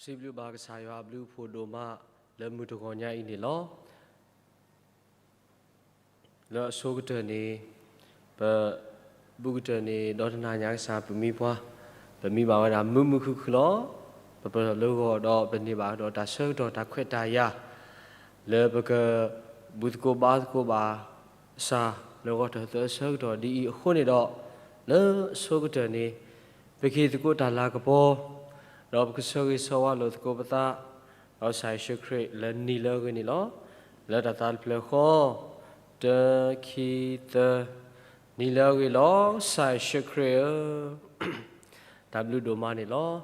စံးဘျုးဘၣ်ကစၢ်ယွၤအဘျုးအဖှိၣ်ဒိၣ်မး လၢမုၢ်တဂီၤညါအံၤန့ၣ်လီၤ. လၢအဆိကတၢၢ်န့ၣ် ပ ဘူးကတၢၢ်န့ၣ် ဒီတနၤညါကစၢ်ပမံပှၤ ပမံဘၣ်ဝဲဒၣ်မုာ်မုာ်ခုၣ်ခုၣ်လီၤ. ပပလၢဂီၤဒီးပန့ၢ်ဘၣ်ဒီးတၢ်ဆၢကတီၢ်တၢ်ခွဲးတၢ်ယာ် လၢပက ဘူသကိးဘါသကိးဘၣ် ကစၢ်လၢဂီၤထၢၣ်သၢဆၢကတီၢ်ဒ်အံၤအဃိန့ၣ်ဒီး လၢအဆိကတၢၢ်န့ၣ် ပကဟ့ၣ်သကိးတၢ်လၤကပီၤ ဒီးပကဆၢဂ့ၤဆၢဝါလိာ်သကိးပသး ဒီးကစၢ်ယ့ၣ်ၡူးခရံာ်လၢနံၤလၢအဂ့ၤန့ၣ်လီၤ. လၢတၢ်သးတဖျၢၣ်ဃီ တၢ ခံ သၢ နံၤလၢအဂ့ၤလီၤ. ကစၢ်ယ့ၣ်ၡူးခရံာ်ဧၢ တၢ်ဘျုးဒိၣ်မးန့ၣ်လီၤ.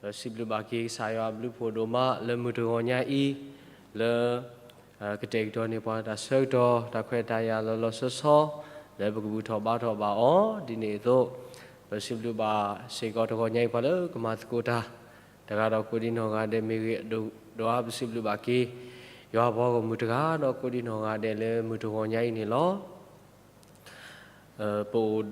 ဒီးစံးဘျုးဘၣ်က့ၤကစၢ်ယွၤအဘျုးဖှိၣ်ဒိၣ်မးလၢမုၢ်တဂီၤညါအံၤ လၢ ကတဲာ်ကတီၤန့ၢ်ပှၤတၢ်ဆၢကတီၢ် တၢ်ခွဲးတၢ်ယာ်လီၤလီၤဆီဆီ လၢပကဘူၣ်ထီၣ်ဘါထီၣ်ဘၣ်အီၤ ဒ်န့ၣ်အသိး ပစံးဘျုးဘၣ်စ့ၢ်ကီးတဂီၤညါအံၤပှၤလၢကမၤသကိးတၢ် တဂၤဒီးကိးဒံနီၢ်ဂၤဒဲးမ့ၢ်ဂ့ၤ ဒိၣ်အါပစံးဘျုးဘၣ်က့ၤ ယွၤပှၤဂီၢ်မုၢ်တဂၤဒီးကိးဒံနီၢ်ဂၤဒဲးလၢမုၢ်တဂီၤညါအံၤန့ၣ်လီၤ. ပအိၣ်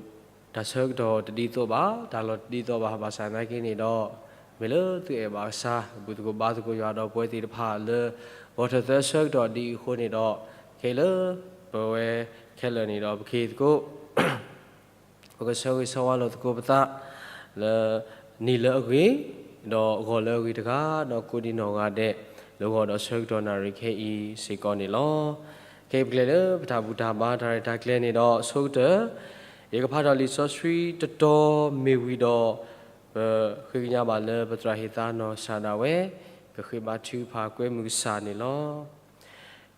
တၢ်ဆၢကတီၢ်တဒ်သိးဘၣ် တၢ်လီၢ်တဒ်သိးဘၣ် ဘၣ်ဆၣ်သနာ်က့န့ၣ်ဒီး မ့ၢ်လၢသုအဲၣ်ဘၣ်ကစၢ် ဘူၣ်သကိးဘါသကိးယွၤဒီးပဝဲသ့ၣ်တဖၣ်လၢ ဂီၤထၢၣ်သၢဆၢကတီၢ်ဒ်အံၤအဃိန့ၣ်ဒီး ခဲအံၤလၢ ပဝဲခဲလၢာ်န့ၣ်ဒီး ပကဟ့ၣ်သကိး ပကဆၢဂ့ၤဆၢဝါလိာ်သကိးပသး လၢ နံၤလၢအဂ့ၤ ဒီးဂီၤလၢအဂ့ၤတဂၤ ဒီးကိးဒံနီၢ်ဂၤဒဲး လၢဂီၤဒီးဆၢကတီၢ်နၣ်ရံၣ်ခဲအံၤစ့ၢ်ကီးန့ၣ်လီၤ. ခဲအံၤပကလဲၤလၢပတၢ်ဘူၣ်တၢ်ဘါတၢ်ရဲၣ်တၢ်ကျဲၤန့ၣ်ဒီး အဆိကတၢၢ် ယကဖးထီၣ်လံာ်စီဆှံတတီၤမ့ၢ်ဝံၤဒီး ပဃ့ကညးဘၣ်လၢပသရၣ်ဟ့ၣ်သါနီၢ်ကစၢ်ဒၣ်ဝဲ ကဃ့ဘါထုကဖၣ်ကွဲမုာ်ကစၢ်န့ၣ်လီၤ.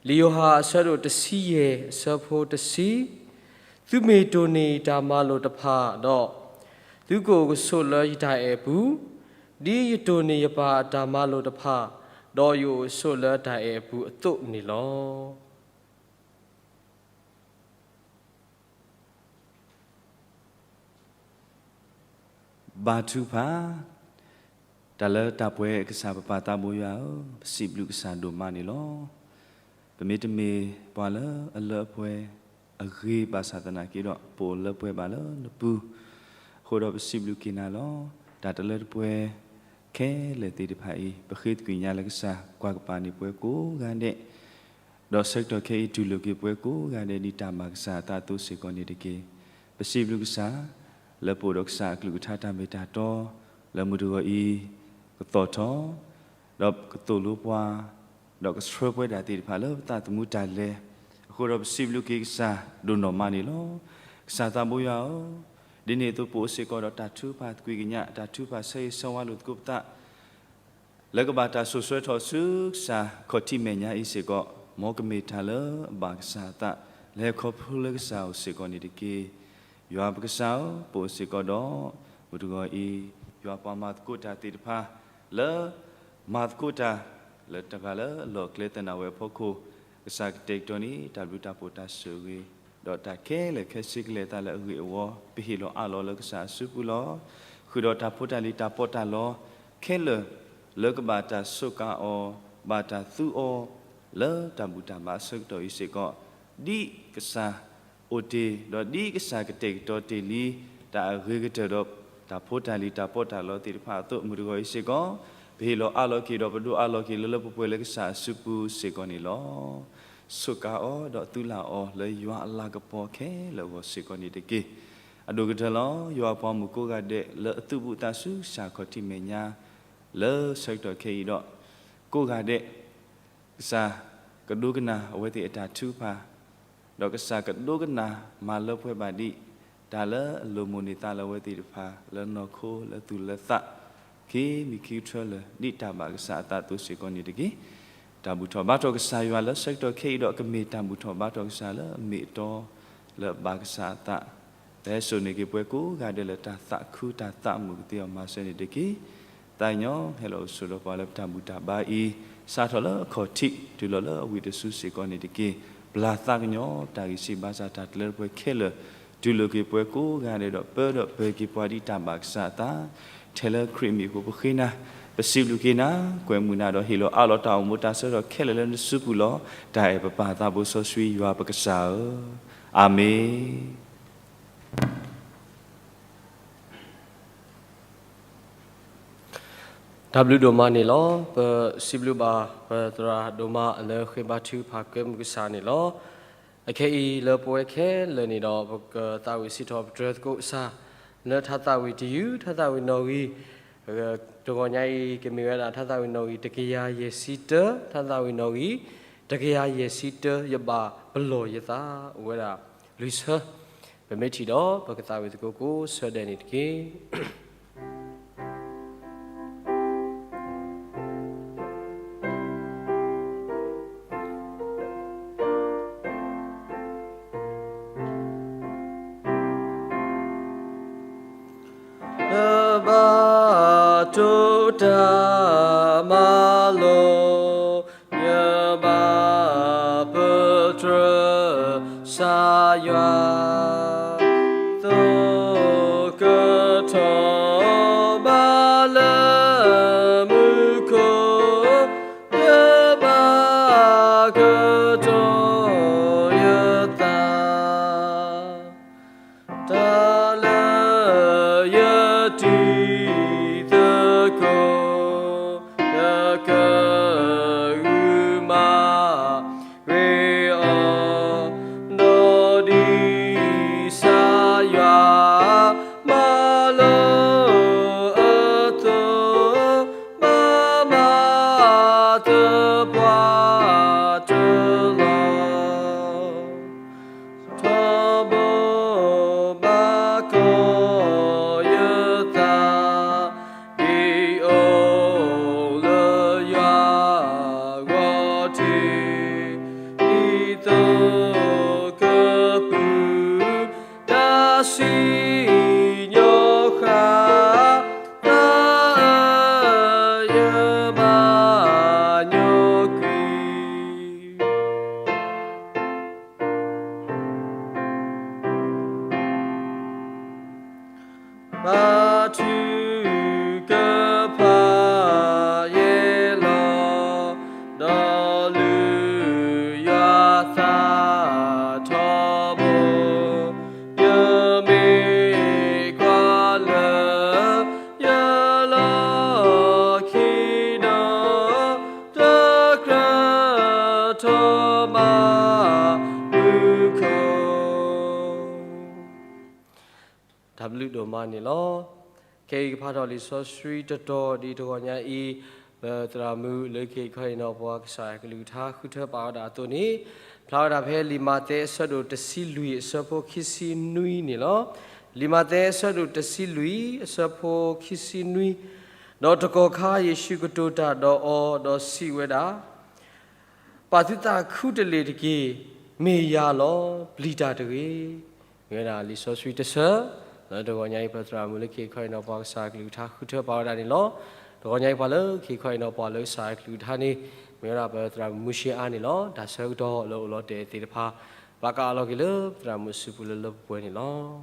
လံာ်ယိၤဟၣ်အဆၢဒိၣ်တဆံယဲၢ် အဆၢဖိတဆံ, သုမ့ၢ်တိၢ်န့ၢ်ယတၢ်မၤလိာ်တဖၣ်ဒီး, သုကအိၣ်ကဆိးလၢယတၢ်အဲၣ်အပူၤ, ဒ်ယတိၢ်န့ၢ်ယပၢ်အတၢ်မၤလိာ်တဖၣ်, ဒီးယအိၣ်ဆိးလၢတၢ်အဲၣ်အပူၤအသိးန့ၣ်လီၤ. ဘါထုကဖၣ်, တၢ်လၢတၢ်ပှဲၤကစၢ်ပပၢ်သးဘိယွၤဧၢ, ပစံးဘျုးကစၢ်ဒိၣ်မးန့ၣ်လီၤ. ပမ့တမ့ၢ်ပှၤလၢအလၢအပှဲၤအဂ့ၤဘၣ်ဆၣ်သနာ်က့ဒီး ပအိၣ်လၢပှဲၤဘၣ်လၢနပူၤ, အဃိဒီးပစံးဘျုးက့ၤနၤလီၤ. တၢ်တလၢတပှဲၤ ခဲလၢာ်သ့ၣ်တဖၣ်အံၤ ပဃ့သကွံာ်ညါလၢကစၢ်ကွၢ်ကပၤန့ၢ်ပှၤကိးဂၤဒဲး, ဒီးဆၢကတီၢ်ခဲအံၤတူၢ်လိာ်က့ၤပှၤကိးဂၤဒဲးဒ်တၢ်ဘၣ်ကစၢ်အသးအသိးစ့ၢ်ကီးန့ၣ်တက့ၢ်. ပစံးဘျုးကစၢ် လၢပအိၣ်ဒီးကစၢ်အကလုၢ်ကထါတၢ်မ့ၢ်တၢ်တီ, လၢမုၢ်တဂီၤအံၤ ကသီၣ်ထီၣ်, ဒီးကသိၣ်လိပှၤ, ဒီးကဆှၢပှဲၤဒၣ်သ့ၣ်တဖၣ်လၢပသးသမူတၢ်လဲၤ, အဃိဒီးပစံးဘျုးက့ၤကစၢ်ဒိၣ်နီၢ်မးန့ၣ်လီၤ. ကစၢ်သးဘိယွၤဧၢ, ဒ်န့ၣ်အသိးပအိၣ်စ့ၢ်ကီးဒီးတၢ်ထုကဖၣ်သကွံာ်ကညး, တၢ်ထုကဖၣ်ဆၢဂ့ၤဆၢဝါလိာ်သကိးပသး လၢကဘၣ်တၢ်စိာ်ဆှၢထီၣ်ဆူကစၢ်ခီၣ်ထံးမဲာ်ညါအံၤစ့ၢ်ကီး, မ်ကမ့ၢ်တၢ်လၢအဘၣ်ကစၢ်အသး လၢဟဲခီဖျိလၢကစၢ်အအိၣ်စ့ၢ်ကီးန့ၣ်တက့ၢ်. ယွၤပကစၢ်ဧၢ, ပအိၣ်စ့ၢ်ကီးဒီး မုၢ်တဂီၤအံၤ ယွၤပှၤမၤသကိးတၢ်သ့ၣ်တဖၣ် လၢ မၤသကိးတၢ် လၢတဂၤလၢအလီၢ်အကျဲသနာ်ဝဲအဖီခိၣ်, ကစၢ်ကတဲာ်ကတီၤန့ၢ် တၢ်ဘျုးတၢ်ဖှိၣ်တၢ်ဆိၣ်ဂ့ၤ, ဒီးတၢ်ခဲလၢာ်ခဲဆ့ကလဲၤအသးလၢအဂ့ၤအဝီ, ပဟ့ၣ်လီၤအးလီၤလၢကစၢ်အစုပူၤလီၤ. ဃုာ်ဒီးတၢ်ဖိတၢ်လံၤတၢ်ပီးတၢ်လီ ခဲလၢာ် လၢကဘၣ်တၢ်စူးကါအီၤ, ဘၣ်တၢ်သူအီၤ လၢတၢ်ဘူၣ်တၢ်ဘါအဆၢကတီၢ်အံၤစ့ၢ်ကီး, ဒ်ကစၢ်အိၣ်တ့ၢ် ဒီးဒ်ကစၢ်ကတဲာ်ကတီၤတ့ၢ်လံ တၢ်အဂ့ၤကတၢၢ်ဒီး တၢ်ဖိတၢ်လံၤတၢ်ပီးတၢ်လီသ့ၣ်တဖၣ်အသိး မုၢ်တဂီၤအံၤစ့ၢ်ကီး, ပဟ့ၣ်လီၤအးလီၤက့ၤဒီးပဒိးအးလီၤက့ၤလၢလၢပှဲၤပှဲၤလၢကစၢ်အစုပူၤစ့ၢ်ကီးန့ၣ်လီၤ. စူးကါအီၤဒီးသုလၢ်အီၤလၢယွၤအလၤကပီၤခဲလၢာ်အဂီၢ်စ့ၢ်ကီးန့ၣ်တက့ၢ်. အဒိၣ်ကတၢၢ်လီၤ. ယွၤအပှၤမုၣ်ကိးဂၤဒဲးလၢအသုးဘူးအသးဆူကစၢ်ခီၣ်ထံးမဲာ်ညါ လၢဆၢကတီၢ်ခဲအံၤဒီး ကိးဂၤဒဲး ကစၢ်ကဒိကနၣ်အဝဲသ့ၣ်အတၢ်ထုကဖၣ်, ဒီးကစၢ်ကဒိကနၣ်မၤလၢပှဲၤဘၣ်ဒံး တၢ်လၢအလိၣ်မိၣ်န့ၢ်သးလၢအဝဲသ့ၣ်တဖၣ် လၢနီၢ်ခိလၢသူၣ်လၢသး ခံမံၤခံကထၢလၢာ် ဒ်တၢ်ဘၣ်ကစၢ်အသးအသိးစ့ၢ်ကီးန့ၣ်တက့ၢ်. တၢ်ဘူၣ်ထီၣ်ဘါထီၣ်ကစၢ်ယွၤလၢဆၢကတီၢ်ခဲအံၤဒီး ကမ့ၢ်တၢ်ဘူၣ်ထီၣ်ဘါထီၣ်ကစၢ်လၢအမ့ၢ်အတီ လၢအဘၣ်ကစၢ်အသး လၢဟဲစိာ်န့ၢ်က့ၤပှၤကိးဂၤဒဲးလၢတၢ်သးခုတၢ်သးမုာ်ကသ့အီၤမၤစၢၤန့ၣ်တက့ၢ်. သးကညီၤဟဲလီၤအိၣ်ဆိးဒီးပှၤလၢပတၢ်ဘူၣ်တၢ်ဘါအံၤ စးထီၣ်လၢအခီၣ်ထံး တုၤလီၤလၢအဝံၣ်တစုစ့ၢ်ကီးန့ၣ်တက့ၢ်. ပျၢ်သးကညီၤတၢ်ဂံၢ်စၢ်ဘါစၢ်တၢ်တလၢတပှဲၤခဲလၢာ် တူၢ်လိာ်က့ၤပှၤကိးဂၤဒဲးဒီးပၢဒီးပၢၤက့ၤပှၤဒ်တၢ်ဘၣ်ကစၢ်အသး ထဲလၢခရံာ်အမံၤအဃိပဃ့နၤ, ပစံးဘျုးက့ၤနၤ, ကွဲမုာ်နၤဒီးဟ့ၣ်လီၤအးလီၤတၢ်အိၣ်မူတၢ်ဆၢကတီၢ်ခဲလၢာ်လၢနစုပူၤလီၤ. တၢ်အဲၣ်ပပၢ်သးဘိစီဆှံယွၤပကစၢ်ဧၢ, အၤမ့ၣ်. တၢ်ဘျုးဒိၣ်မးန့ၣ်လီၤ. ပစံးဘျုးဘၣ်ပသရၣ်ဒိၣ်မးလၢဃ့ဘါထုကဖၣ်ကဲမုၢ်ကစၢ်န့ၣ်လီၤ. အခဲအံၤလၢပဝဲခဲလၢာ်န့ၣ်ဒီး ပကသးဝံၣ်စံးထီၣ်ပတြၢၤသကိးကစၢ် လၢထါသးဝံၣ်တယုၢ် ထါသးဝံၣ်နီၣ်ဂံၢ် တဂီၤညါအံၤ ကမ့ၢ်ဝဲဒၣ်ထါသးဝံၣ်နီၣ်ဂံၢ်တကယၤယဲၢ်ဆံတၢ, ထါသးဝံၣ်နီၣ်ဂံၢ် တကယၤယဲၢ်ဆံတၢ ယဘၣ်ပလီၢ်ယသး အိၣ်ဝဲဒၣ်လွံၢ်ဆၢ, ပမ့ၢ်ထံၣ်ဒီး ပကသးဝံၣ်သကိးကိးဆၢဒဲးန့ၣ်တက့ၢ်. ယဘၣ်တိၢ်တၢ်မၤလိာ်, ယဘၣ်ပတြၢၤကစၢ်ယွၤ, သိးကထီၣ်ဘၣ်လၢမူခိၣ်, ယဘၣ်ကထီၣ်ယသး တၢ်လၢယတံၤသကိး, ယကဂုာ်မၤဂ့ၤအီၤ, ဒီးဒ်ကစၢ်ယွၤမၤလိာ်အသိး, ဘၣ်မၤသပှၢ်တၢၢ်လီၤ. ထီဘိဘၣ်ကီၢ်ယသး, ဒ်အိၣ်လၢယွၤအဂီၢ်တက့ၢ်, ဒ်သိးကပုၢ်တၢ်စံၣ်ညီၣ်ဃာ်, သးအၢ ယဘၣ်ညီကွံာ် ဘါထုကဖၣ်ယဲလီၤ, ဒီးလုၢ်ယွၤသးထီဘိ, ယမ့ၢ်ကွၢ်လၢ ယလီၢ်ခံဒီး, တကြၢးထီၣ်ဘၣ်မူခိၣ် တၢ်ဘျုးဒိၣ်မးန့ၣ်လီၤ. ခဲအံၤကဖးထီၣ်လံာ်စီဆှံတတီၤဒ်တဂီၤညါအံၤ, ပသရၣ်မုၣ်လၢခံခီအံၤနီၢ်ပှၤကစၢ်ယွၤကလုၢ်ကထါဃုထၢပာ်ဝဲဒၣ်အသိးန့ၣ်, ဖျါဝဲဒၣ်ဖဲလံာ်မးသဲအဆၢဒိၣ်တဆံလွံၢ်အဆၢဖိခံဆံနွံန့ၣ်လီၤ. လံာ်မးသဲအဆၢဒိၣ်တဆံလွံၢ်အဆၢဖိခံဆံနွံ, ဒီးတကီၢ်ခါယ့ၣ်ၡူးကတိၤတၢ်ဒီးအီၤဒီးစံးဝဲဒၣ် ပာ်သုသးခူတလ့ၢ်တက့ၢ်, မ့ၢ်ယၤလီၤ, ပျံၤတၢ်တဂ့ၤ. မ့ၢ်ဝဲဒၣ်လံာ်စီဆှံတဆၢ, လၢတဂီၤညါအံၤ ပသရၣ်မုၣ်လၢခံခီအံၤနီၢ်ပှၤကစၢ်ကလုၢ်ကထါဃုထၢပာ်ဝဲဒၣ်န့ၣ်လီၤ. တဂီၤညါအံၤပှၤလၢခံခီအံၤနီၢ်ပှၤလၢကစၢ်ကလုၢ်ကထါန့ၣ်, မ့ၢ်ဝဲဒၣ်ပသရၣ်မုၣ်မူၡ့အါန့ၣ်လီၤ. တၢ်ဆၢကတီၢ်လၢအိၣ်လီၤတဲာ်သ့ၣ်တဖၣ်, ဘၣ်ကအးလီၤက့ၤလၢပသရၣ်မုၣ်အစုပူၤလၢလၢပှဲၤပှဲၤန့ၣ်လီၤ.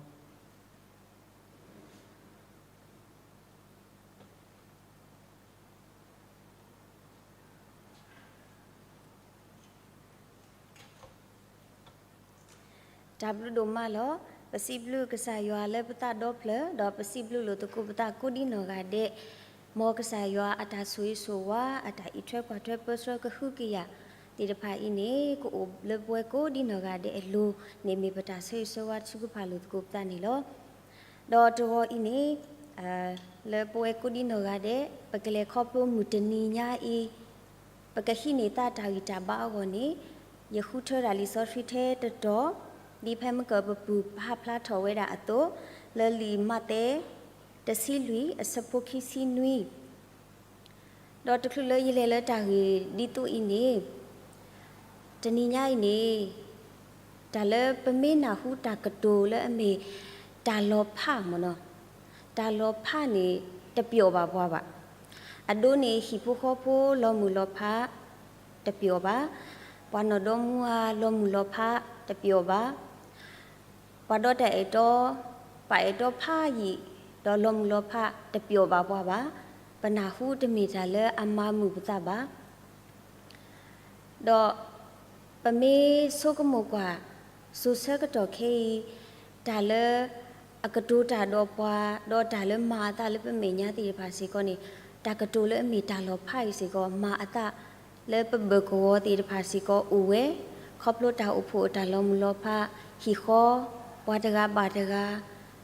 တၢ်ဘျုးဒိၣ်မးလီၤ. ပစံးဘျုးကစၢ်ယွၤလၢပသးဒီဖျၢၣ်, ဒီးပစံးဘျုးလိာ်သကိးပသးကိးဒံနီၢ်ဂၤဒဲး, မ်ကစၢ်ယွၤအတၢ်ဆိၣ်ဂ့ၤဆိၣ်ဝါ, အတၢ်အံးထွဲကွၢ်ထွဲပၢဆှၢကဟုကယာ်သ့ၣ်တဖၣ်အံၤန့ၣ် ကအိၣ်လၢပဝဲကိးဒံနီၢ်ဂၤဒဲးအလိၤန့ၣ် မ့ၢ်ပတၢ်ဆၢဂ့ၤဆၢဝါထုကဖၣ်လိာ်သကိးပသးန့ၣ်လီၤ. ဒီးတဂီၤအံၤန့ၣ် လၢပဝဲကိးဒံနီၢ်ဂၤဒဲး ပကလဲၤခီဖျိမုၢ်တနံၤညါအံၤ ပကဟံးန့ၢ်သးတၢ်ဂံၢ်တၢ်ဘါအဂီၢ်န့ၣ်, ယဃုထၢဒၣ်လံာ်စီဆှံထဲတတီၤ, ဒ်ဖဲမုၢ်ကၢၢ်ပပုၢ်ပဟးဖျါထီၣ်ဝဲဒၣ်အသိး, လၢလံာ်မးသဲ တဆံလွံၢ်အဆၢဖိခံဆံနွံ ဒီးတချုးလၢယလဲၤလၢတၢ်ဂ့ၢ်ဒ်သိးအံၤန့ၣ်, တနံၤညါအံၤန့ၣ် တၢ်လၢပမ့ၢ်နၢ်ဟူတၢ်ကတိၤလၢအမ့ၢ် တၢ်လီၤဖးမ့ၢ်နီၤ, တၢ်လီၤဖးန့ၣ် တပျီၣ်ဘၣ်ပှၤဘၣ်. အဒိန့ၣ် ဟံၣ်ဖိဃီဖိလီၤမုၢ်လီၤဖး တပျီၣ်ဘၣ်, ပှၤနီၢ်ဒီမါဝၤလီၤမုၢ်လီၤဖး တပျီၣ်ဘၣ် ပှၤဒီတၢ်အဲၣ်တီ, ပှၤအဲၣ်တီဖးယံာ်, ဒီးလီၤမုၢ်လီၤဖး တပျီၣ်ဘၣ်ပှၤဘၣ်. ပနၢ်ဟူတမ့ၢ်တၢ်လၢအမၤမုာ်ပသးဘၣ်. ဒီးပမ့ၢ်ဆိကမိၣ်ကွၢ် စိၤဆၢကတီၢ်ခဲအံၤ, တၢ်လၢအကတိၤတၢ်ဒီးပှၤ, ဒီးတၢ်လၢမၤအသးလၢပမဲာ်ညါသ့ၣ်တဖၣ်စ့ၢ်ကီးန့ၣ်, တၢ်ကတိၤလၢအမ့ၢ်တၢ်လီၤဖးအံၤစ့ၢ်ကီး မၤအသးလၢပဘၢၣ်ကဝီၤသ့ၣ်တဖၣ်စ့ၢ်ကီးအိၣ်ဝဲ, ခီဖျိတၢ်အိၣ်ဖှိၣ်အတၢ်လီၤမုၢ်လီၤဖး, ဟံၣ်ဃီ, ပှၤတဂၤဘၣ်တဂၤ,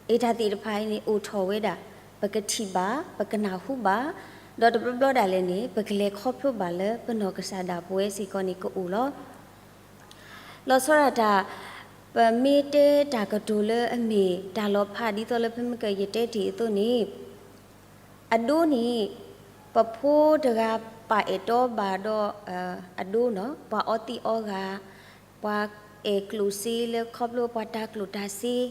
အတၢ်သ့ၣ်တဖၣ်အံၤန့ၣ် အိၣ်ထီၣ်ဝဲဒၣ်, ပကထံၣ်ဘၣ်, ပကနၢ်ဟူဘၣ်, ဒီးတဘျီဘျီဒၣ်လဲာ်န့ၣ် ပကလဲၤခီဖျိဘၣ်လၢပနီၢ်ကစၢ်ဒၣ်ပဝဲစ့ၢ်ကီးန့ၣ် ကအိၣ်လီၤ. လီၤဆီဒၣ်တၢ်, ပမ့ၢ်တဲတၢ်ကတိၤလၢအမ့ၢ်တၢ်လီၤဖး ဒ်သိးလၢဖဲမုၢ်ကၢၢ်ယတဲတ့ၢ်အသိးန့ၣ်, အဒိန့ၣ်, ပဖိတဂၤပာ်အဲၣ်တီဘၣ်ဒီးအဒိနီၤ, ပှၤအီသံးအီဂၤ, ပှၤအဲၣ်ကျိၣ်စ့လၢခီဖျိပှၤတၢ်ကျိၣ်တၢ်စ့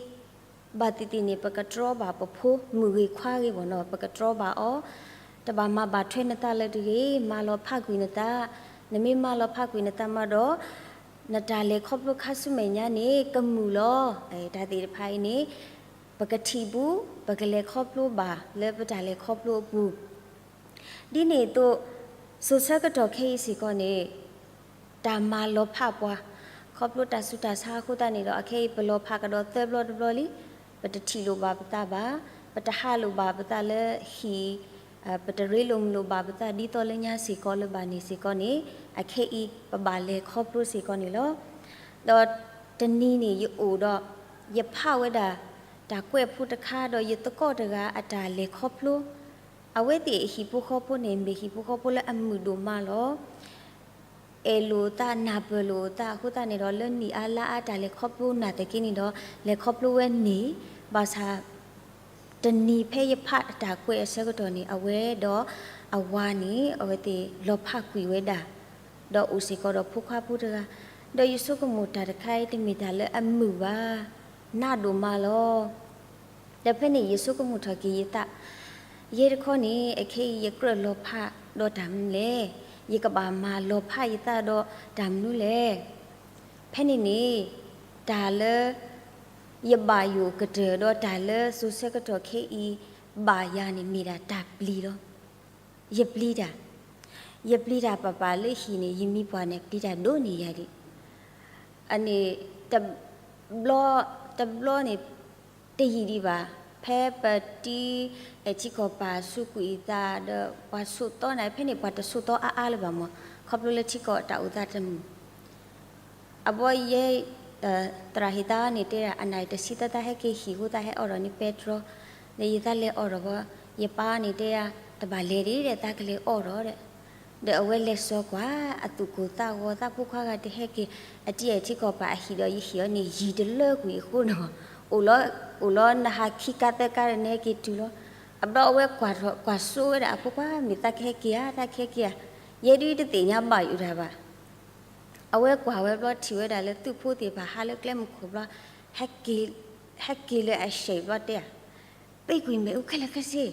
ဘၣ်သ့ၣ်သ့ၣ်န့ၣ် ပကတြီဘၣ်ပဖိ မုၢ်ဂ့ၤခွါဂ့ၤဘၣ်နီၤ, ပကတြီဘၣ်အီၤ, တဘၣ်မၤဘၣ်ထွဲနသးလၢၤတဂ့ၤ, မၤလီၤဖးကွံာ်နသး, နမ့ၢ်မၤလီၤဖးကွံာ်နသးမးဒီး, နတၢ်လဲၤခီဖျိခါဆူမဲာ်ညါန့ၣ် ကမုာ်လီၤ. တၢ်သ့ၣ်တဖၣ်အံၤန့ၣ်, ပကထံၣ်ပူၤ, ပကလဲၤခီဖျိဘၣ်လၢပတၢ်လဲၤခီဖျိအပူၤ ဒ်န့ၣ်အသိး, စိၤဆၢကတီၢ်ခဲအံၤစ့ၢ်ကီးန့ၣ်, တၢ်မၤလီၤဖးပှၤ, ခီဖျိတၢ်ဆူးတၢ်ဆါအဃိသတးန့ၣ်ဒီး အခဲအံၤပလီၤဖးကဒီးသၢဘျီတဘျီလံ, ပတထံၣ်လိာ်ဘၣ်ပသးဘၣ်, ပတဟးလိာ်ဘၣ်ပသးလၢဟံၣ်, ပတရ့လိာ်မုာ်လိာ်ဘၣ်ပသးဒ်သိးလၢညါစ့ၢ်ကီးလၢၤဘၣ်န့ၣ်စ့ၢ်ကီးန့ၣ်, အခဲအံၤပဘၣ်လဲၤခီဖျိစ့ၢ်ကီးန့ၣ်လီၤ. ဒီးတနံၤန့ၣ်ယအိၣ်ဒီး, ယဖးဝဲဒၣ်, တၢ်ကွဲးဖိတခါဒီးယသကိးတဂၤအတၢ်လဲၤခီဖျိ, အဝဲသ့ၣ်အဟံၣ်ဖိဃီဖိန့ၣ် မ့ၢ်ဟံၣ်ဖိဃီဖိလၢအမုာ်ဒိၣ်မးလီၤ. အဲၣ်လိာ်သးနၢ်ပၢၢ်လိာ်သးအဃိသတးန့ၣ်ဒီး လၢနံၣ်အါလါအါတၢ်လဲၤခီဖျိနာ်သက့န့ၣ်ဒီး လဲၤခီဖျိဝဲန့ၣ်, ဘၣ်ဆၣ် တနံၤဖဲယဖးတၢ်ကွဲးအဆၢကတီၢ်န့ၣ် အဝဲဒီးအဝၤန့ၣ် အဝဲသ့ၣ်လီၤဖးကွံာ်ဝဲဒၣ်, ဒီးအိၣ်စ့ၢ်ကီးဒီးဖိခွါဖိတဂၤ, ဒီးယဆိကမိၣ်တၢ်တခါအံၤတမ့ၢ်တၢ်လၢအမုာ်ဘၣ်, နးဒိၣ်မးလီၤ. ဒီးဖဲန့ၣ်ယဆိကမိၣ်ထီၣ်က့ၤယသး, ယဲတခီန့ၣ် အခဲအံၤယကြၢးလီၤဖးဒီးတၢ်မနုၤလဲၣ်, ယကဘၣ်မၤလီၤဖးယသးဒီးတၢ်မနုၤလဲၣ်. ဖဲန့ၣ်န့ၣ်, တၢ်လၢ ယဘၣ်ယိၣ်ကတၢၢ်ဒီးတၢ်လၢစိၤဆၢကတီၢ်ခဲအံၤ ဘၣ်ယၤန့ၣ်မ့ၢ်ဒၣ်တၢ်ပျံၤလီၤ. ယပျံၤတၢ်, ယပျံၤတၢ်ပၤပၤလၢဟံၣ်န့ၣ် ယမံၤပှၢ်န့ၣ် ပျံၤတၢ်ဒိၣ်န့ၢ်ယၤဒံး အန့ၣ်, တဘျီ, တဘျီန့ၣ်, တယံာ်ဒံးဘၣ်, ဖဲပတံၤ, အဲၣ်ထံကီၢ်ပၤဆူကွံာ်အသးဒီး ပှၤဆိးသီနၤ, ဖဲန့ၣ်ပှၤတဆိးသီအါအါလၢၤဘၣ်မး, ခီဖျိလၢထံကီၢ်တၢ်အိၣ်သးတမုာ် အဘီယဲ, သရၣ်ဟ့ၣ်သးန့ၣ်တဲဒၣ် အနၢ်တဆံသၢသးဟဲက့ၤဟံၣ်ဃိသးဟဲအီၣ်ဒီးန့ၢ်ပဲတြီ, ဒီးယသးလဲၤအီၣ်ဒီးဘီ, ယပၢ်န့ၣ်တဲဒၣ်, တဘၣ်လဲၤဒံးဒီး သးကလဲၤအီၣ်ဒီးဒီး, ဒီးအဝဲလဲၤစိာ်ကွၢ်, အသူၣ်ကိၢ်သးဂီၤ သးဖိခွါဂၤတဟဲက့ၤ, အတံၤအဲၣ်ထံကီၢ်ပၤအဟံၣ်ဒီးယဟံၣ်အီၤန့ၣ် ယံၤတလၢကွံာ်အဃိနီၤ, အိၣ်လီၤ, အိၣ်လီၤနဟးခံကါသၢကါဒီးနဟဲက့ၤတုၤလီၤ, အဘျီအဝဲကွၢ်ထီၣ်, ကွၢ်စိဝဲဒၣ်အဖိခွါ မ့ၢ်သးကဟဲက့ၤဧါ, သးကဟဲက့ၤဧါ, ယဲဒုတသ့ၣ်ညါဘၣ်ယိၣ်တၢ်ဘၣ် အဝဲကွၢ်ဝဲဘျီထံၣ်ဝဲဒၣ်လၢသုးဖိသ့ၣ်တဖၣ်ဟးလၢကျဲမုၢ်ခိၣ်ဘျီ, ဟဲက့ၤ, ဟဲက့ၤလၢအစဲးဘျီတဲဧါ, ပ့ၤကွံာ်မ့ၣ်အူခဲလၢာ်ခဲဆ့,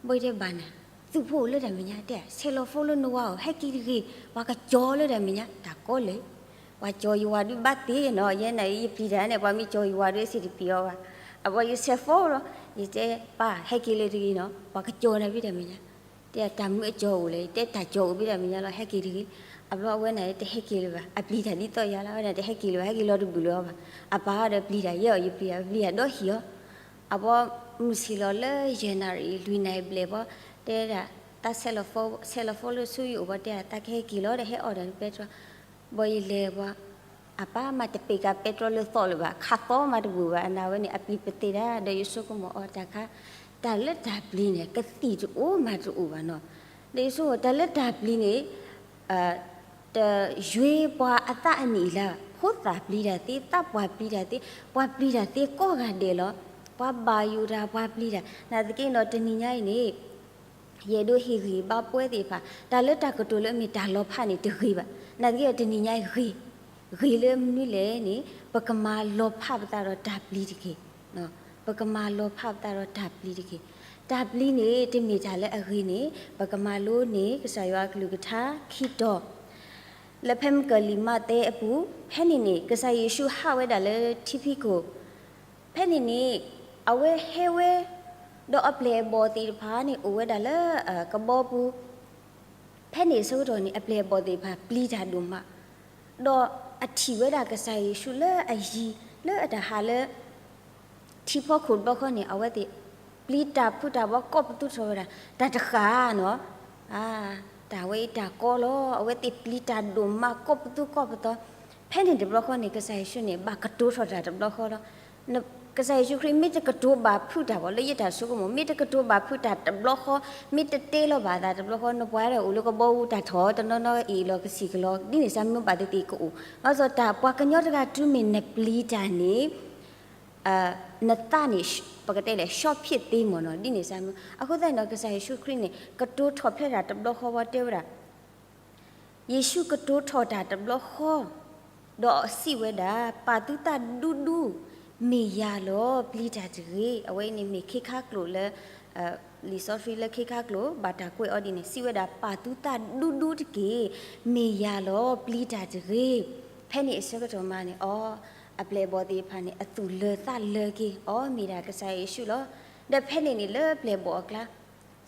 ဘီယတဲဘၣ်နၤ, သုးဖိအိၣ်လၢတၢ်မဲာ်ညါတဲဧါ, ဆဲးလီၤဖိလၢနဝၤအိၣ် ဟဲက့ၤတဂ့ၤ, ပှၤကကၠီလၢတၢ်မဲာ်ညါ တၢ်ကီလဲၣ်, ပှၤကၠီယဝၤဒုးဘၣ်သ့နီၤ, ယဲန့ၣ်ယပျံၤတၢ်န့ၣ် ပှၤမ့ၢ်ကၠီယဝၤဒုးစ့ၢ်တပျံၤအီၤဘၣ်, အဘီယဆဲးဖိလီၤ, ယတဲပၢ်ဟဲက့ၤလၢတဂ့ၤနီၤ ပှၤကကၠီနၤဖဲတၢ်မဲာ်ညါ တဲတၢ်မနုၤအကၠီအိၣ်လဲၣ်, ယတဲတၢ်ကၠီအိၣ်ဖဲတၢ်မဲာ်ညါလီၤ ဟဲက့ၤတဂ့ၤ, အဘျီအဝဲန့ၣ်တဟဲက့ၤလၢၤဘၣ်, အပျံၤတၢ်ဒ်သိးယၤလီၤ အဝဲန့ၣ်တဟဲက့ၤလၢၤဘၣ် ဟဲက့ၤလီၤတဘျုးလၢၤအီၤဘၣ်, အပၢ်ဒီးပျံၤတၢ်ယဲအီၤ ယပျံၤတၢ် ပျံၤတၢ်ဒီးဟံၣ်အီၤ, အဘီမုၢ်ဆ့ၣ်လီၤလၢယဲၢ်နၣ်ရံၣ်လွံၢ်နၣ်ရံၣ်ဘျဲၣ်ဘီ, တဲဒၣ်, တၢ်ဆဲးလီၤဖိ, ဆဲးလီၤဖိလၢဆူယအိၣ်ဘီတဲဒၣ် တၢ်ကဟဲက့ၤလီၤဒီးဟဲအီၣ်ဒီးပဲတြီ ဘီယလဲၤဘီ, အပၢ်မးတပ့ၤကးပဲတြီလၢသီလၢၤဘၣ်, ခးသီမးတဘူၣ်ဘၣ်, အနၢ်ဝဲန့ၣ် အပျံၤပသ့ဒၣ်, ဒီးယဆိကမိၣ်အီၤတၢ်ခါ, တၢ်လၢတၢ်ပျံၤန့ၣ် ကသံၣ်တအိၣ်မၤတအိၣ်ဘၣ်နီၤ, ဒီးယဆိကမိၣ်တၢ်လၢတၢ်ပျံၤန့ၣ် တယွ့ပှၤအသးအနံၣ်အလါ, ဖိသၣ်ပျံၤတၢ်သ့, သးပှၢ်ပျံၤတၢ်သ့, ပှၤပျံၤတၢ်သ့ကိးဂၤဒဲးလီၤ, ပှၤဘၣ်ယိၣ်တၢ် ပှၤပျံၤတၢ်, နာ်သက့ဒီးတနံၤညါအံၤန့ၣ် ယအဲၣ်ဒိးဟ့ၣ်ဂံၢ်ဘါပဝဲသ့ၣ်တဖၣ်, တၢ်လၢတၢ်ကတိၤလၢအမ့ၢ်တၢ်လီၤဖးန့ၣ်တဂ့ၤဘၣ်, နာ်သက့ဒီးတနံၤညါအံၤဂ့ၤ, ဂ့ၤလၢမနုၤလဲၣ်န့ၣ် ပကမၤလီၤဖးပသးဒီးတၢ်ပျံၤတက့ၢ်, ပကမၤလီၤဖးပသးဒီးတၢ်ပျံၤတက့ၢ်, တၢ်ပျံၤန့ၣ်တမ့ၢ်တၢ်လၢအဂ့ၤန့ၣ် ပကမၤလိန့ၢ် ကစၢ်ယွၤအကလုၢ်ကထါခံတီၤ လၢဖဲမုၢ်ကၢၢ်လံာ်မးသဲအပူၤ, ဖဲန့ၣ်န့ၣ် ကစၢ်ယ့ၣ်ၡူးဟးဝဲဒၣ်လၢထံဖံးခိၣ်, ဖဲန့ၣ်န့ၣ် အဝဲဟဲဝဲ, ဒီးအပျဲၢ်အဘီၣ်သ့ၣ်တဖၣ်န့ၣ် အိၣ်ဝဲဒၣ်လၢကဘီပူၤ, ဖဲန့ၣ်အဆၢကတီၢ်န့ၣ် အပျဲၢ်အဘီၣ်သ့ၣ်တဖၣ်ပျံၤတၢ်ဒိၣ်မး, ဒီးအထံၣ်ဝဲဒၣ်ကစၢ်ယ့ၣ်ၡူးလၢအယံၤလၢအတၢ်ဟးလၢ ထံဖီခိၣ်တဘျီဃီန့ၣ် အဝဲသ့ၣ် ပျံၤတၢ်ဖုးတၢ်ဘီ ကိးပသူထီၣ်ဝဲဒၣ် တၢ်တဃၣ်နီၤ, တၢ်ဝဲအံၤတၢ်ကီလီၤ. အဝဲသ့ၣ်ပျံၤတၢ်ဒိၣ်မး ကိးပသူကိးပသူ. ဖဲန့ၣ်တဘျီဃီန့ၣ် ကစၢ်ယ့ၣ်ၡူးန့ၣ် ဘၣ်ကတိၤထီၣ်တၢ်တဘျီဃီလီၤ. ကစၢ်ယ့ၣ်ၡူးခရံာ် မ့ၢ်တကတိၤဘၣ်ဖုးတၢ်ဘၣ် လၢယတၢ်ဆိကမိၣ်, မ့ၢ်တကတိၤဘၣ်ဖုးတၢ်တဘျီဃီ, မ့ၢ်တတဲလီၤဘၣ်သးတဘျီဃီ, နပှၤဒၣ်အိၣ်လၢကဘီအူတၢ်ထီၣ် တနီၤနီၤအ့ၣ်လီၤကဆံးကလီၤ ဒ်န့ၣ်စ့ၢ်မ့ၢ်ဘၣ်သ့ၣ်သ့ၣ်ကအိၣ်. ဘၣ်ဆၣ်တၢ်ပှၤကညီတဂၤတုၤမ့ၢ်နပျံၤတၢ်န့ၣ် နသးန့ၣ် ပကတဲလဲၣ် ရှော့ဖြစ်သေးမ့ၢ်နီၤ ဒ်န့ၣ်စ့ၢ်မ့ၢ်. အဃိသတးန့ၣ်ဒီး ကစၢ်ယ့ၣ်ၡူးခရံာ်န့ၣ် ကတိၤထီၣ်ဖဲဒၣ်တဘျီဃီဝဲတဲဝဲဒၣ် ယ့ၣ်ၡူးကတိၤထီၣ်တၢ်တဘျီဃီ, ဒီးစံးဝဲဒၣ် ပာ်သုသးဒူဒူ, မ့ၢ်ယၤလီၤ ပျံၤတၢ်တဂ့ၤ. အဝဲအံၤန့ၣ်မ့ၢ်ခ့ခါကျိာ်လၢ လံာ်စီဆှံလၢခ့ခါကျိာ် ဘၣ်တၢ်ကွဲးအီၤဒ်န့ၣ် စံးဝဲဒၣ် ပာ်သုသးဒူဒူတက့ၢ်, မ့ၢ်ယၤလီၤ ပျံၤတၢ်တဂ့ၤ. ဖဲန့ၣ်အဆၢကတီၢ်မးန့ၣ် အီ အပျဲၢ်အဘီၣ်သ့ၣ်တဖၣ်န့ၣ် အသူၣ်လၢာ်သးလၢာ်က့ၤ အီ မ့ၢ်ဒၣ်ကစၢ်ယ့ၣ်ၡူးလီၤ. ဒီးဖဲန့ၣ်န့ၣ်လၢပျဲၢ်ဘီၣ်အကျါ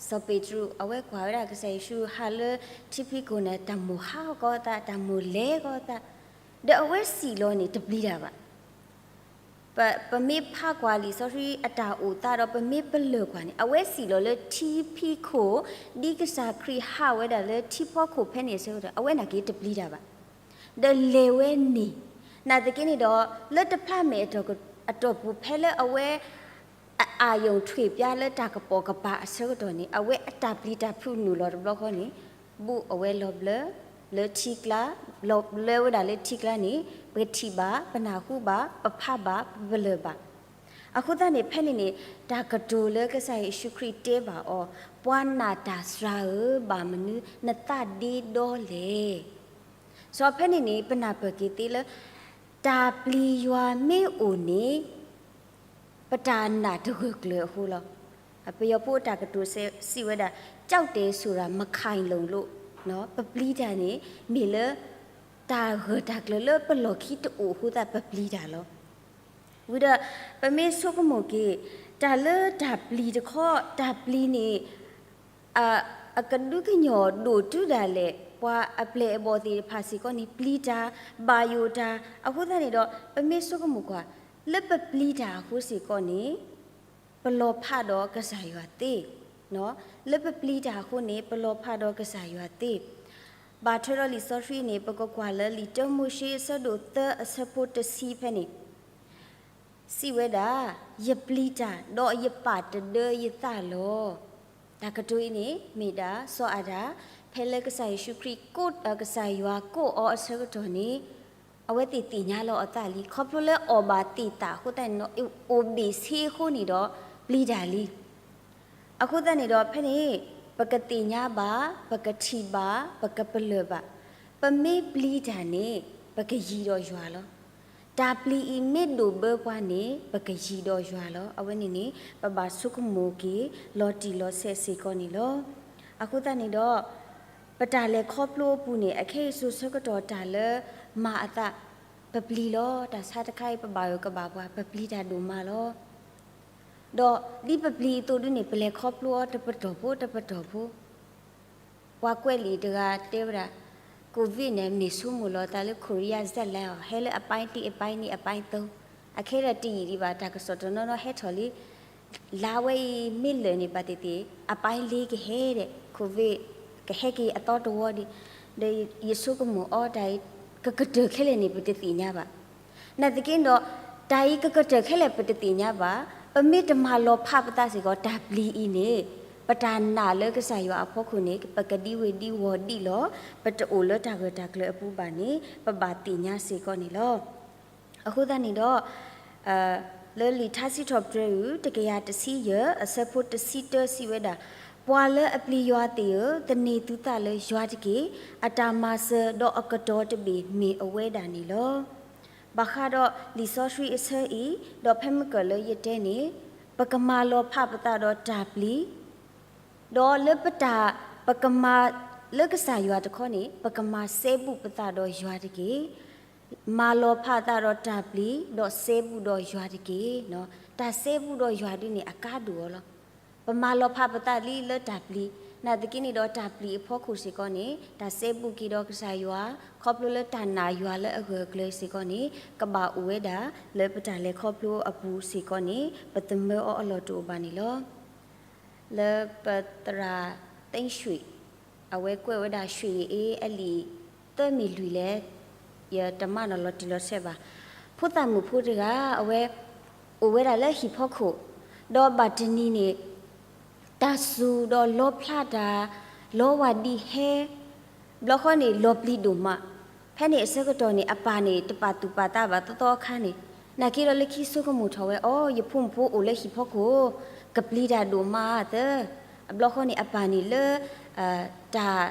စီၤပ့းတရူး အဝဲကွၢ်ဝဲဒၣ်ကစၢ်ယ့ၣ်ၡူးဟးလၢထံဖံးခိၣ်န့ၣ် တၢ်မိၣ်ဟးဂီၤသး တၢ်မိၣ်လဲၤဂီၤသး, ဒီးအဝဲစံၣ်လီၤန့ၣ် တပျံၤတၢ်ဘၣ်. ပမ့ၢ်ဖးကွၢ်လံာ်စီဆှံအတၢ်အိၣ်သးဒီး ပမ့ၢ်ပလၢၢ်ကွၢ်န့ၣ် အဝဲစံၣ်လီၤလၢထံဖံးခိၣ် ဒ်ကစၢ်ခရံာ်ဟးဝဲဒၣ်လၢထံဖီခိၣ်ဖဲန့ၣ်အဆၢကတီၢ် အဝဲနာ်က့တပျံၤတၢ်ဘၣ်. ဒီးလဲၤဝဲန့ၣ် နာ်သက့န့ၣ်ဒီး လၢတဖျါမဲာ်အတီၢ်ပူၤ ဖဲလၢအဝဲ အအာရုံထွေပြလၢတၢ်ကပိာ်ကပၤအဆၢကတီၢ်န့ၣ် အဝဲအတၢ်ပျံၤတၢ်ဖုးနုာ်လီၤတဘျီဃီန့ၣ် ဘူးအဝဲလီၤဘျၢ လၢထံကျါ, လီၤဘျၢဝဲဒၣ်လၢထံကျါန့ၣ် ပကထံၣ်ဘၣ်, ပနၢ်ဟူဘၣ်, ပဖးဘၣ်, ပပလၢၢ်ဘၣ်. အဃိသတးန့ၣ် ဖဲန့ၣ်န့ၣ် တၢ်ကတိၤလၢကစၢ်ယ့ၣ်ၡူးခရံာ်တဲဘၣ်အီၤ, ပှၤနာ်တၢ်စှၤဧၢ, ဘၣ်မနုၤ နသးဒ့ဒီလဲၣ်. စီၤဖဲန့ၣ်န့ၣ် ပနၢ်ပၢၢ်က့ၤသ့လၢ တၢ်ပျံၤယွၤမ့ၢ်အိၣ်န့ၣ် ပတၢ်နာ်တဂၢၢ်ကျၢၤအဃိလီၤ. ပယီၤဖိအတၢ်ကတိၤစံးဝဲဒၣ် ကြောက်တယ်ဆိုတာ မခိုင်လုံလို့, ပပျံၤတၢ်န့ၣ် မ့ၢ်လၢ တၢ်ဂၢၢ်တၢ်ကျၢၤလၢပလီၢ်ခံတအိၣ်အဃိသတး ပပျံၤတၢ်လီၤ. ဝံၤဒီး ပမ့ၢ်ဆိကမိၣ်က့ၤ တၢ်လၢတၢ်ပျံၤတခီ တၢ်ပျံၤန့ၣ် အကဒုးကညီၢ်ဒိၣ်တုၤဒၣ်လဲာ် ပှၤအပျဲၢ်အဘီၣ်သ့ၣ်တဖၣ်စ့ၢ်ကီးန့ၣ် ပျံၤတၢ် ဘၣ်ယိၣ်တၢ်. အဃိသတးန့ၣ်ဒီး ပမ့ၢ်ဆိကမိၣ်ကွၢ် လၢပပျံၤတၢ်အဃိစ့ၢ်ကီးန့ၣ် ပလီၤဖးဒီးကစၢ်ယွၤသ့, လၢပပျံၤတၢ်အဃိန့ၣ် ပလီၤဖးဒီးကစၢ်ယွၤသ့. ဘၣ်ထွဲဒီးလံာ်စီဆှံန့ၣ် ပကကွၢ်လၢလံာ်တၢမိၤၡ့ အဆၢဒိၣ်သၢ အဆၢဖိတဆံဖဲန့ၣ် စံးဝဲဒၣ်, ယပျံၤတၢ် ဒီးယပာ်တဒၢယသးလီၤ. တၢ်ကတိၤအံၤန့ၣ် မ့ၢ်ဒၣ်စီၤအၤဒၣ် ဖဲလၢကစၢ်ယ့ၣ်ၡူးခရံာ် ကစၢ်ယွၤကိးအီၤအဆၢကတီၢ်န့ၣ် အဝဲသ့ၣ်သ့ၣ်ညါလီၤအသးလံ. ခီဖျိလၢအီၣ်ဘၣ်သ့ၣ်သၣ်အဃိသတးန့ၣ်ဒီး အိၣ်ဘ့ၣ်ဆ့အဃိန့ၣ်ဒီး ပျံၤတၢ်လံ. အဃိသတးန့ၣ်ဒီး ဖဲန့ၣ် ပကသ့ၣ်ညါဘၣ်, ပကထံၣ်ဘၣ်, ပကပလၢၢ်ဘၣ်. ပမ့ၢ်ပျံၤတၢ်န့ၣ် ပကယံၤဒီးယွၤလီၤ. တၢ်ပျံၤအံၤမ့ၢ်ဒိၣ်ဘၢပှၤန့ၣ် ပကယံၤဒီးယွၤလီၤ. အဝဲန့ၣ်န့ၣ် ပဘၣ်ဆိကမိၣ်က့ၤ လီၤတံၢ်လီၤဆဲးစ့ၢ်ကီးန့ၣ်လီၤ. အဃိသတးန့ၣ်ဒီး ပတၢ်လဲၤခီဖျိအပူၤန့ၣ် အခဲအံၤစိၤဆၢကတီၢ်တၢ်လၢမၤအသး ပပျံၤလီၤ. တၢ်ဆါတခါအံၤ ပဘၣ်အၢၣ်ကဘၣ်ပှၤ ပပျံၤတၢ်ဒိၣ်မးလီၤ. ဒီးဒ်ပပျံၤအသိးဒုန့ၣ် ပလဲၤခီဖျိအီၤတပတီၢ်ဖိတပတီၢ်ဖိ ပှၤကွဲးလံာ်တဂၤတဲဝဲဒၣ် ကိုဗစ်န့ၣ် မ့ၢ်ဆိကမိၣ်လီၤသးလၢ ခိရံယါစဲးလဲအီၤ ဟဲလၢအပိုင်းတစ် အပိုင်းနှစ် အပိုင်းသုံး အခဲဒီးတယံာ်ဒံးဘၣ် တၢ်ကစီၣ်တနီၤနီၤဟဲထီၣ်လံ လါဝဲအံၤမ့ၢ်လၢာ်န့ၣ် ဘၣ်သ့ၣ်သ့ၣ် အပိုင်းလေး ကဟဲဒီး ကိုဗစ် ကဟဲက့ၤအသီတဝီဒံး ဒီးယဆိကမိၣ်အီၤတၢ်အံၤ ကကတၢၢ်ခဲလၢာ်န့ၣ် ပတသ့ၣ်ညါဘၣ်. နာ်သက့ဒီး တၢ်အံၤကကတၢၢ်ခဲလၢာ်ပတသ့ၣ်ညါဘၣ်. ပမ့ၢ်တမၤလီၤဖးပသးစ့ၢ်ကီး တၢ်ပျံၤအံၤန့ၣ် ပတၢ်နာ်လၢကစၢ်ယွၤအဖီခိၣ်န့ၣ် ပကဒံဝ့ၤဒံဝီၤဒံးလီၤ. ပတအိၣ်လၢတၢ်ဂၢၢ်တၢ်ကျၢၤအပူၤဘၣ်န့ၣ် ပဘၣ်သ့ၣ်ညါစ့ၢ်ကီးန့ၣ်လီၤ. အဃိသတးန့ၣ်ဒီး လၢလံာ်ထါစံးထီၣ်ပတြၢၤ တကယၤတဆံယဲၢ် အဆၢဖိတဆံတၢ စံးဝဲဒၣ်, ပှၤလၢအပျံၤယွၤသ့ၣ်ဧၢ, သန့ၤသုသးလၢယွၤတက့ၢ်. အတၢ်မၤစၢၤဒီးအကတီၤတဘ့ၣ်မ့ၢ်အဝဲဒၣ်န့ၣ်လီၤ. ဘၣ်ဃးဒီးလံာ်စီဆှံအဆၢအံၤ ဒီးဖဲမုၢ်ကၢၢ်လၢယတဲန့ၣ် ပကမၤလီၤဖးပသးဒီးတၢ်ပျံၤ ဒီးလၢပတၢ် ပကမၤ လၢကစၢ်ယွၤတခီန့ၣ် ပကမၤစဲဘူးပသးဒီးယွၤတက့ၢ်. မၤလီၤဖးသးဒီးတၢ်ပျံၤ ဒီးစဲဘူးဒီးယွၤတက့ၢ်. တၢ်စဲဘူးဒီးယွၤဒ်န့ၣ် အကါဒိၣ်အီၤလီၤ. ပမၤလီၤဖးပသးလံလၢတၢ်ပျံၤ နာ်သက့န့ၣ်ဒီး တၢ်ပျံၤအဖီခိၣ်စ့ၢ်ကီးန့ၣ် တၢ်စဲဘူးက့ၤဒီးကစၢ်ယွၤ ခီဖျိလၢတၢ်နာ်ယွၤလၢအဂၢၢ်အကျၢၤစ့ၢ်ကီးန့ၣ် ကဘၣ်အိၣ်ဝဲဒၣ်လၢပတၢ်လဲၤခီဖျိအပူၤစ့ၢ်ကီးန့ၣ် ပသမၢအီၤအလီၢ်တအိၣ်ဘၣ်န့ၣ်လီၤ. လၢပသရၣ်သ့ၣ်ရွှ့ၣ်, အဝဲကွဲးဝဲဒၣ် ရွှ့ၣ်အ့ အလံာ်သၢမ့ၢ်လွံၢ်လဲၣ်, ယတမၤနီၤလီၤတံၢ်လီၤဆဲးဘၣ်. ဖိသၣ်မုၣ်ဖိတဂၤ အဝဲအိၣ်ဝဲဒၣ်လၢဟံၣ်ဖီခိၣ်, ဒီးဘၣ်တနံၤန့ၣ် တၢ်စူၤဒီးလီဖျါတၢ်, လီဝၢ်ဒံးဟဲ, ဘျီဃီန့ၣ် လီၤပျံၤဒိၣ်မး. ဖဲန့ၣ်အဆၢကတီၢ်န့ၣ် အပၢ်န့ၣ် တပာ်သူၣ်ပာ်သးဘၣ်သီသီအခါန့ၣ်, နာ်က့ဒီးလၢခံဆိကမိၣ်ထီၣ်ဝဲ အိ ယဖိမုၣ်ဖိအိၣ်လၢဟံၣ်ဖီခိၣ်, ကပျံၤတၢ်ဒိၣ်မးသၢ. အဘျီဃီန့ၣ် အပၢ်န့ၣ်လၢ တၢ်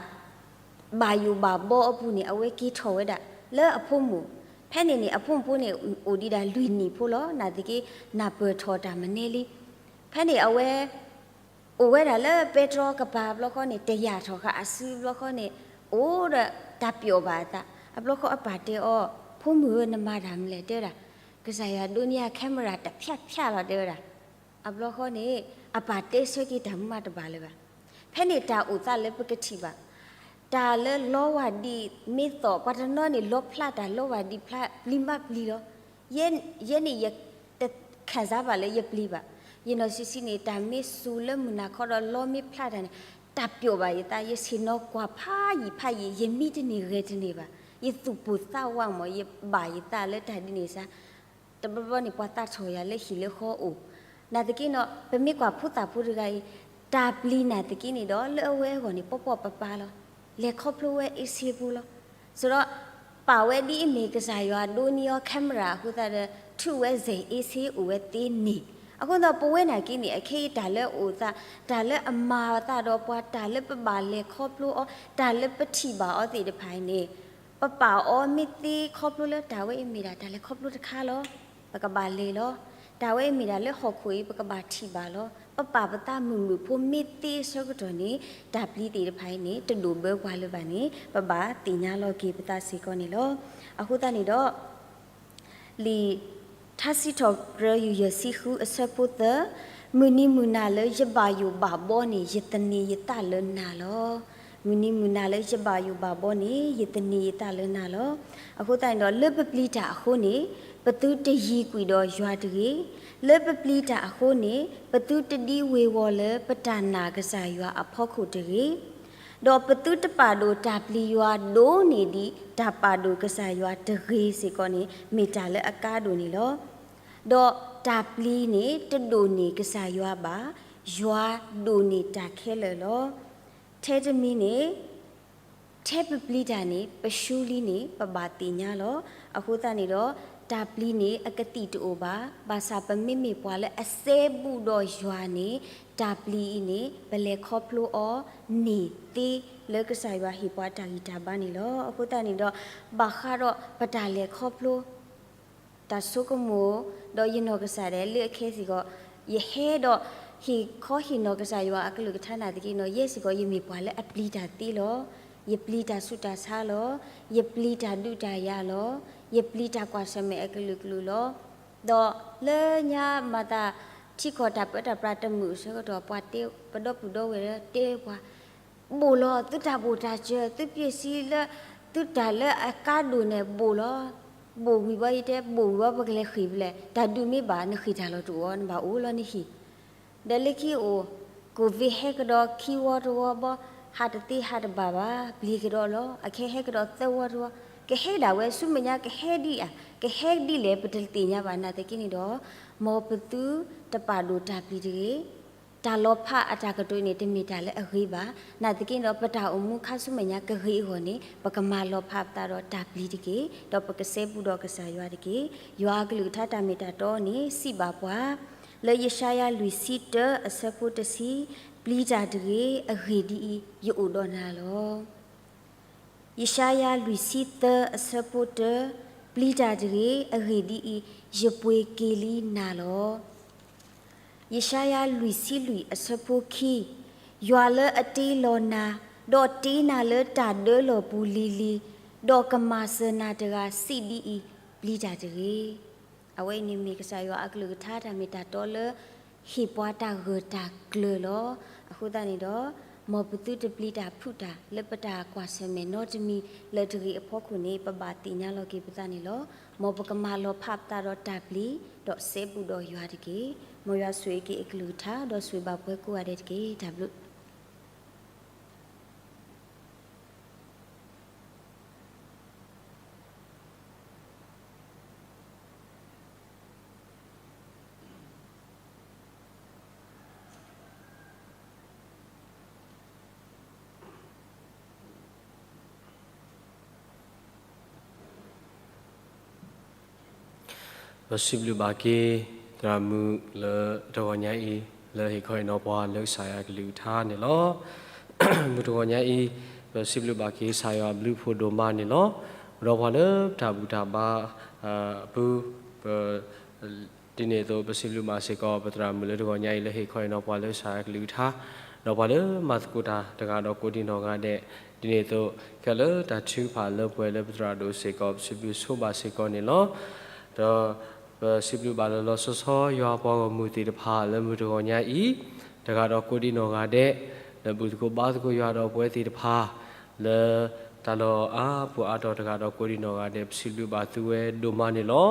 ဘၣ်ယိၣ်ဘၣ်ဘီအပူၤန့ၣ် အဝဲက့ၤထီၣ်ဝဲဒၣ်လၢအဖိမုၣ်. ဖဲန့ၣ်န့ၣ် အဖိမုၣ်ဖိန့ၣ် အိၣ်ဒံးဒၣ်လွံၢ်နံၣ်ဖိလီၤ. နာ်သက့ နၢ်ပၢၢ်ထီၣ်တၢ်မနုၤလံ. ဖဲန့ၣ်အဝဲ အိၣ်ဝဲဒၣ်လၢပဲတြီကပၤဘျီဃီန့ၣ် တယာ်ထီၣ်ဃာ်အစုဘျီဃီန့ၣ် အိၣ်ဒီးတၢ်ပျီၣ်ဘၣ်အသး. အဘျီဃီအပၢ်တဲအီၤ, ဖိမုၣ်ဧၢ နမၤတၢ်မနုၤလဲၣ် တဲဝဲဒၣ်. ကစၢ်ယွၤဒိးန့ၢ်ယၤ camera တဖျၢၣ်ဖျၢၣ်လီၤ တဲဝဲဒၣ်. အဘျီဃီန့ၣ် အပၢ်တဲဆၢက့ၤတၢ်မၤတဘၣ်လၢၤဘၣ်. ဖဲန့ၣ်တၢ်အိၣ်သးလၢပကထံၣ်ဘၣ် တၢ်လၢလီဝၢ်ဒံးမ့ၢ်သီၣ် ပှၤတနီၤန့ၣ် လီဖျါတၢ်လီဝၢ်ဒံးဖျါ ပျံၤမးပျံၤလီၤ. ယဲန့ၣ် ယတခံစားဘၣ်လၢယပျံၤဘၣ်. ယနီၢ်ဆံးဆံးန့ၣ် တၢ်မ့ၢ်စူၤလၢမုၢ်နၤခီဒီးလီမ့ၢ်ဖျါတၢ်န့ၣ် တၢ်ပျီၣ်ဘၣ်ယသး, ယဆ့ၣ်နီၤကွၢ်ဖးယံာ်ဖးယံာ် ယမံတန့ၢ်ဂဲၤတန့ၢ်ဘၣ်. ယသူၣ်ပိၢ်သးဝးမး ယဘၣ်ယသးလၢတၢ်ဒ်န့ၣ်စ့ၢ် တဘျီဘျီန့ၣ် ပှၤသးထီၣ်ယၤလၢဟံၣ်လၢဃီအိၣ်. နာ်သက့နီၤ ပမ့ၢ်ကွၢ်ဖိသၣ်ဖိတဂၤအံၤ တၢ်ပျံၤနာ်သက့န့ၣ်ဒီး လၢအဝဲအဂီၢ်န့ၣ် ပီၣ်ပီၣ်ပၤပၤလီၤ. လဲၤခီဖျိဝဲအ့ၣ်စ့ပူၤလီၤ. ဆိုတော့ ပာ်ဝဲဒ်အမ့ၢ်ကစၢ်ယွၤဒိးန့ၢ်အီၤ camera အဃိသတးဒီး ထုးဝဲစဲၤအ့ၣ်စ့အိၣ်ဝဲသ့န့ၣ်. အဃိသတး ပဝဲနာ်က့န့ၣ် အခဲအံၤတၢ်လၢအအိၣ်သး, တၢ်လၢအမၤအသးဒီးပှၤ, တၢ်လၢပဘၣ်လဲၤခီဖျိအီၤ, တၢ်လၢပထံၣ်ဘၣ်အီၤသ့ၣ်တဖၣ်အံၤန့ၣ် ပပာ်အီၤမ့ၢ်သ့ခီဖျိလၢတၢ်ဝဲအံၤမ့ၢ်ဒၣ်တၢ်လဲၤခီဖျိတခါလီၤ. ပကဘၣ်လဲၤလီၤ. တၢ်ဝဲအံၤမ့ၢ်ဒၣ်လၢဟီၣ်ခိၣ်အံၤ ပကဘၣ်ထံၣ်ဘၣ်လီၤ. ပပာ်ပသးမုာ်မုာ်ဖိမ့ၢ်သ့အဆၢကတီၢ်န့ၣ် တၢ်ပျံၤသ့ၣ်တဖၣ်အံၤန့ၣ် တဒိၣ်ဘၢပှၤလၢၤဘၣ်န့ၣ် ပဘၣ်သ့ၣ်ညါလီၤက့ၤပသးစ့ၢ်ကီးန့ၣ်လီၤ. အဃိသတးန့ၣ်ဒီး လံာ်ထါစံးထီၣ်ပတြၢၤ ယူၢ်ယဲၢ်ဆံဃုအဆၢဖိသၢ, မုၢ်နံၤမုၢ်နၤလၢယဘၣ်ယိၣ်ဘၣ်ဘီန့ၣ် ယသန့ၤယသးလၢနၤလီၤ. မုၢ်နံၤမုၢ်နၤလၢယဘၣ်ယိၣ်ဘၣ်ဘီန့ၣ် ယသန့ၤယသးလၢနၤလီၤ. အဃိသတးန့ၣ်ဒီး လၢပပျံၤတၢ်အဃိန့ၣ် ပသုတယံၤကွံာ်ဒီးယွၤတဂ့ၤ. လၢပပျံၤတၢ်အဃိန့ၣ် ပသုတဒံဝ့ၤဝီၤလၢပတၢ်နာ်ကစၢ်ယွၤအဖီခိၣ်တဂ့ၤ. ဒီးပသုတပာ်ဒိၣ်တၢ်ပျံၤယွၤဒိၣ်န့ၢ်ဒံး တၢ်ပာ်ဒိၣ်ကစၢ်ယွၤတဂ့ၤစ့ၢ်ကီးန့ၣ် မ့ၢ်တၢ်လၢအကါဒိၣ်န့ၣ်လီၤ. ဒီးတၢ်ပျံၤန့ၣ် တဒိၣ်န့ၢ်ကစၢ်ယွၤဘၣ်, ယွၤဒိၣ်န့ၢ်တၢ်ခဲလၢာ်လီၤ. ထဲတမံၤန့ၣ် ထဲပပျံၤတၢ်န့ၣ် ပရှုံးလံန့ၣ် ပဘၣ်သ့ၣ်ညါလီၤ. အဃိသတးန့ၣ်ဒီး တၢ်ပျံၤန့ၣ် အကသံၣ်တအိၣ်ဘၣ်. ဘၣ်ဆၣ်ပမ့မ့ၢ်ပှၤလၢအစဲဘူးဒီးယွၤန့ၣ် တၢ်ပျံၤအံၤန့ၣ် ပလဲၤခီဖျိအီၤန့ၢ်သ့လၢကစၢ်ယွၤဟ့ၣ်ပှၤတၢ်ဂံၢ်တၢ်ဘါန့ၣ်လီၤ. အဃိသတးန့ၣ်ဒီး ဘၣ်ဃးဒီးပတၢ်လဲၤခီဖျိ တၢ်ဆိကမိၣ် ဒီးယနီၢ်ကစၢ်ဒၣ်လၢအခဲစ့ၢ်ကီး ယဟဲဒီး ဟ့ၣ်ခီဟ့ၣ်နီၤကစၢ်ယွၤအကလုၢ်ကထါနာ်သက့နီၤ ယဲစ့ၢ်ကီး ယမ့ၢ်ပှၤလၢအပျံၤတၢ်သ့လီၤ. ယပျံၤတၢ်ဆူးတၢ်ဆါလီၤ. ယပျံၤတၢ်ဒုးတၢ်ယၤလီၤ. ယပျံၤတၢ်ကွၢ်ဆၢၣ်မဲာ်အကလုာ်ကလုာ်လီၤ. ဒီးလၢညါမၤသးထံကီၢ်တၢ်ပၢတၢ်ပြးတမုာ်အဆၢကတီၢ် ပှၤတဲပဒီပုၢ်ဒီဝဲၢ်တဲပှၤ ဘိၣ်လီၤ သုတၢ်ဘိၣ်တၢ်စၢၤ သုပျ့ၤစံလၢ သုတၢ်လၢအကါဒိၣ်န့ၣ်ဘိၣ်လီၤ. ဘိၣ်ဝံၤဘီယတဲ ဘိၣ်ဝံၤဘီ ပကလဲၤဃ့ၢ်ဖဲလဲၣ်. တၢ်ဒုးမ့ၢ်ဘၣ် နဃ့ၢ်တၢ်လီၤတအိၣ် နဘၣ်အိၣ်လီၤနဟံၣ်. ဒီးလၢခံအိၣ် ကိၣ်ဘ့ၣ်ဟဲကဒီးခံဝီတဝီဘီ ဟးတသ့ဟးတဘၣ်ဘၣ် ပျံၤကဒီးလီၤ. အခဲဟဲကဒီးသၢဝီတဝီ ကဟဲဒၣ်ဝဲဆူမဲာ်ညါ ကဟဲဒ်အံၤ ကဟဲဒ်လဲၣ် ပတသ့ၣ်ညါဘၣ် နာ်သက့န့ၣ်ဒီး မ်ပသုတပာ်ဒိၣ်တၢ်ပျံၤတဂ့ၤ တၢ်လီၤဖးအတၢ်ကတိၤန့ၣ် တမ့ၢ်တၢ်လၢအဂ့ၤဘၣ်. နာ်သက့န့ၣ်ဒီး ပတၢ်အိၣ်မူခါဆူမဲာ်ညါကဂ့ၤအဂီၢ်န့ၣ် ပကမၤလီၤဖးပသးဒီးတၢ်ပျံၤတက့ၢ်. ဒီးပကစဲဘူးဒီးကစၢ်ယွၤတက့ၢ်. ယွၤအကလုၢ်ကထါတၢ်မ့ၢ်တၢ်တီန့ၣ် စံးဘၣ်ပှၤ လၢယၡါယၤလွံၢ်ဆံတၢအဆၢဖိတဆံ, ပျံၤတၢ်တဂ့ၤ, အဂ့ၢ်ဒ်အံၤ, ယအိၣ်ဒီးနၤလီၤ. ယၡါယၤလွံၢ်ဆံသၢအဆၢဖိတၢ, ပျံၤတၢ်တဂ့ၤ, အဂ့ၢ်ဒ်အံၤ, ယပှ့ၤက့ၤလံနၤလီၤ. ယၡါယၤလွံၢ်ဆံလွံၢ်အဆၢဖိခံ, ယွၤလၢအတ့လီၤနၤ, ဒီးတ့နၤလၢတၢ်ဒၢလီၢ်ပူၤလံၤလံၤ, ဒီးကမၤစၢၤနၤတဂၤစံးဒ်အံၤ, ပျံၤတၢ်တဂ့ၤ. အဝဲအံၤန့ၣ်မ့ၢ်ကစၢ်ယွၤအကလုၢ်ကထါတၢ်မ့ၢ်တၢ်တီလၢ ဟ့ၣ်ပှၤတၢ်ဂၢၢ်တၢ်ကျၢၤလီၤ. အဃိသတးန့ၣ်ဒီး မ်ပသုတပျံၤတၢ်ဖုးတၢ်လၢပတၢ်ကွၢ်ဆၢၣ်မဲာ်နီတမံၤလၢၤတဂ့ၤအဖီခိၣ်န့ၣ် ပဘၣ်သ့ၣ်ညါလီၤက့ၤပသးန့ၣ်လီၤ. မ်ပကမၤလီၤဖးပသးဒီးတၢ်ပျံၤ ဒီးစဲဘူးဒီးယွၤတက့ၢ်. မ်ယွၤဆိၣ်ဂ့ၤက့ၤအကလုၢ်ကထါ ဒီးဆိၣ်ဂ့ၤဘၣ်ပှၤကိးဂၤဒဲးတက့ၢ်. တၢ်ဘျုး ပစံးဘျုးဘၣ်က့ၤ သရၣ်မုၣ်လၢတဂီၤညါအံၤ လၢဟ့ၣ်ခီဟ့ၣ်နီၤပှၤလၢကစၢ်ယွၤကလုၢ်ကထါန့ၣ်လီၤ. မုၢ်တဂီၤညါအံၤ ပစံးဘျုးဘၣ်က့ၤကစၢ်ယွၤဘျုးဖှိၣ်ဒိၣ်မးန့ၣ်လီၤ. ဒီးပှၤလၢတၢ်ဘူၣ်တၢ်ဘါ အပူၤ ပ ဒ်န့ၣ်အသိး ပစံးဘျုးဘၣ်စ့ၢ်ကီး ပသရၣ်မုၣ်လၢတဂီၤညါအံၤ လၢဟ့ၣ်ခီဟ့ၣ်နီၤပှၤလၢကစၢ်ယွၤကလုၢ်ကထါ, ဒီးပှၤလၢမၤသကိးတၢ်တဂၤဒီးကိးဒံနီၢ်ဂၤဒဲး, ဒ်န့ၣ်အသိး ခဲလၢာ်တၢ်ထုကဖၣ်လၢပှဲၤလၢပသရၣ်ဒိၣ်စ့ၢ်ကီး ပစံးဘျုးဆိဘၣ်စ့ၢ်ကီးန့ၣ်လီၤ. ဒီးပစံးဘျုးဘၣ်လီၤလီၤဆီဆီ ယွၤပှၤဂီၢ်မုၢ်သ့ၣ်တဖၣ်လၢမုၢ်တဂီၤညါအံၤ တဂၤဒီးကိးဒံနီၢ်ဂၤဒဲး, လၢဘူၣ်သကိးဘါသကိးယွၤဒီးပဝဲသ့ၣ်တဖၣ် လၢတၢ်လီၢ်အါပူၤအါတီၤတဂၤဒီးကိးဒံနီၢ်ဂၤဒဲး ပစံးဘျုးဘၣ်သုဝဲဒိၣ်မးန့ၣ်လီၤ.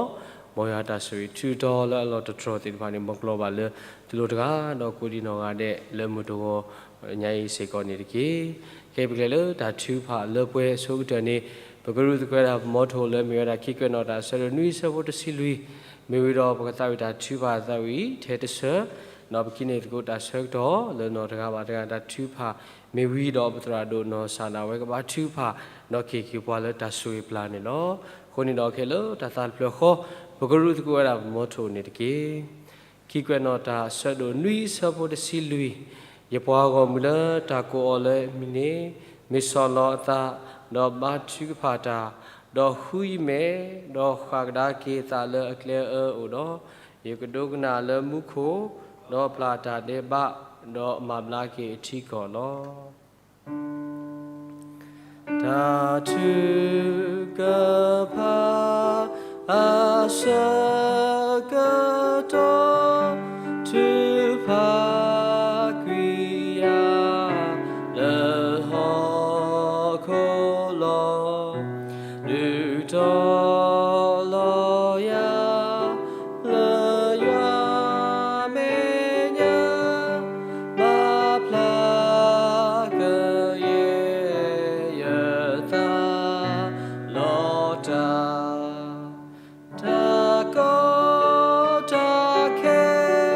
မ်ယွၤတၢ်ဆိၣ်ဂ့ၤထူးတီၤလၢအလီၢ်တတြီၤသ့ၣ်တဖၣ်န့ၣ် မ်ကျီၤဘၣ်လၢသုလိၤတဂၤဒီးကိးဒံနီၢ်ဂၤဒဲး လၢမုၢ်တဂီၤညါအံၤစ့ၢ်ကီးန့ၣ်တက့ၢ်. ခဲအံၤပကလဲၤလၢတၢ်ထုကဖၣ်လၢပှဲၤအဆိကတၢၢ်န့ၣ် ပကရူၢ်သကွဲးဒၣ်ပမီထိၣ်လၢမ့ၢ်ဝဲဒၣ်ခံကွဲးနီၣ်တၢ်ဆၢဒိၣ်နွံဆၢဖိတဆံလွံၢ်, မ့ၢ်ဝံၤဒီးပကသးဝံၣ်တၢ်ထုကဖၣ်သးဝံၣ်ထဲတဆၢ, ဒီးပကဟံးန့ၢ်သကိးတၢ်ဆၢကတီၢ်လၢနီၢ်တဂၤဘၣ်တဂၤတၢ်ထုကဖၣ် မ့ၢ်ဝံၤဒီးပသရၣ်ဒိၣ်နီၢ်စၢ်ဒၣ်ဝဲကဘါထုကဖၣ် ဒီးက့ၤက့ၤပှၤလၢတၢ်ဆိၣ်ဂ့ၤပျၢ်န့ၣ်လီၤ. အဃိန့ၣ်ဒီးခဲလၢာ်တၢ်သးတဖျၢၣ်ဃီ ပကရူၢ်သကွဲးဝဲဒၣ်ပမီထိၣ်န့ၣ်တက့ၢ်. ခံကွဲးနီၣ်တၢ်ဆၢဒိၣ်နွံဆၢဖိတဆံလွံၢ်, ယပှၤဂီၢ်မုၢ်လၢတၢ်ကိးအီၤလၢအမံၤန့ၣ် မ့ၢ်ဆီၣ်လီၤအသး ဒီးဘါထုကဖၣ်တၢ်, ဒီးဃုယမဲာ်, ဒီးဃၣ်ကဒါက့ၤအသးလၢအကျဲအအၢအိၣ်ဒီး, ယကဒိကနၣ်လၢမူခိၣ်, ဒီးပျၢ်တၢ်ဒဲးဘး, ဒီးမၤဘျါက့ၤအထံကီၢ်လီၤ. တၢ်ထုကဖၣ်အဆၢကတီၢ် ထုကဖၣ်ကွံာ်ယၤ လၢဟီၣ်ခိၣ်လီၤ. ဒုးတီၤလီၤယၤ လၢယွၤမဲာ်ညါ ဘၣ်ဖျါကယဲၢ်ယသး လီၤတၢ် တၢ်ကီတၢ်ခဲ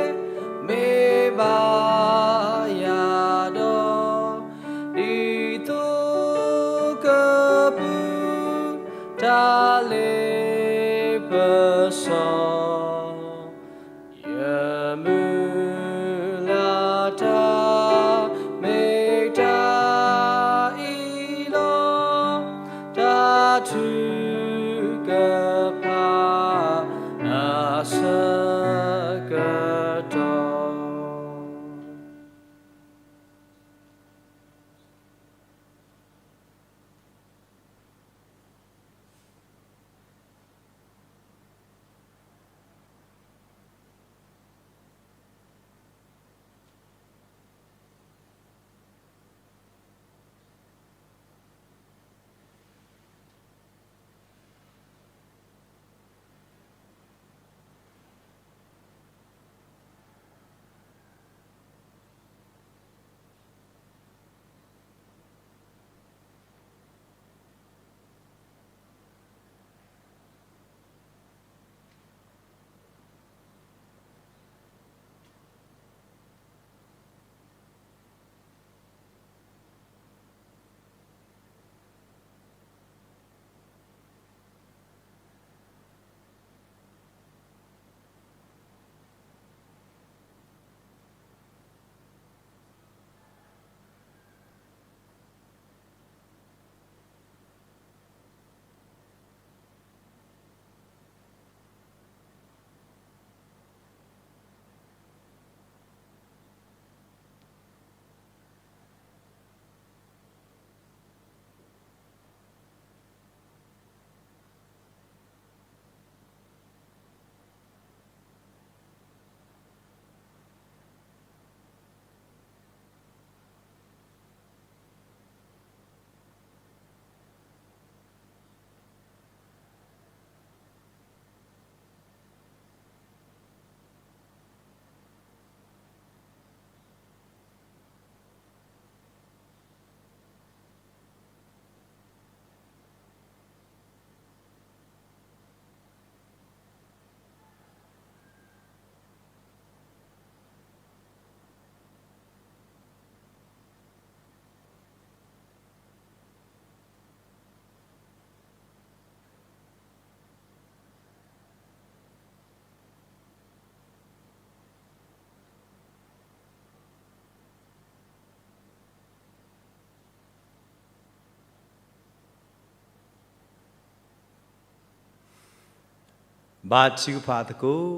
ဘါထုကဖၣ်သကိး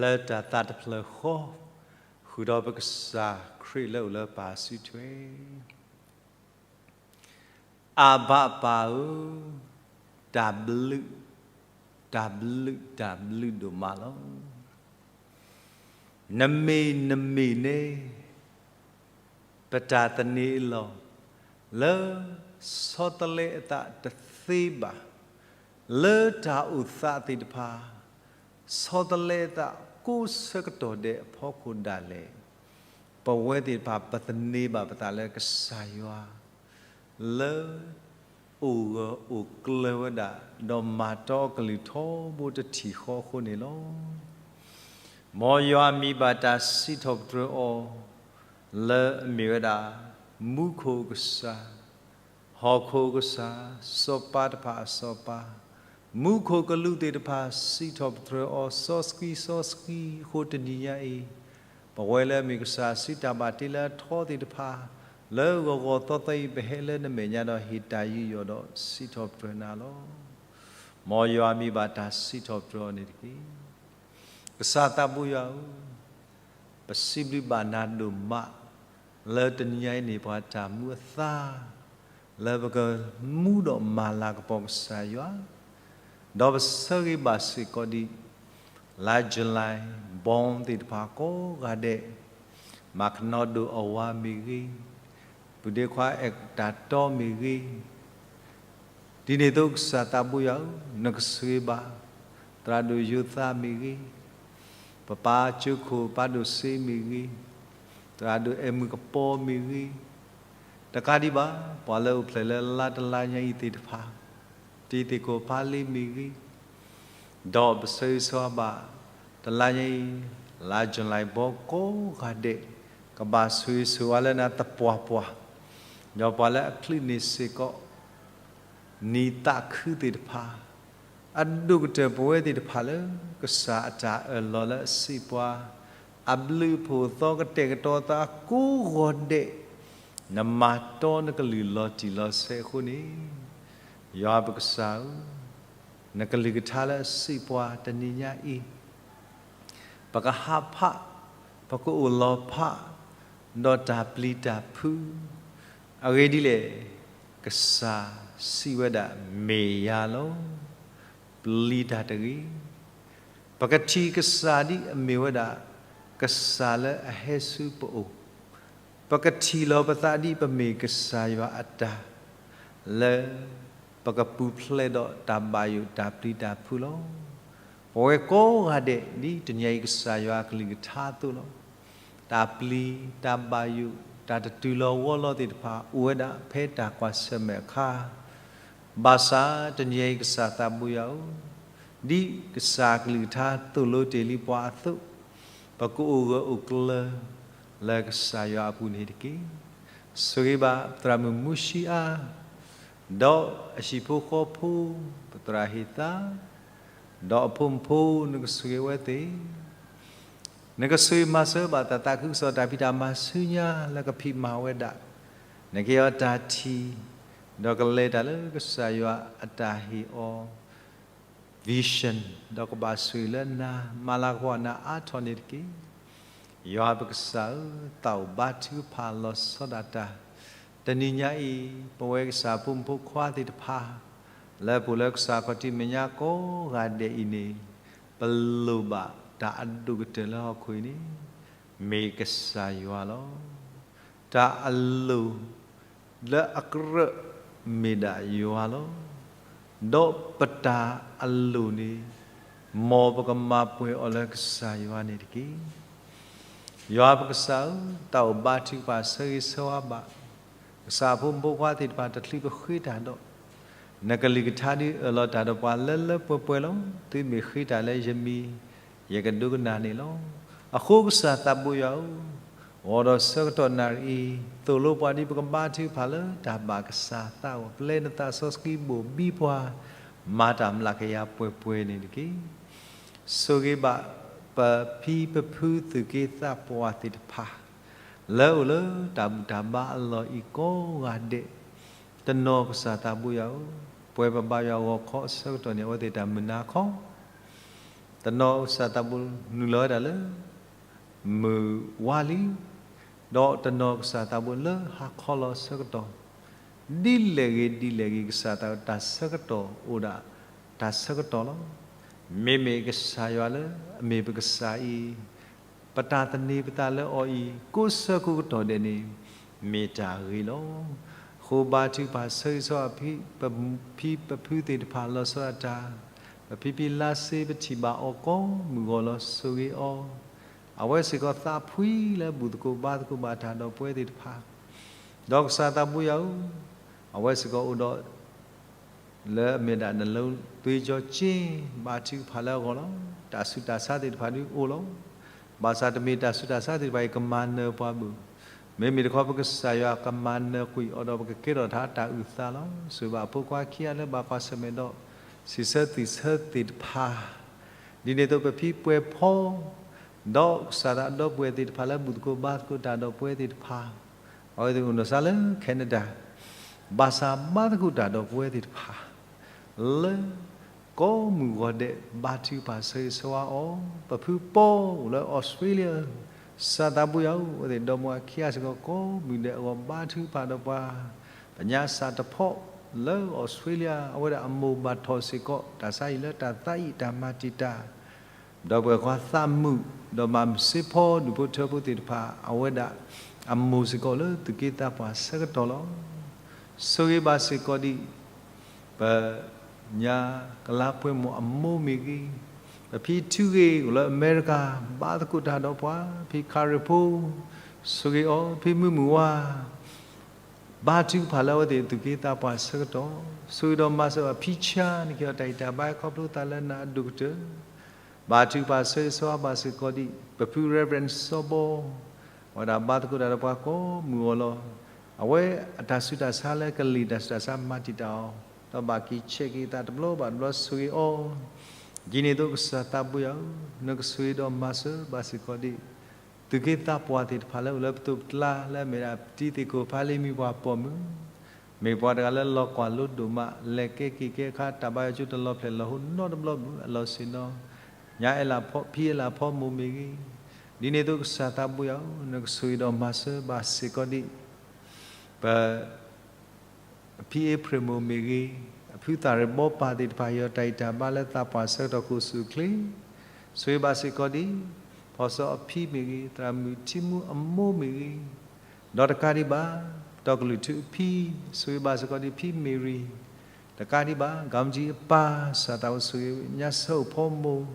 လၢတၢ်သးတဖျၢၣ်ဃီ, ဃုာ်ဒီးပကစၢ်ခရံာ်လၢအအိၣ်လၢပၢ်စုထွဲ. အၢဘၣ်ပၢ်ဧၢ, တၢ်ဘျုး, တၢ်ဘျုး, တၢ်ဘျုးဒိၣ်မးလီၤ. နမ့ၢ်နမ့ၢ်န့ၣ် ပတၢ်သန့ၤအလီၢ် လၢဆီတလဲအသးတသ့ဘၣ်, လၢတၢ်အိၣ်သးသ့ၣ်တဖၣ်, ဆီတလဲအသးကိးဆၢကတီၢ်ဒဲးအဖီခိၣ်ဒၣ်လဲာ်, ပဝဲသ့ၣ်တဖၣ်ပသန့ၤဘၣ်ပသးလၢကစၢ်ယွၤ လၢ အိၣ်ဂၢၢ်အိၣ်ကျၢၤဝဲဒၣ်, ဒီးမၤတီအကလုၢ်ထီဘိတထံၣ်ဃီအဃိန့ၣ်လီၤ. မ်ယွၤမံၤဘၣ်တၢ်စံးထီၣ်ပတြၢၤအီၤ လၢအမ့ၢ်ဝဲဒၣ် မူခိၣ်ကစၢ်, ဟီၣ်ခိၣ်ကစၢ်, စီၤပၤတဖၣ်အစီၤပၤ, မူခိၣ်ကလူးသ့ၣ်တဖၣ် စံးထီၣ်ပတြၢၤအီၤစီဆှံစီဆှံအဃိတနံၤညါအံၤ, ပဝဲလၢအမ့ၢ်ကစၢ်စုတၢ်ဘၣ်တ့လၢအထီသ့ၣ်တဖၣ်, လၢဂီၤဂီၤသီသီအံၤ ပဟဲလၢနမဲာ်ညါဒီးဟ့ၣ်တၢ်ယူးယီၣ်ဒီးစံးထီၣ်ပတြၢၤနၤလီၤ. မ်ယွၤမံၤဘၣ်တၢ်စံးထီၣ်ပတြၢၤအီၤန့ၣ်တက့ၢ်. ကစၢ်သးဘိယွၤဧၢ, ပစံးဘျုးဘၣ်နၤဒိၣ်မး လၢတနံၤညါအံၤန့ၣ် ပှၤတၢ်မူအသါ လၢပကမူဒီးမၤလၤကပီၤကစၢ်ယွၤ, ဒီးပဆၢဂ့ၤဘၣ်စ့ၢ်ကီးဒ် လါ July born သ့ၣ်တဖၣ်ကိးဂၤဒဲး, မၤကနီဒိၣ်အဝၤမ့ၢ်ဂ့ၤ, ပုၢ်ဒ့ခွါအဲၣ်တၢ်တီမ့ၢ်ဂ့ၤ, ဒ်န့ၣ်အသိးကစၢ်သးဘိယွၤဧၢ, နကဆှၢဘၣ် သရၣ်ဒိၣ်ယိၤသးမ့ၢ်ဂ့ၤ, ပပၢ်ကၠိခိၣ်ပၢ်ဒိၣ်စ့မ့ၢ်ဂ့ၤ, သရၣ်ဒိၣ်အဲၣ်မုၣ်ကပီၤမ့ၢ်ဂ့ၤ, တကးဒံးဘၣ် ပှၤလၢအိၣ်ဖျဲၣ်လၢလါတလါညါအံၤသ့ၣ်တဖၣ်, တံၤသ့ၣ်ခိၣ်ဖါလ့မ့ၢ်ဂ့ၤ, ဒီးပဆၢဂ့ၤဆၢဝါဘၣ် တလါညါအံၤ လါ July ဘီကိးဂၤဒဲး, ကဘၣ်ဆိၣ်ဂ့ၤဆိၣ်ဝါလၢနၤသပှၢ်ပှၢ်, ဒီးပှၤလၢအချုးန့ၢ်စ့ၢ်ကီး နံၣ်သးခုသ့ၣ်တဖၣ်, အဒိၣ်ကတၢၢ်ပဝဲသ့ၣ်တဖၣ်လၢ ကစၢ်အတၢ်အၢၣ်လီၤလၢအစံးပှၤ, အဘျုးအဖှိၣ်အသီကတဲာ်ကတီၤသးကိးဂီၤဒဲး, နမၤတီနကလုၢ်လီၤတံၢ်လီၤဆဲးအဃိန့ၣ်, ယွၤပကစၢ်ဧၢ, နကလုၢ်ကထါလၢအစံးပှၤတနံၤညါအံၤ ပကဟးဖး, ပကအိၣ်လီၤဖး, ဒီးတၢ်ပျံၤတၢ်ဖုး, အဂ့ၢ်ဒ်လဲၣ်, ကစၢ်စံးဝဲဒၣ် မ့ၢ်ယၤလီၤ. ပျံၤတၢ်တဂ့ၤ. ပကထံၣ်ကစၢ်ဒ်အမ့ၢ်ဝဲဒၣ် ကစၢ်လၢအဟဲဆူပအိၣ်, ပကထံၣ်လီၤပသးဒ်ပမ့ၢ်ကစၢ်ယွၤအတၢ် လၢပကပူၤဖျဲးဒီးတၢ်ဘၣ်ယိၣ်တၢ်ပျံၤတၢ်ဖုးလီၤ. ပဝဲကိးဂၤဒဲး ဒ်တနံၤအံၤကစၢ်ယွၤအကလုၢ်ကထါအသိးလီၤ. တၢ်ပျံၤ တၢ်ဘၣ်ယိၣ် တၢ်တတုၤလီၤဝီလီၤသ့ၣ်တဖၣ် အိၣ်ဝဲဒၣ်ဖဲတၢ်ကွၢ်ဆၢၣ်မဲာ်အခါ, ဘၣ်ဆၣ်တနံၤအံၤကစၢ်သးဘိယွၤဧၢ, ဒ်ကစၢ်အကလုၢ်ကထါသိၣ်လိတ့ၢ်လံပှၤအသိး, ပကအိၣ်ဂၢၢ်အိၣ်ကျၢၤ လၢကစၢ်ယွၤအပူၤန့ၣ်တက့ၢ်. ဆိၣ်ဂ့ၤဘၣ်သရၣ်မုၣ်မူဆံအါ ဒီးအဟံၣ်ဖိဃီဖိ, ပသရၣ်ဟ့ၣ်သါ ဒီးအဖိမုၣ်ဖိ နကဆိၣ်ဂ့ၤဝဲသ့ၣ်, နကဆိၣ်ဂ့ၤမၤစၢၤဘၣ်သးသးခုကစီၣ်တၢ်ဖံးတၢ်မၤဆူညါလၢကဖံးမၤဝဲဒၣ်, နကဟ့ၣ်အီၤတၢ်ထံၣ် ဒီးကလဲၤတၢ်လၢကစၢ်ယွၤအတၢ်ဟ့ၣ်အီၤ vision ဒီးကဘၣ်ဆိၣ်ဂ့ၤလၢနၤ မၤလၤကပီၤနၤအါထီၣ်န့ၣ်တက့ၢ်. ယွၤပကစၢ်ဧၢ, သးအိၣ်ဘါထုကဖၣ်လီၤဆီဒၣ်တၢ်, တနံၤညါအံၤ ပဝဲကစၢ်ဖိမုၣ်ဖိခွါသ့ၣ်တဖၣ် လၢပအိၣ်လၢကစၢ်ခီၣ်ထံးမဲာ်ညါကိးဂၤဒဲးအံၤန့ၣ် ပလိၣ်ဘၣ်တၢ်အဒိၣ်ကတၢၢ်လၢဟီၣ်ခိၣ်အံၤန့ၣ် မ့ၢ်ကစၢ်ယွၤလီၤ. တၢ်အလိၤ လၢအကြၢးမ့ၢ်ဒၣ်ယွၤလီၤ. ဒီးပတၢ်အလိၤန့ၣ် မ်ပကမၤပှဲၤအီၤလၢကစၢ်ယွၤန့ၣ်တက့ၢ်. ယွၤပကစၢ်ဧၢ, သးအိၣ်ဘါထုကဖၣ်ဆၢဂ့ၤဆၢဝါဘၣ် ကစၢ်ဖိမုၣ်ဖိခွါသ့ၣ်တဖၣ်တချုးပဃ့တၢ်ဒီး, နကလုၢ်ကထါဒုးအၢၣ်လီၤတၢ်ဒီးပှၤလၢလၢပှဲၤပှဲၤလီၤ. သုမ့ၢ်ဃ့တၢ်လၢယမံၤ ယကဒိကနၣ်န့ၣ်လီၤ. အဃိကစၢ်သးဘိယွၤဧၢ, အိၣ်ဒီးဆၢကတီၢ်နၣ်ရံၣ်အံၤ သိၣ်လိပှၤဒ်ပကဘါထုကဖၣ်လၢတၢ်ဘၣ်ကစၢ်သးအိၣ် ပျဲနသးစီဆှံဘိၣ်ဘံပှၤ မၤတၢ်မျးကယၤပှဲၤပှဲၤန့ၣ်တက့ၢ်. ဆိၣ်ဂ့ၤဘၣ်ပဖံပဖုသုးက့သးပှၢ်သ့ၣ်တဖၣ် လၢအိၣ်လၢတၢ်ဘူၣ်တၢ်ဘါအလီၢ်အံၤကိးဂၤဒဲး, တနီၤကစၢ်သးဘိယွၤဧၢ, ပှဲၤပဘါယွၤဂီၤခီအဆၢကတီၢ်န့ၣ် အဝဲသ့ၣ်တၢ်မုၢ်နၤခီ တနီၤကစၢ်သးဘိနုာ်လီၤဝဲဒၣ်လၢ မုၢ်ဝါလံ, ဒီးတနီၤကစၢ်သးဘိလၢဟါခီလီၤဆၢကတီၢ်, ဒ်လဲၣ်ဂ့ၤဒ်လဲၣ်ဂ့ၤ ကစၢ်သးဘိတၢ်ဆၢကတီၢ်အိၣ်ဒၣ်တၢ်ဆၢကတီၢ်လီၤ. မ့မ့ၢ်ကစၢ်ယွၤလၢအမ့ၢ်ပကစၢ်အံၤ ပတၢ်သန့ၤပသးလၢအီၤအံၤ ကိးဆၢကိးကတီၢ်ဒဲးန့ၣ် မ့ၢ်တၢ်ဂ့ၤလီၤ. အဃိဘါထုကဖၣ်ဆၢဂ့ၤဆၢဝါ ပဖံပဖုသ့ၣ်တဖၣ်လီၤဆီဒၣ်တၢ်, ပဖံဖံလါစ့ပထံၣ်ဘၣ်အီၤကိးမုၢ်ဂီၤလီၤ ဆိၣ်ဂ့ၤအီၤ, အဝဲစ့ၢ်ကီးသးဖှံလၢဘူၣ်သကိးဘါသကိးဘၣ်တၢ်ဒီးပဝဲသ့ၣ်တဖၣ်, ဒီးကစၢ်သးဘိယွၤဧၢ, အဝဲစ့ၢ်ကီးအိၣ်ဒီး လၢအမ့ၢ်ဒၣ်နလၢသွ့ကၠီက့ ဘါထုကဖၣ်လၢအဂီၢ်လီၤ. တၢ်ဆူးတၢ်ဆါသ့ၣ်တဖၣ်ဒုးအိၣ်လီၤ. ဘၣ်ဆၣ်တမ့ၢ်တၢ်ဆူးတၢ်ဆါသ့ၣ်တဖၣ်အံၤ ကမၤနၢၤပှၤဘၣ်. မ့မ့ၢ်တခီ ပကစၢ်ယွၤကမၤနၢၤကွံာ်အီၤဒီး ပကကဲထီၣ်တၢ်အုၣ်သးလီၤ. ဆိၣ်ဂ့ၤဘၣ်အဖိခွါခံဂၤလၢဘၣ်ကွၢ်ဆၢၣ်မဲာ်ဒီး စံးဆၢသ့ၣ်ဆၢသ့ၣ်တဖၣ် ဒ်န့ၣ်အသိးပဖံပှဲၤဖီ ဒီးကစၢ်သးဒီပုၢ်ဝဲၢ်သ့ၣ်တဖၣ်လၢဘူၣ်သကိးဘါသကိးတၢ်ဒီးပဝဲသ့ၣ်တဖၣ်, အဝဲသ့ၣ်အိၣ်နီၢ်စါလၢ Canada, ဘၣ်ဆၣ်ဘါသကိးတၢ်ဒီးပဝဲသ့ၣ်တဖၣ် လၢ ကိးမုၢ်ဂီၤဒဲး ဘါထုကဖၣ်ဆၢဂ့ၤဆၢဝါအီၤ, ပဖုပီအိၣ်လၢ Australia, ကစၢ်သးဘိယွၤဧၢ, အဝဲသ့ၣ်ဒီမါဝၤခံဂၤစ့ၢ်ကီး ကိးမုၢ်ဒဲးအဂီၢ်ဘါထုကဖၣ်ဒီးပှၤ, ပညါစၢ်တဖီလၢ Australia အဝဲဒၣ်အမိၢ်ဘၣ်ထီၣ်စ့ၢ်ကီး တၢ်ဆါဟံၣ်လၢတၢ်သးအံၣ်တၢ်မၤတံာ်တာ် ဒီပုၢ်ဝဲၢ်ခွါသးမုာ် ဒီးမၤစ့ဖီဒူၣ်ဖိထၢဖိသ့ၣ်တဖၣ် အဝဲဒၣ်အမိၢ်စ့ၢ်ကီးလၢသူၣ်က့သးပှၢ်ဆၢကတီၢ်လီၤ. ဆိၣ်ဂ့ၤဘၣ်စ့ၢ်ကီးဒံး ပညါကလါပှဲၤမိၢ်အမိၢ်မ့ၢ်ဂ့ၤ, ပဖံထုဂ့ၤအိၣ်လၢအမဲရကၤ ဘါသကိးတၢ်ဒီးပှၤ, ဖံခါရ့ၣ်ဖိ ဆိၣ်ဂ့ၤအီၤ, ဖံမုၢ်မုၢ်ဝါ ဘါထုကဖၣ်လၢအဝဲသ့ၣ်သူၣ်က့သးပှၢ်ဆၢကတီၢ်, ဆိၣ်ဂ့ၤဒီးမၤစၢၤဘၣ်ဖံဆါ နကဟ့ၣ်အီၤတၢ်ဂံၢ်တၢ်ဘါခီဖျိသးလၢနၤအဒိၣ်ကတၢၢ်, ဘါထုကဖၣ်ဆၢဂ့ၤဆၢဝါဘၣ်စ့ၢ်ကီးဒံး ပဖု Reverend စီၤဘီ အဝဲဒၣ်ဘါသကိးတၢ်ဒီးပှၤကိးမုၢ်ဂီၤလီၤ. အဝဲအတၢ်ဆူးတၢ်ဆါလၢကလံၢ်တၢ်ဆူးတၢ်ဆါမၤတံာ်တာ်အီၤ, ဒီးဘၣ်က့ၤဆဲးက့ၤသးတဘျီဘၣ်တဘျီ ဆိၣ်ဂ့ၤအီၤ, ဒ်န့ၣ်အသိးကစၢ်သးဘိယွၤဧၢ, နကဆိၣ်ဂ့ၤဒီးမၤစၢၤဘၣ်စ့ၢ်ကီးဒံး သူၣ်က့သးပှၢ်သ့ၣ်တဖၣ်လၢအိၣ်လၢပသိးပကျါ လၢအမ့ၢ်ဒၣ်ပတံၤသ့ၣ်ခိၣ်ဖးလံမံၤပှၢ်ပိာ်မုၣ်, မ့ၢ်ပှၤတဂၤလၢလီၤကွၢ်လိဒိၣ်မး လဲၤကဲက့ၤကဲခါ တၢ်ဘါယွၤကၠိတလီၤဖျဲၣ်လီၤဟိနီတဘျီဘၣ် အလီၢ်ဆ့ၣ်နီၤ, ညါအဲလးဖီ ဖံအဲလးဖီမိၢ်မ့ၢ်ဂ့ၤ, ဒ်န့ၣ်အသိးကစၢ်သးဘိယွၤဧၢ, နကဆိၣ်ဂ့ၤဒီးမၤစၢၤဘၣ်စ့ၢ်ကီးဒံး ပ အဖံအ့ဖြ့ၣ်မိၢ်မ့ၢ်ဂ့ၤ, အဖုသၣ်ရ့ၣ်ဘီပၢ်သ့ၣ်တဖၣ် ဟ့ၣ်အီၤတၢ်ဂံၢ်တၢ်ဘါလၢသးပှၢ်ဆၢကတီၢ်ခိၣ်ဆူၣ်အိၣ်ချ့, ဆိၣ်ဂ့ၤဘၣ်စ့ၢ်ကီးဒံး ဖီစီအဖံမ့ၢ်ဂ့ၤ, သရၣ်မုၣ်ထံမူအမိၢ်မ့ၢ်ဂ့ၤ, ဒီးတကးဒံးဘၣ် ပတီၢ်ကလုၢ်ထူအဖံ, ဆိၣ်ဂ့ၤဘၣ်စ့ၢ်ကီးဒံးဖံမ့ၢ်ရံၤ, တကးဒံးဘၣ် ကီမတံအပၢ် ကစၢ်သးဘိဆိၣ်ဂ့ၤညါဆၢအိၣ်ဖီမိၢ်,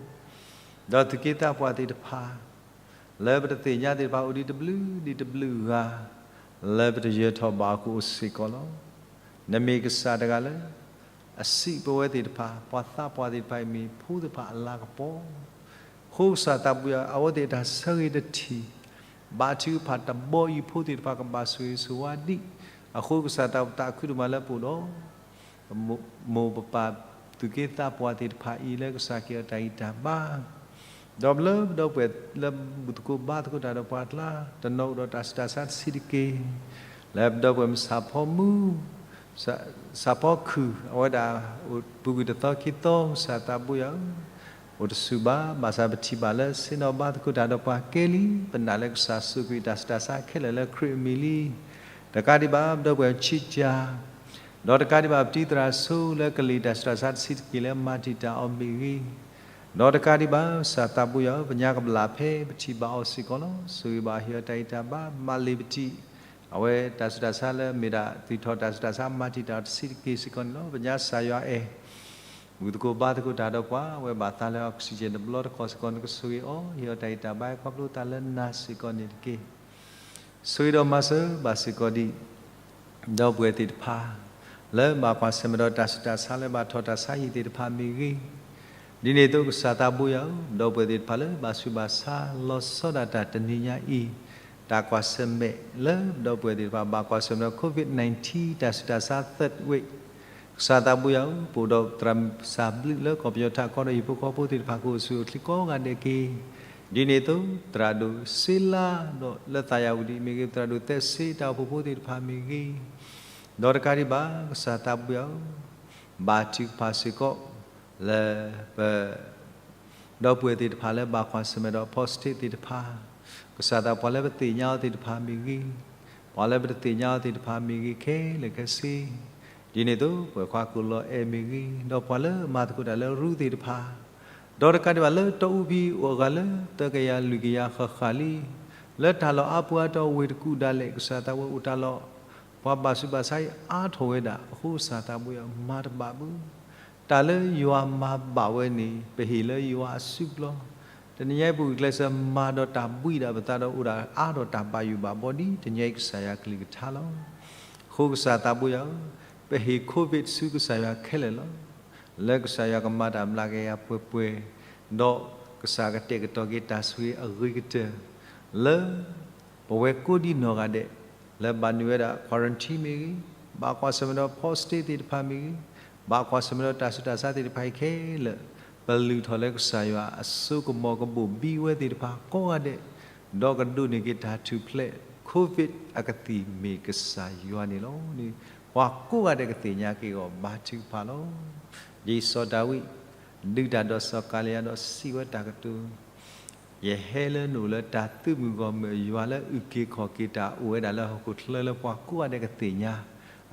ဒီးသူၣ်က့သးပှၢ်သ့ၣ်တဖၣ် လၢပတသ့ၣ်ညါသ့ၣ်တဖၣ်အိၣ်ဒံးတဘျုးဒံးတဘျုးဂၤ, လၢပတယၢၤထီၣ်ဘၣ်အီၤကအိၣ်စ့ၢ်ကီးလီၤ. နမ့ၢ်ကစၢ်တဂၤလၢ အစံးပဝဲသ့ၣ်တဖၣ်, ပှၤသးပှၢ်သ့ၣ်တဖၣ်အံၤမ့ၢ်ဖိသ့ၣ်တဖၣ်အလၤကပီၤ, အဃိကစၢ်သးဘိယွၤဧၢ, အဝဲသ့ၣ်အတၢ်ဆၢဂ့ၤတထံၣ်, ဘါထုကဖၣ်တဘီအံၤဖိသ့ၣ်တဖၣ်ကဘၣ်ဆိၣ်ဂ့ၤဆိၣ်ဝါဒံး, အဃိကစၢ်သးဘိယွၤ ပသးခုဒိၣ်မးလၢပအိၣ်ဒီး ပမိၢ်ပပၢ် သူၣ်က့သးပှၢ်သ့ၣ်တဖၣ်အံၤလၢကစၢ်က့ၤအီၤတၢ်ဂံၢ်တၢ်ဘါ, ဒီးလၢပဒီပုၢ်ဝဲၢ်လၢဘူၣ်သကိးဘါသကိးတၢ်ဒီးပှၤအကျါ, တနီၤအိၣ်ဒီးတၢ်ဆူးတၢ်ဆါတဆံးတက့ၢ်, လၢပဒီပုၢ်ဝဲၢ်မုၣ်ဆၣ်ဖီမုၣ်, ဆၣ်ဖီခုၣ် အဝဲဒၣ်အိၣ်ပူၤကွံာ်တသီခံသီ ကစၢ်သးဘိယွၤဧၢ, အိၣ်တဆူၣ်ဘၣ်, ဘၣ်ဆၣ်ပထံၣ်ဘၣ်လၢဆ့ၣ်နီၤဘါသကိးတၢ်ဒီးပှၤကဲလံ, ပနာ်လၢကစၢ်ဆိၣ်ဂ့ၤတၢ်ဆူးတၢ်ဆါခဲလၢာ်လၢခရံာ်အမံၤလံ, တကးဒံးဘၣ် ပဒီပုၢ်ဝဲၢ်ဆံးကၠၢ် ဒီးတကးဒံးဘၣ်ပတံၤသရၣ်ဆိလၢကလံၤတၢ်ဆူးတၢ်ဆါတဆံးတက့ၢ်လၢမၤတံာ်တာ်အီၤမ့ၢ်ဂ့ၤ, ဒီးတကးဒံးဘၣ် ကစၢ်သးဘိယွၤဧၢ, ပညါကဘျၣ်ဖဲပထံၣ်ဘၣ်အီၤစ့ၢ်ကီးလီၤ. ဆိၣ်ဂ့ၤဘၣ်အီၤဟ့ၣ်အီၤတၢ်ဂံၢ်တၢ်ဘါ, မၤလ့ၤပတံၤ, အဝဲတၢ်ဆူးတၢ်ဆါလၢမ့ၢ်ဒၣ်သုးထီၣ်တၢ်ဆူးတၢ်ဆါမၤတံာ်တာ်အီၤတဆံးတက့ၢ်စ့ၢ်ကီးန့ၣ်လီၤ. ပညါကစၢ်ယွၤအဲၣ် ဘူၣ်သကိးဘါသကိးတၢ်ဒီးပှၤ, အဝဲဘၣ်သးလၢ oxygen တဘျီတခီၣ်စ့ၢ်ကီးန့ၣ် ကဆိၣ်ဂ့ၤအီၤ ဟ့ၣ်အီၤတၢ်ဂံၢ်တၢ်ဘါခီဖျိသးလၢနၤစ့ၢ်ကီးန့ၣ်တက့ၢ်. ဆိၣ်ဂ့ၤဒီးမၤစၢၤဘၣ်စ့ၢ်ကီးဒံး ဒီပုၢ်ဝဲၢ်သ့ၣ်တဖၣ် လၢဘၣ်ကွၢ်ဆၢၣ်မဲာ်ဒီးတၢ်ဆူးတၢ်ဆါလၢဘၣ်ထီၣ်တၢ်ဆါဟံၣ်သ့ၣ်တဖၣ်မ့ၢ်ဂ့ၤ, ဒ်န့ၣ်အသိးကစၢ်သးဘိယွၤဧၢ, ဒီပုၢ်ဝဲၢ်သ့ၣ်တဖၣ်လၢဘၣ်ဆူးဘၣ်ဆါလီၤဆီဒၣ်တၢ်တနံၤညါအံၤ, တၢ်ကွၢ်ဆၢၣ်မဲာ်လၢဒီပုၢ်ဝဲၢ်သ့ၣ်တဖၣ် ဘၣ်ကွၢ်ဆၢၣ်မဲာ်ဒီး COVID nineteen တၢ်ဆူးတၢ်ဆါ third wave ကစၢ်သးဘိယွၤဧၢ, ပအိၣ်ဒီးသရၣ်မုၣ်စၢ်ဘျုးလၢကီၢ်ပယီၤထးခီဒီးဟံၣ်ဖိဃီဖိသ့ၣ်တဖၣ်ကအိၣ်ဆူၣ်အိၣ်ချ့ကိးဂၤဒဲးတက့ၢ်. ဒ်န့ၣ်အသိး သရၣ်ဒိၣ်စ့လါဒီးလၢသးယၤဝံၤဒံးမ့ၢ်ဂ့ၤ, သရၣ်ဒိၣ်သဲးစ့တၢ်အိၣ်ဖှိၣ်ဖိသ့ၣ်တဖၣ်မ့ၢ်ဂ့ၤ, ဒီးတကးဒံးဘၣ် ကစၢ်သးဘိယွၤဧၢ, ဘါထုကဖၣ်စ့ၢ်ကီး လၢပ ဒီပုၢ်ဝဲၢ်သ့ၣ်တဖၣ်လၢဘၣ်ကွၢ်ဆၢၣ်မဲာ်ဒီး positive သ့ၣ်တဖၣ်, ကစၢ်သးပှၢ်လၢပသ့ၣ်ညါအီၤသ့ၣ်တဖၣ်မ့ၢ်ဂ့ၤ, ပှၤလၢပတသ့ၣ်ညါအီၤသ့ၣ်တဖၣ်မ့ၢ်ဂ့ၤခဲလၢာ်ခဲဆ့, ဒ်န့ၣ်အသိး ပဝဲၢ်ခွါကိၣ်လီၤအဲၣ်မ့ၢ်ဂ့ၤ, ဒီးပှၤလၢမၤသကိးတၢ်လၢရူသ့ၣ်တဖၣ်, ဒီးတကးဒံးဘၣ်လၢတီအူဖံအိၣ်အဂၤလၢသၢကယၤလွံၢ်ကယၤဃၣ်ဃၣ်လံ, လၢတၢ်လီၢ်အါပူၤအါတီၤဝ့ၢ်တကူၣ်ဒၣ်လဲာ် ကစၢ်သးဝဲအိၣ်တၢ်လီၢ်, ပှၤဘၣ်ဆူးဘၣ်ဆါအံၤအါထီၣ်ဝဲဒၣ် အဃိကစၢ်သးပှၢ်ယွၤမၤတဘၣ်ဘၣ် တၢ်လၢယွၤမၤဘၣ်ဝဲန့ၣ် ပဟ့ၣ်လၢယွၤအစုပျီ, တနံၤညါအံၤပဂုာ်ကျဲးစၢးမၤဒီးတၢ်ဘှံးဒၣ်ပသးဒီးအိၣ်ဒၣ်အါထီၣ်တၢ်ဘၣ်ယိၣ်ဘၣ်ဘီဒ်တနံၤညါအံၤကစၢ်ယွၤကလုၢ်ကထါလီၤ. အဃိကစၢ်သးပှၢ်ယွၤဧၢ, ပဟ့ၣ် covid ဆူကစၢ်ယွၤခဲလၢာ်လီၤ. လၢကစၢ်ယွၤကမၤတၢ်မျးကယၤပှဲၤပှဲၤ, ဒီးကစၢ်ကတဲာ်ကတီၤက့ၤတၢ်ဆိၣ်ဂ့ၤအဂ့ၤကတၢၢ်, လၢ ပဝဲကိးဒံနီၢ်ဂၤဒဲး, လၢဘၣ်နုာ်ဝဲဒၣ် quarantine မ့ၢ်ဂ့ၤ, ဘၣ်ကွၢ်ဆၢၣ်မဲာ်ဒီး positive သ့ၣ်တဖၣ်မ့ၢ်ဂ့ၤ, ဘၣ်ကွၢ်ဆၢၣ်မဲာ်ဒီးတၢ်ဆူးတၢ်ဆါသ့ၣ်တဖၣ်အံၤခဲလၢာ်, ပလုၢ်ထီၣ်လၢကစၢ်ယွၤအစိကမီၤကဘိၣ်ဘံဝဲသ့ၣ်တဖၣ်ကိးဂၤဒဲး, ဒီးကဒိးန့ၢ်က့ၤတၢ်ထူၣ်ဖျဲး covid အကသံၣ်မ့ၢ်ကစၢ်ယွၤန့ၣ်လီၤ. ပှၤကိးဂၤဒဲးကသ့ၣ်ညါက့ၤအီၤဘါထုကဖၣ်လီၤ. ဒ်စီၤဒၤဝံး ဒုးတၢ်ဒီးစီၤကၤလံယၤဒီးစံးဝဲတၢ်ကတိၤ ယဟဲလၢနအိၣ်လၢတၢ်သုးမုၢ်ဂီၢ်မုၢ်အယွၤလၢအုၣ်က့ၤခီၣ်က့ၤတၢ်အိၣ်ဝဲဒၣ်လၢဟီၣ်ခိၣ်ချၢလၢပှၤကိးဂၤဒဲးကသ့ၣ်ညါ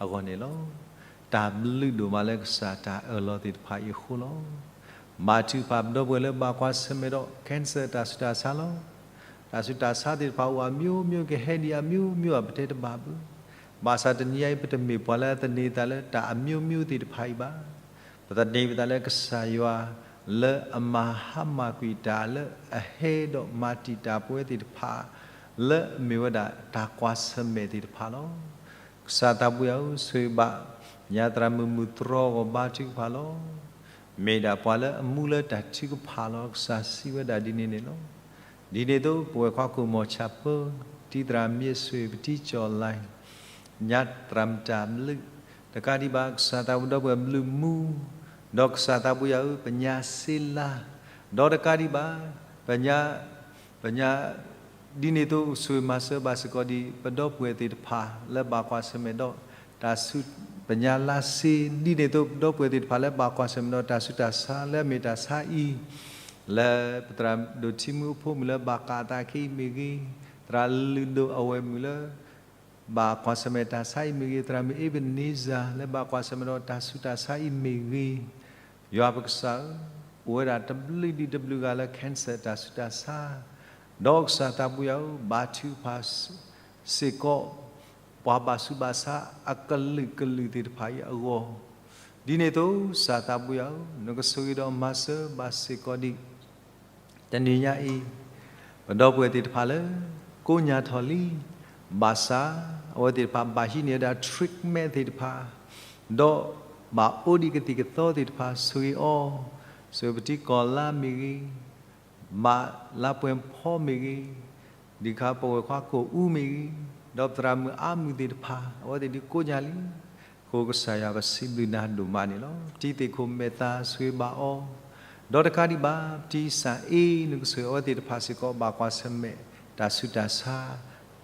အဂီၢ်န့ၣ်လီၤ. တၢ်ဘျုးဒိၣ်မးလၢကစၢ်တၢ်အၢၣ်လီၤသ့ၣ်တဖၣ်အံၤအဃိလီၤ. ဘါထုကဖၣ်ပဒီပုၢ်ဝဲၢ်လၢဘၣ်ကွၢ်ဆၢၣ်မဲာ်ဒီး cancer တၢ်ဆူးတၢ်ဆါလီၤ. တၢ်ဆူးတၢ်ဆါသ့ၣ်တဖၣ်အိၣ်အမျိုးမျိုး ကဟဲဒံးအမျိုးမျိုး အပတဲတဘၣ်ဘၣ်. ဘၣ်ဆၣ်တနံၤညါအံၤ ပတမ့ၢ်ပှၤလၢအသန့ၤသးလၢတၢ်အမျိုးမျိုးသ့ၣ်တဖၣ်အံၤဘၣ်. ပသန့ၤပသးလၢကစၢ်ယွၤ လၢအမၤဟါမၢ်ကွံာ်တၢ်လၢအဟဲဒီးမၤတံာ်တာ်ပဝဲသ့ၣ်တဖၣ် လၢအမ့ၢ်ဝဲဒၣ်တၢ်ကွၢ်ဆၢၣ်မဲာ်သ့ၣ်တဖၣ်လီၤ. ကစၢ်သးပှၢ်ယွၤဧၢ, ဆိၣ်ဂ့ၤဘၣ် ညါသရၣ်မုၣ်မုၢ်တြီၤအဂီၢ်ဘါထုကဖၣ်လီၤ. မ့ၢ်ဒၣ်ပှၤလၢအမူလၢတၢ်ထုကဖၣ်လီၤ. ကစၢ်စံးဝဲဒၣ်ဒ်န့ၣ်န့ၣ်လီၤ. ဒ်န့ၣ်အသိး ပဝဲၢ်ခွါကိၣ်မီၤဆၣ်ပၢ, တံၤသရၣ်မ့ၢ်ဆိၣ်ဂ့ၤ ပတံၤကၠီၣ်လဲၣ် ညါသရၣ်မုၣ်တၢ်ဘျုး, တကးဒံးဘၣ် ကစၢ်သးပှၢ်ဒီပုၢ်ဝဲၢ်ဘျုးမူ, ဒီးကစၢ်သးပှၢ်ယွၤဧၢ, ပညါစ့လါ, ဒီးတကးဒံးဘၣ် ပညါ ပညါ ဒ်န့ၣ်အသိး ဆိၣ်ဂ့ၤမၤစၢၤဘၣ်စ့ၢ်ကီးဒံး ပဒီပုၢ်ဝဲၢ်သ့ၣ်တဖၣ်လၢဘၣ်ကွၢ်ဆၢၣ်မဲာ်ဒီး တၢ်ဆူး ပညါလါစ့, ဒ်န့ၣ်အသိး ပဒီပုၢ်ဝဲၢ်သ့ၣ်တဖၣ်လၢဘၣ်ကွၢ်ဆၢၣ်မဲာ်ဒီးတၢ်ဆူးတၢ်ဆါ လၢအမ့ၢ်တၢ်ဆါအံၤ လၢပသရၣ်ဒိၣ်ထံမူအဖိမုၣ်လၢဘၣ်ကးအသးခဲအံၤမ့ၢ်ဂ့ၤ, သရၣ်လုၢ်ဒိၣ်အဝဲၢ်မုၣ်လၢ ဘၣ်ကွၢ်ဆၢၣ်မဲာ်တၢ်ဆါအံၤမ့ၢ်ဂ့ၤ, သရၣ်မုၣ်အ့ဘနံစၢ် လၢဘၣ်ကွၢ်ဆၢၣ်မဲာ်ဒီးတၢ်ဆူးတၢ်ဆါအံၤမ့ၢ်ဂ့ၤ, ယွၤပကစၢ်ဧၢ, အိၣ်ဝဲဒၣ်တဘျုးဒံးတဘျုးဂၤလၢ cancer တၢ်ဆူးတၢ်ဆါ, ဒီးကစၢ်သးပှၢ်ယွၤဧၢ, ဘါထုကဖၣ်စ့ၢ်ကီး ပှၤဘၣ်ဆူးဘၣ်ဆါအကလုာ်ကလုာ်သ့ၣ်တဖၣ်အံၤအဂီၢ်, ဒ်န့ၣ်အသိး ကစၢ်သးပှၢ်ယွၤဧၢ, နကဆိၣ်ဂ့ၤဒီးမၤစၢၤဘၣ်စ့ၢ်ကီးဒံး တနံၤညါအံၤ ပဒီပုၢ်ဝဲၢ်သ့ၣ်တဖၣ်လၢ ကိညါထီၣ်လံ, ဘၣ်ဆၣ် အဝဲသ့ၣ်တဖၣ်ဘၣ်ဟံးန့ၢ်ဝဲဒၣ် treatment သ့ၣ်တဖၣ်, ဒီးဘၣ်အိၣ်ဒံးကသံၣ်ကသီသ့ၣ်တဖၣ် ဆိၣ်ဂ့ၤအီၤ, ဆိၣ်ဂ့ၤပတံၤကီၢ်လါမ့ၢ်ဂ့ၤ, မးလါပှဲၤဖီမ့ၢ်ဂ့ၤ, ဒ်ခါပဝဲၢ်ခွါကိၣ်အူမ့ၢ်ဂ့ၤ, ဒီးပသရၣ်မုၣ်အါမုၢ်သ့ၣ်တဖၣ် အဝဲသ့ၣ်ဒုးကိညါလံ အဃိကစၢ်ယွၤပစံးဘျုးနၤဒိၣ်မးန့ၣ်လီၤ. ပတံၤသ့ၣ်ခိၣ်မဲာ်သၣ်ဆိၣ်ဂ့ၤဘၣ်အီၤ, ဒီးတကးဒံးဘၣ် ပတံၤစၣ်အ့ နကဆိၣ်ဂ့ၤအဝဲသ့ၣ်တဖၣ်စ့ၢ်ကီး ဘၣ်ကွၢ်ဆၢၣ်မဲာ်တၢ်ဆူးတၢ်ဆါ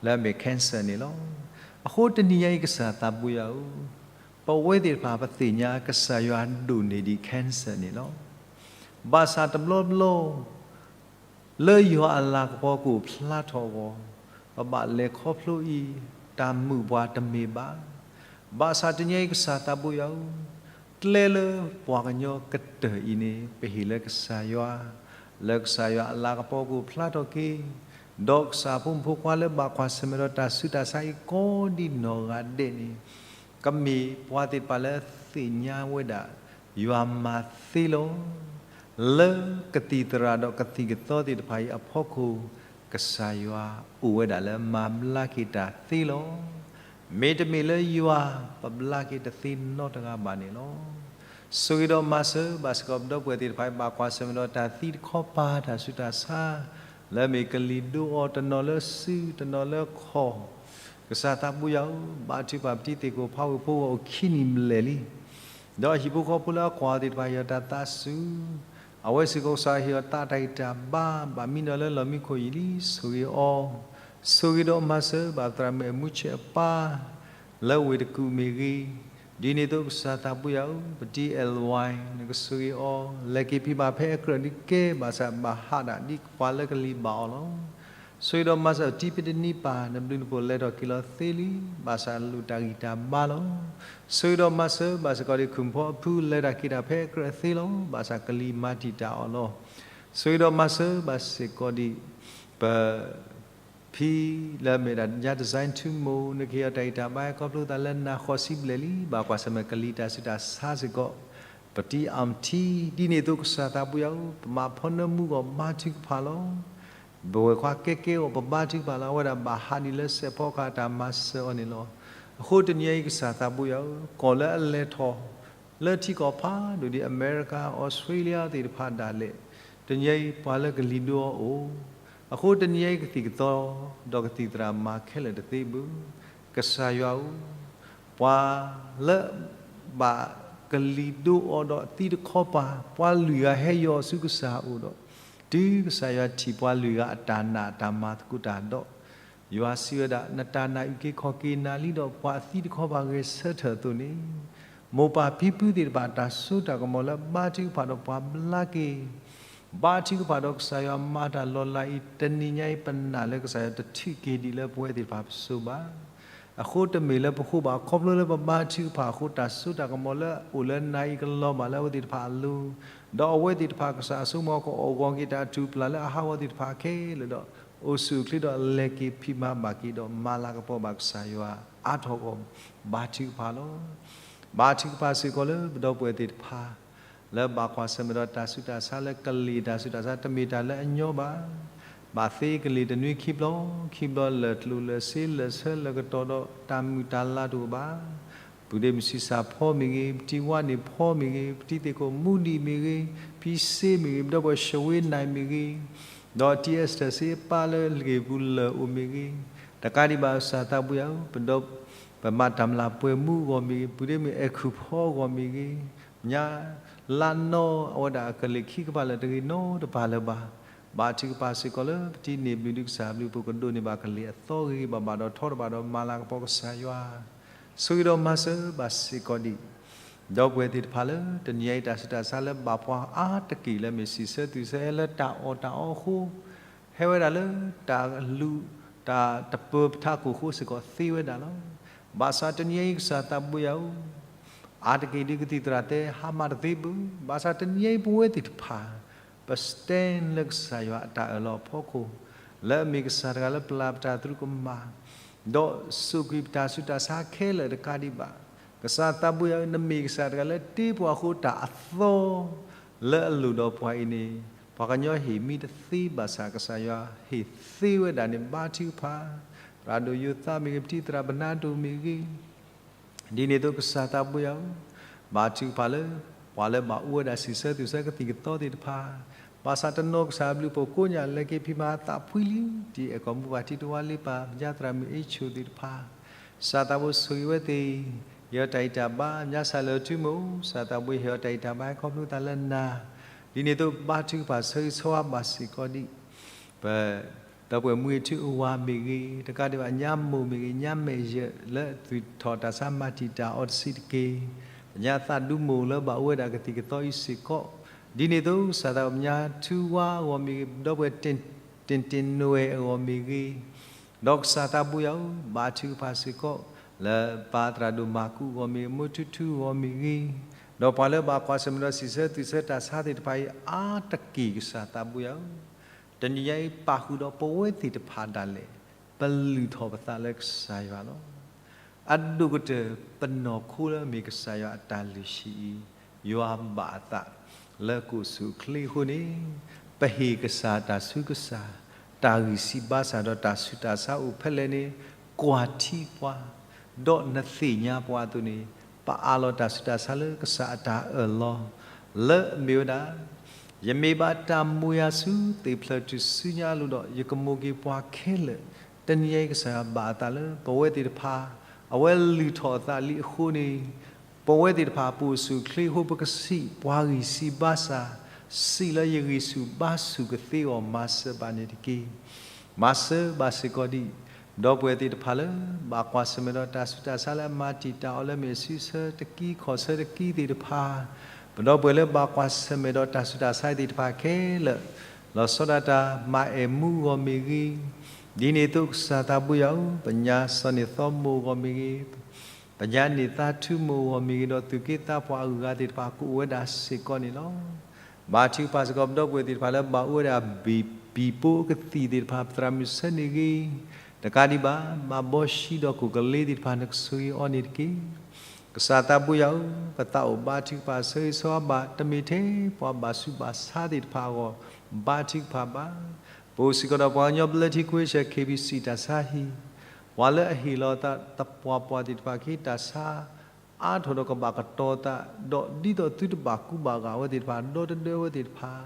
လၢအမ့ၢ် cancer န့ၣ်လီၤ. အဃိတနံၤညါအံၤကစၢ်သးပှၢ်ယွၤဧၢ, ပဝဲသ့ၣ်တဖၣ်ပသ့ၣ်ညါကစၢ်ယွၤဒိၣ်န့ၢ်ဒံး cancer န့ၣ်လီၤ. ဘၣ်ဆၣ်တဘျီဘျီ လၢယွၤအလၤကပီၤကအိၣ်ဖျါထီၣ်အဂီၢ်, ပဘၣ်လဲၤခီဖျိအံၤ တၢ်မုာ်ပှၤတမ့ၢ်ဘၣ်. ဘၣ်ဆၣ်တနံၤအံၤကစၢ်သးပှၢ်ယွၤဧၢ, ကျဲလၢပှၤကညီကတၢၢ်အံၤန့ၣ် ပဟ့ၣ်လၢကစၢ်ယွၤ, လၢကစၢ်ယွၤအလၤကပီၤကအိၣ်ဖျါထီၣ်က့ၤ, ဒီးကစၢ်ဖိမုၣ်ဖိခွါလၢဘၣ်ကွၢ်ဆၢၣ်မဲာ်ဒီးတၢ်ဆူးတၢ်ဆါအံၤကိးဒံးနီၢ်ဂၤဒဲးန့ၣ် ကမ့ၢ်ပှၤသ့ၣ်တဖၣ်လၢသ့ၣ်ညါဝဲဒၣ် ယွၤမၤသ့လီၤ. လၢကသံၣ်သရၣ်ဒီးကသံၣ်ကသီသ့ၣ်တဖၣ်အံၤအဖီခိၣ်, ကစၢ်ယွၤအိၣ်ဝဲဒၣ်လၢမၤဘျါက့ၤတၢ်သ့လီၤ. မ့တမ့ၢ်လၢယွၤ ပဘျါက့ၤတသ့နီတဂၤဘၣ်န့ၣ်လီၤ. ဆိၣ်ဂ့ၤဒီးမၤစၢၤဘၣ်စ့ၢ်ကီးပဒီပုၢ်ဝဲၢ်သ့ၣ်တဖၣ်အံၤ ဘၣ်ကွၢ်ဆၢၣ်မဲာ်ဒီးတၢ်သံတခီပၤတၢ်ဆူးတၢ်ဆါ, လၢအမ့ၢ်ကလံၤဒိအီၤတနီၤလၢစုတနီၤလၢခီၣ် ကစၢ်သးပှၢ်ယွၤဧၢ, ဘါထုကဖၣ်ပတံၤသ့ၣ်ခိၣ်ဖးဝ့ၢ်ဖိဂီၢ်အိၣ်ခံနံၣ်ဘျဲၣ်လံ. ဒီးအဟံၣ်ဖိဃီဖိလၢအကွၢ်အီၤသ့ၣ်တဖၣ်ဟ့ၣ်အီၤတၢ်သးစူၤ, အဝဲစ့ၢ်ကီးကစၢ်ဟ့ၣ်အီၤသးတၢ်ဂံၢ်တၢ်ဘါ, ဘၣ်မံနီၤလၢလီၢ်မံခိၣ်ယံာ်လံ ဆိၣ်ဂ့ၤအီၤ, ဆိၣ်ဂ့ၤဒီးမၤစၢၤဘၣ်သရၣ်မုၣ်အမူဆဲးအပၢ်, လၢဝ့ၢ်တကူၣ်မ့ၢ်ဂ့ၤ, ဒ်န့ၣ်အသိးကစၢ်သးပှၢ်ယွၤဧၢ, ပတံၤ L Y နကဆိၣ်ဂ့ၤအီၤ, လဲၤက့ၤဖံးဘၣ်ဖဲအကြၢးဒ်ကဲ, ဘၣ်ဆၣ်ဘၣ်ဟးဒၣ်ဒ်ပှၤလၢကလံၤဘၣ်အီၤလီၤ. ဆိၣ်ဂ့ၤဒီးမၤစၢၤ ပတံၤ ပတနံၤပၢ်, နဘျုးနဖှိၣ်လဲၤထီၣ်က့ၤလီၤသ့လံ, ဘၣ်ဆၣ်လိၣ်တၢ်ဂံၢ်တၢ်ဘါလီၤ. ဆိၣ်ဂ့ၤဒီးမၤစၢၤ ဘၣ်စ့ၢ်ကီးဒ်ခုၣ်ဖီအဖု လဲၤတၢ်က့ၤတၢ်ဖဲအကြၢးသ့လီၤ, ဘၣ်ဆၣ်ကလံၤမၤတံာ်တာ်အီၤလီၤ. ဆိၣ်ဂ့ၤဒီးမၤစၢၤ ဘၣ်စ့ၢ်ကီးဒ် ပ ဖံလၢအမ့ၢ်ဒၣ်ညါ design ထူမိၢ်, နကဟ့ၣ်အီၤတၢ်ဂံၢ်တၢ်ဘါခီဆံဘျဲၣ်လံ, ဘၣ်ကွၢ်ဆၢၣ်မဲာ်ကလံၤတၢ်ဆူးတၢ်ဆါစ့ၢ်ကီး, ပတံၤ အၣ်ထံ, ဒ်န့ၣ်အသိးကစၢ်သးပှၢ်ယွၤဧၢ, ပမၤဖီနၢမူအဂီၢ် ဘါထုကဖၣ်လီၤ. ပဝဲၢ်ခွါကဲကဲအဂီၢ် ပဘါထုကဖၣ်လီၤ. အဝဲဒၣ်ဘၣ်ဟးဒ်လၢစဲးဖီကဟၣ်တၢ်မၤစၢၤအီၤန့ၣ်လီၤ. အဃိတနံၤအံၤကစၢ်သးပှၢ်ယွၤဧၢ, ကီၢ်လၢအလဲၤထီၣ် လၢထံကီၢ်ဖးဒိၣ်ဒ်အမဲရကၤ, အီစထြ့လယါသ့ၣ်တဖၣ်ဒၣ်လဲာ်, တနံၤအံၤပှၤလၢကလံၤဒိအီၤအိၣ်, အဃိတနံၤအံၤကသံၣ်ကသီ ဒီးကသံၣ်သရၣ်မၤခဲလၢာ်တသ့ဘၣ်. ကစၢ်ယွၤဧၢ, ပှၤလၢ ဘၣ်ကလံၤဒိအီၤဒီးသံတခီပၤ, ပှၤလွံၢ်ဂၤဟဲယီၤဆူကစၢ်အအိၣ်ဒီး, တုၤကစၢ်ယွၤထံၣ်ပှၤလွံၢ်ဂၤအတၢ်နာ်အတၢ်မၤသကိးတၢ်ဒီး, ယွၤစံးဝဲဒၣ်, နတၢ်နာ်အုၣ်က့ၤခီၣ်က့ၤနၤလံဒီး ပှၤအသံတခီပၤဂဲၤဆၢထၢၣ်အသိးန့ၣ်, မိၢ်ပၢ်ဖံဖုသ့ၣ်တဖၣ် တၢ်စိတၢ်ကမီၤလၢဘါထုကဖၣ်ဒီးပှၤဘျါက့ၤ ဘါထုကဖၣ်ဒီးကစၢ်ယွၤမၤတၢ်လီၤလးအံၤ တနံၤညါအံၤ ပနာ်လၢကစၢ်ယွၤတထုးက့ၤဒံးလၢပဝဲသ့ၣ်တဖၣ်ပစိၤဘၣ်. အဃိတမ့ၢ်လၢပဃိဘၣ် ခီဖျိလၢပဘါထုကဖၣ်အဃိ တၢ်စိတၢ်ကမီၤလၢအအိၣ်လၢနၤအံၤကလီၤဘၣ်လၢအဝဲသ့ၣ်တဖၣ်အလိၤ, ဒီးအဝဲသ့ၣ်တဖၣ်ကစၢ်အစိကမီၤ ကအီၣ်ဂီၤက့ၤတၢ်ထူၣ်ပျၢ်လၢအဟးဂီၤသ့ၣ်တဖၣ်ခဲလၢာ်ဒီး အိၣ်ဆူၣ်အိၣ်ချ့ဒီးလဲၤက့ၤဖံးမၤဘၣ်က့ၤဒီး မၤလၤကပီၤဘၣ်ကစၢ်ယွၤအါထီၣ်အဂီၢ် ဘါထုကဖၣ်လီၤ. ဘါထုကဖၣ်စ့ၢ်ကီးလၢပဒီပုၢ်ဝဲၢ်သ့ၣ်တဖၣ် လၢဘၣ်ကွၢ်ဆၢၣ်မဲာ်ဒီးတၢ်ဆူးတၢ်ဆါလၢကလံၤတၢ်ဆူးတၢ်ဆါ တမ့ၢ်တၢ်လၢအညီဘၣ်. ဘၣ်သ့ကလံၤတနွံခံဘျီ, ခံဘျီလၢာ်ကျိၣ်လၢာ်စ့ လၢာ်ဆၢလၢာ်ကတီၢ်ဒီးတၢ်မုာ်တၢ်လၤတအိၣ်ဘၣ်. ပုၢ်ဒ့မုၣ်ဆံးစၢ်ဖီမ့ၢ်ဂ့ၤ, ပတံၤဝါန့ၣ်ဖီမ့ၢ်ဂ့ၤ, ပတံၤသ့ၣ်ခိၣ်မူဒံးမ့ၢ်ဂ့ၤ, ဖံစ့မ့ၢ်ဂ့ၤ, ပဒီပုၢ်ဝဲၢ်ရှဝ့နၢ်မ့ၢ်ဂ့ၤ, ဒီးတံၤအ့စတၢၢ်စ့အပၢ်လၢလ့ၣ်ပူၤ လၢာ်အိၣ်မ့ၢ်ဂ့ၤ, တကးဒံးဘၣ်ကစၢ်သးပှၢ်ယွၤဧၢ, ပဒီ ပမၤတၢ်မျၢ်ပှဲၤမူအဂီၢ်မ့ၢ်ဂ့ၤ, ပုၢ်ဒ့မုၣ်အဲၤခုၣ်ဖီအဂီၢ်မ့ၢ်ဂ့ၤ, ညါလါနီၢ်အဝဲဒၣ်အကလ့ၢ်ခံကပၤလၢာ်တဂ့ၤနီတပၤလၢၤဘၣ်. ဘါထုကဖၣ်စ့ၢ်ကီးလၢပတံၤန့ၢ်ဘျုးဒုးကစၢ်ဘျုးဖှိၣ်ကဒိးန့ၢ်ဘၣ်ကလ့ၢ်အသီဂ့ၤဂ့ၤဘၣ်ဘၣ်ဒီးထီတဘၣ်ဒီးမၤလၤကပီၤကစၢ်ယွၤ ဆိၣ်ဂ့ၤဒီးမၤစၢၤဘၣ်စ့ၢ်ကီးဒံး ဒီပုၢ်ဝဲၢ်သ့ၣ်တဖၣ်လၢ တနံၤအံၤတၢ်ဆူးတၢ်ဆါလၢဘၣ်ပှၤအါတက့ၢ်လၢမ့ၢ်စံးဆၢသူၣ်ဆၢဟဲလၢတၢ်အီၣ်တၢ်အီအဃိ, ဟဲဝဲဒၣ်လၢတၢ်လူၤ တၢ်တပၢၤပထးခိၣ်အဃိစ့ၢ်ကီးသ့ဝဲဒၣ်လီၤ. ဘၣ်ဆၣ်တနံၤအံၤကစၢ်သးပှၢ်ယွၤဧၢ, အါတက့ၢ်ဒ်ကသံၣ်သရၣ်တဲ ဟါမၢ်တသ့ဘၣ်, ဘၣ်ဆၣ်တနံၤအံၤပဝဲသ့ၣ်တဖၣ် ပ stand လၢကစၢ်ယွၤအတၢ်အၢၣ်လီၤအဖီခိၣ်, လၢအမ့ၢ်ကစၢ်တဂၤလၢပျၢ်ပတၢ်သရူးကမၣ်, ဒီးစိာ်ကွံာ်ပတၢ်ဆူးတၢ်ဆါခဲလၢာ်တကးဒံးဘၣ်, ကစၢ်သးပှၢ်ယွၤဧၢ, နမ့ၢ်ကစၢ်တဂၤလၢတ့ပှၤအဃိတၢ်အသီ လၢအလိၣ်ဒီးပှၤအံၤန့ၣ်, ပှၤကညီဟ့ၣ်မံတသ့ဘၣ်ဆၣ် ကစၢ်ယွၤဟ့ၣ်သ့ဝဲဒၣ်န့ၣ် ဘါထုကဖၣ်, သရၣ်ဒိၣ်ယိၤသးမ့ၢ်ဂ့ၤ, ပတံၤသရၣ်ဘနါဒိၣ်မ့ၢ်ဂ့ၤ, ဒ်န့ၣ်အသိးကစၢ်သးပှၢ်ယွၤဧၢ, ဘါထုကဖၣ်လၢ ပှၤလၢဘၣ်အိၣ်ဝဲဒၣ်စံးဆၢသူၣ်ဆၢကသံၣ်ကသီသ့ၣ်တဖၣ်, ဘၣ်ဆၣ်တနီၤကစၢ်ဘျုးဖှိၣ်ကိးညၣ်လဲၤက့ၤဖံးမၤသးဖှံလံ, ဒ်အဲၣ်ကီၢ်မူဘၣ်ထံတဝါလ့ပၢ် ပညါသရၣ်မုၣ်အ့ၣ်ဆိၣ်သ့ၣ်တဖၣ်, ကစၢ်သးဘိဆိၣ်ဂ့ၤဝဲသ့ၣ်, ဟ့ၣ်အီၤတၢ်ဂံၢ်တၢ်ဘါ, ပညါစၢ်လၢာ်ထူမိၢ်, ကစၢ်သးဘိဟ့ၣ်အီၤတၢ်ဂံၢ်တၢ်ဘါ ခီဖျိသးလၢနၤ, ဒ်န့ၣ်အသိးဘါထုကဖၣ်ဆၢဂ့ၤဆၢဝါဘၣ်စ့ၢ်ကီးဒံး ပ ဒီပုၢ်ဝဲၢ်မူအ့ၣ်ထူအဝၤမ့ၢ်ဂ့ၤ, တကးဒံးဘၣ်ညါမိၢ်မ့ၢ်ဂ့ၤ, ညါမဲာ်ယဲၢ်လၢအသူၣ်ထီၣ်တၢ်ဆါမၤတံာ်တာ်အီၤတဆံးတက့ၢ်, ပညါသးဒူမိၢ်လၢဘၣ်အိၣ်ဝဲဒၣ်ကသံၣ်ကသီအံၤစ့ၢ်ကီး, ဒ်န့ၣ်အသိးကစၢ်သးဘိ ပညါထူဝါအဂီၢ်မ့ၢ်ဂ့ၤ, ဒီပုၢ်ဝဲၢ်တ့ၢ်တ့ၢ်နွဲၣ်အဂီၢ်မ့ၢ်ဂ့ၤ, ဒီးကစၢ်သးပှၢ်ယွၤဧၢ, ဘါထုကဖၣ်စ့ၢ်ကီး လၢပၢ်သရၣ်ဒိၣ်မၤကူးအဂီၢ်မ့ၢ်ဂ့ၤ, မူထူထူအဂီၢ်မ့ၢ်ဂ့ၤ, ဒီးပှၤလၢဘၣ်ကွၢ်ဆၢၣ်မဲာ်ဒီးစံးဆၢသူၣ်ဆၢတၢ်ဆါသ့ၣ်တဖၣ်အံၤ အါတက့ၢ်ကစၢ်သးပှၢ်ယွၤဧၢ, တနံၤညါအံၤပာ်ဃုာ်ဒီးပဝဲသ့ၣ်တဖၣ်ဒၣ်လဲာ် ပလုၢ်ထီၣ်ပသးလၢကစၢ်ယွၤလီၤ. အဒိၣ်ကတၢၢ်ပနီၢ်ခိလၢအမ့ၢ်ကစၢ်ယွၤအတၢ်လုၢ်ဟံၣ်အံၤ, ယွၤဘၣ်အသးလၢကအိၣ်ဆူၣ်အိၣ်ချ့အဃိန့ၣ်, ပဟ့ၣ်ကစၢ်တၢ်ဆူးကစၢ်, တၢ်ဂံၢ်စၢ်ဘါစၢ်ဒီးတၢ်ဆူးတၢ်ဆါအိၣ်ဖဲလဲၣ်န့ၣ်, ကွၢ်ထံပှၤ, ဒီးနသ့ၣ်ညါပှၤအသိးန့ၣ်, ပအးလီၤတၢ်ဆူးတၢ်ဆါလၢကစၢ်အတၢ်အၢၣ်လီၤ, လၢအမ့ၢ်ဝဲဒၣ် ယမ့ၢ်ဘၣ်တၢ်မိၣ်ယၤဆူသ့ၣ်ဖျၢၣ်ထူၣ်စုညါအလိၤဒီး ယကမိၣ်က့ၤပှၤခဲလၢာ်, တနံၤအံၤကစၢ်ယွၤဘၣ်အသးလၢပဝဲသ့ၣ်တဖၣ်, အဝဲလုၢ်ထီၣ်အသးလံအဃိန့ၣ်, ပဝဲသ့ၣ်တဖၣ်ပအိၣ်ဆူၣ်အိၣ်ချ့အဃိ ပကစံးပှၤဂံၢ်စၢ်ဘါစၢ်, စံးလၢယဂံၢ်ဆူၣ်ဘါဆူၣ်ကသ့အဂီၢ် မၤစၢၤဘၣ်န့ၣ်တက့ၢ်. မၤစၢၤဘၣ်စ့ၢ်ကီးဒံး ဒီပုၢ်ဝဲၢ်သ့ၣ်တဖၣ်လၢ ဘၣ်ကွၢ်ဆၢၣ်မဲာ်ဒီးတၢ်ဆူးတၢ်ဆါလၢအမၤတံာ်တာ်အီၤလၢမ့ၢ်အစုဆၢတကံခီၣ်ဆၢတကံသ့ၣ်တဖၣ်, ပဒီပုၢ်ဝဲၢ်လၢဘၣ်ကွၢ်ဆၢၣ်မဲာ်ဒီးတၢ်ဆူးတၢ်ဆါသ့ၣ်တဖၣ်ခဲလၢာ်, လီၤဆီဒၣ်တၢ်မၤအဲၣ်မူအဂီၢ်မ့ၢ်ဂ့ၤ, ဒ်န့ၣ်အသိးကစၢ်သးဘိယွၤဧၢ, ပညါစီၤန့ၢ်သီမူးအဂီၢ်မ့ၢ်ဂ့ၤ, ပညါန့ၢ်သးထူမူးအဂီၢ်မ့ၢ်ဂ့ၤ, ဒီးသူၣ်က့သးပှၢ်အဂုၤအဂၤသ့ၣ်တဖၣ်ကအိၣ်ဝဲဒၣ်စ့ၢ်ကီးန့ၣ်လီၤ. ဘါထုကဖၣ်စ့ၢ်ကီး ပဒီပုၢ်ဝဲၢ်သ့ၣ်တဖၣ်လၢဘၣ်အိၣ်ဝဲဒၣ်ဘံၣ်ပံၤပိကသံၣ်သ့ၣ်တဖၣ် ပသရၣ်မုၣ်ဆၢန့ၢ်ဂ့ၤ, တကးဒံးဘၣ် ဘၣ်ဘီၣ်ဆံဒီးကိၣ်ကလ့သ့ၣ်တဖၣ် နကဆိၣ်ဂ့ၤအီၤန့ၣ်တက့ၢ်. ကစၢ်သးဘိယွၤဧၢ, ပသးအိၣ်ဘါထုကဖၣ်ဆၢဂ့ၤဆၢဝါဘၣ် တမ့ၢ်ထဲပှၤဘၣ်ဆူးဘၣ်ဆါသ့ၣ်တဖၣ်အဂီၢ် ဘါထုကဖၣ်ဘၣ်. ပအိၣ်စ့ၢ်ကီးဒီးပှၤကညီဘျၢထံခဝ့ၡၢၣ် ခ့ဘံၣ်စံၣ် တၢ်ဆါဟံၣ်, ပှၤလၢအဟ့ၣ်လီၤအသးသပှၢ်ပှၢ်သ့ၣ်တဖၣ်က့ၤ တၢ်ဆါ အါထီၣ်ဒီးကဘၣ်ကတီၤသး, ဒီးဒ်သိးသုတဘၣ်ကူဘၣ်ဂာ်ဝဲသ့ၣ်တဖၣ် ဒီတဒၢဝဲသ့ၣ်တဖၣ်,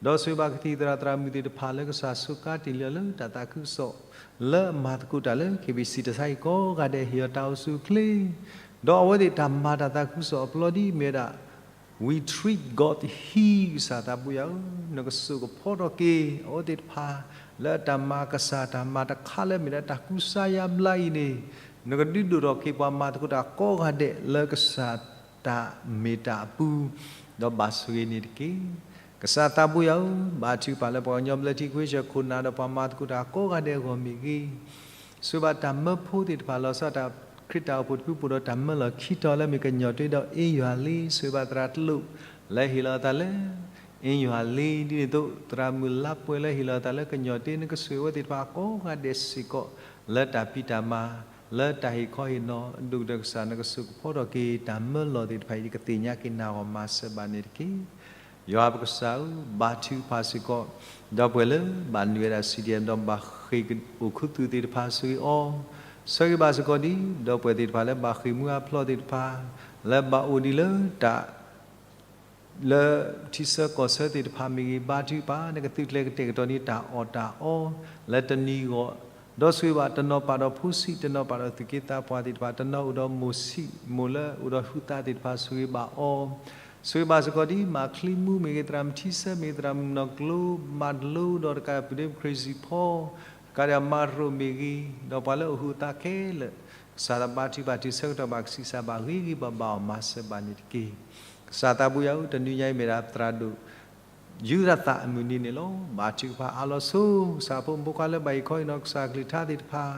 ဒီးဆိၣ်ဂ့ၤဘၣ်ကသံၣ်သရၣ်သရၣ်မုၣ်သ့ၣ်တဖၣ်လၢကစၢ်စူးကါတ့ၢ်လံအီၤလၢတၢ်သးခုကစီၣ် လၢအမၤသကိးတၢ်လၢ ခ့ဘံၣ်စံၣ် တၢ်ဆါဟံၣ်ကိးဂၤဒဲး ဟ့ၣ်အီၤတၢ်အိၣ်ဆူၣ်အိၣ်ချ့, ဒီးအဝဲသ့ၣ်တၢ်မၤတၢ်သးခုကစီၣ်အပျီဒ်မ့ၢ်ဝဲဒၣ် We treat God here ကစၢ်သးဘိယွၤဧၢ, နကစိာ်ကဖီထီၣ်က့ၤ အဝဲသ့ၣ်တဖၣ် လၢတၢ်မၤကစၢ်တၢ်မၤတခါလၢမ့ၢ်ဒၣ်တၢ်ကူစါယါဘျါအံၤန့ၣ်, နကဒုးဒိၣ်ထီၣ်က့ၤပှၤမၤသကိးတၢ်ကိးဂၤဒဲးလၢကစၢ်တၢ်မ့ၢ်တၢ်အပူၤ, ဒီးဘၣ်ဆိၣ်ဂ့ၤန့ၣ်တက့ၢ်. ကစၢ်သးဘိယွၤဧၢ, ဘါထုကဖၣ်လၢပှၤကညီဘျၢထံခဝ့ၡၢၣ်ခိၣ်နၢ်ဒီးပှၤမၤသကိးတၢ်ကိးဂၤဒဲးအဂီၢ်မ့ၢ်ဂ့ၤ, ဆိၣ်ဂ့ၤဘၣ်တၢ်မၢဖိသ့ၣ်တဖၣ် လီၤဆီဒၣ်တၢ်ခရံာ်တၢ်အိၣ်ဖှိၣ်တဖု ပအိၣ်ဒီးတၢ်မၢလီၢ်ခံတီၤလၢမ့ၢ်ကညီၣ်တ့ဒီးအ့ယွၤလ့, ဆိၣ်ဂ့ၤဘၣ်သရၣ်တလိၣ် လၢဟ့ၣ်လီၤအသးလၢ အ့ယွၤလ့, ဒ်န့ၣ်အသိး သရၣ်မုၣ်လါပှဲၤလၢဟ့ၣ်လီၤအသးလၢကညီၣ်တ့ နကဆိၣ်ဂ့ၤအဝဲသ့ၣ်တဖၣ်ကိးဂၤဒဲးစ့ၢ်ကီး လၢတၢ်ဖံးတၢ်မၤ လၢတၢ်ဟ့ၣ်ခီဟ့ၣ်နီၤ ဒိၣ်ကတၢၢ်ကစၢ် နကစိာ်ကဖီထီၣ်က့ၤတၢ်မၢလီၢ်သ့ၣ်တဖၣ်အံၤ ယကသ့ၣ်ညါက့ၤနၤအဂီၢ် မၤစၢၤဘၣ်န့ၣ်တက့ၢ်. ယွၤပကစၢ်ဧၢ, ဘါထုကဖၣ်စ့ၢ်ကီး ဒီပုၢ်ဝဲၢ်လၢဘၣ်နုာ်ဝဲဒၣ် CDM ဒီးဘၣ်ဃ့ၢ်အိၣ်ခူသူၣ်သ့ၣ်တဖၣ် ဆိၣ်ဂ့ၤအီၤ, ဆိၣ်ဂ့ၤဘၣ်စ့ၢ်ကီးဒ် ဒီပုၢ်ဝဲၢ်သ့ၣ်တဖၣ်လၢဘၣ်ဃ့ၢ်မှံဟးဖျိးသ့ၣ်တဖၣ် လၢဘၣ်အိၣ်ဒံးလၢတၢ် လၢထံဆၢကီၢ်ဆၢသ့ၣ်တဖၣ်မ့ၢ်ဂ့ၤ, ဘါထုကဖၣ် နကသုးကျဲၤကတဲာ်ကတီၤန့ၢ်တၢ်အီၣ်တၢ်အီ လၢတနံၤအဂီၢ်, ဒီးဆိၣ်ဂ့ၤဘၣ်တနီၤပာ်ဒီးဖိဆံး တနီၤပာ်ဒီးသူၣ်က့သးပှၢ်သ့ၣ်တဖၣ်, တနီၤအိၣ်ဒီးမိၢ်ဆံး မိၢ်လၢအိၣ်ဒီးဟုသးသ့ၣ်တဖၣ် ဆိၣ်ဂ့ၤဘၣ်အီၤ, ဆိၣ်ဂ့ၤဘၣ်စ့ၢ်ကီးဒ် မၤချံမူမ့ၢ်ဂ့ၤ, သရၣ်မုၣ်ထံဆၢမ့ၢ်ဂ့ၤ, သရၣ်မုၣ်နီၢ်ကျိ မၤတလိဒီးတကးဒံး ပဒ့မုၣ်ခရံာ်စံၣ်ဖီ တကးဒံးအမါတရိၣ်မ့ၢ်ဂ့ၤ, ဒီးပှၤလၢအဟုသးခဲလၢာ်, ကစၢ်သးဘါထုကဖၣ် တုၤဆၢကတီၢ်ဘၣ်ကဆံးစၢ်ဘၣ် ဂ့ၤဂ့ၤဘၣ်ဘၣ်အီၤ မၤစၢၤဘၣ်န့ၣ်တက့ၢ်. ကစၢ်သးဘိယွၤဧၢ, တနွံညါအံၤမ့ၢ်ဒၣ်သရၣ်ဒိၣ် ယူရသးအမုၢ်နံၤန့ၣ်လီၤ. ဘါထုကဖၣ်အါလီၤဆိ ကစၢ်ဖိမုၣ်ဖိခွါလၢဘၣ်ဟ့ၣ်ခီဟ့ၣ်နီၤကစၢ်ကလုၢ်ကထါသ့ၣ်တဖၣ်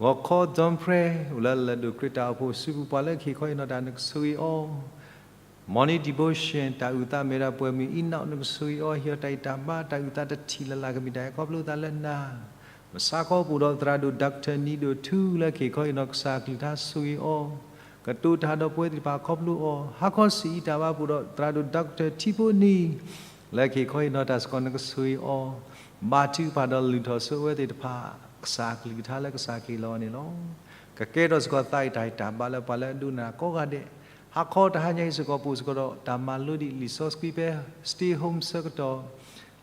ဂီၤခီ dawn prayer အိၣ်လၢလၢၢ်ဒိၣ်ခရံာ်တၢ်အိၣ်ဖှိၣ် စုပူၤပှၤလၢကဟ့ၣ်ခီဟ့ၣ်နီၤတၢ် နကဆိၣ်ဂ့ၤအီၤ, morning devotion တၢ်အုၣ်သးမ့ၢ်ဒၣ်ပှဲၤမုၢ်အံၤ နီၢ်နကဆိၣ်ဂ့ၤအီၤ, ဟ့ၣ်အီၤတၢ်အံၣ်တၢ်ဘါ တၢ်အုၣ်သးတထံၣ်လၢ်လၢ် ကမ့ၢ်တၢ်အဲၣ်ခီဖျိသးလၢနၤ, မဆါခီပူၤဒီးသရၣ်ဒိၣ် doctor နံၤဒိၣ်ထူ လၢကဟ့ၣ်ခီဟ့ၣ်နီၤကစၢ်ကလုၢ်ကထါ ဆိၣ်ဂ့ၤအီၤ, ကတိၤတၢ်ဒီးပဝဲသ့ၣ်တဖၣ်ခီဖျိအီၤ, ဟါခီဆံးအံၤတၢ်ဘါပူၤဒီးသရၣ်ဒိၣ် doctor ထံဖိနံၤ လၢကဟ့ၣ်ခီဟ့ၣ်နီၤတၢ်စ့ၢ်ကီး နကဆိၣ်ဂ့ၤအီၤ, ဘါထုကဖၣ်ဒီးလုၢ်ထီၣ်ဆိအဝဲသ့ၣ်တဖၣ် ကစၢ်ကလုၢ်ကထါလၢကစၢ်ကဟ့ၣ်လီၤအီၤန့ၣ်လီၤ. ကကဲထီၣ်စ့ၢ်ကီးသးအံၣ်တၢ်အံၣ်တၢ်ဘါလၢပှၤလၢအဒိကနၣ်ကိးဂၤဒဲး, ဟါခီတဟါညါအံၤစ့ၢ်ကီး ပအိၣ်စ့ၢ်ကီးဒီးတၢ်မၤလိဒ်လံာ်စီဆှံဖဲ stay home ဆၢကတီၢ်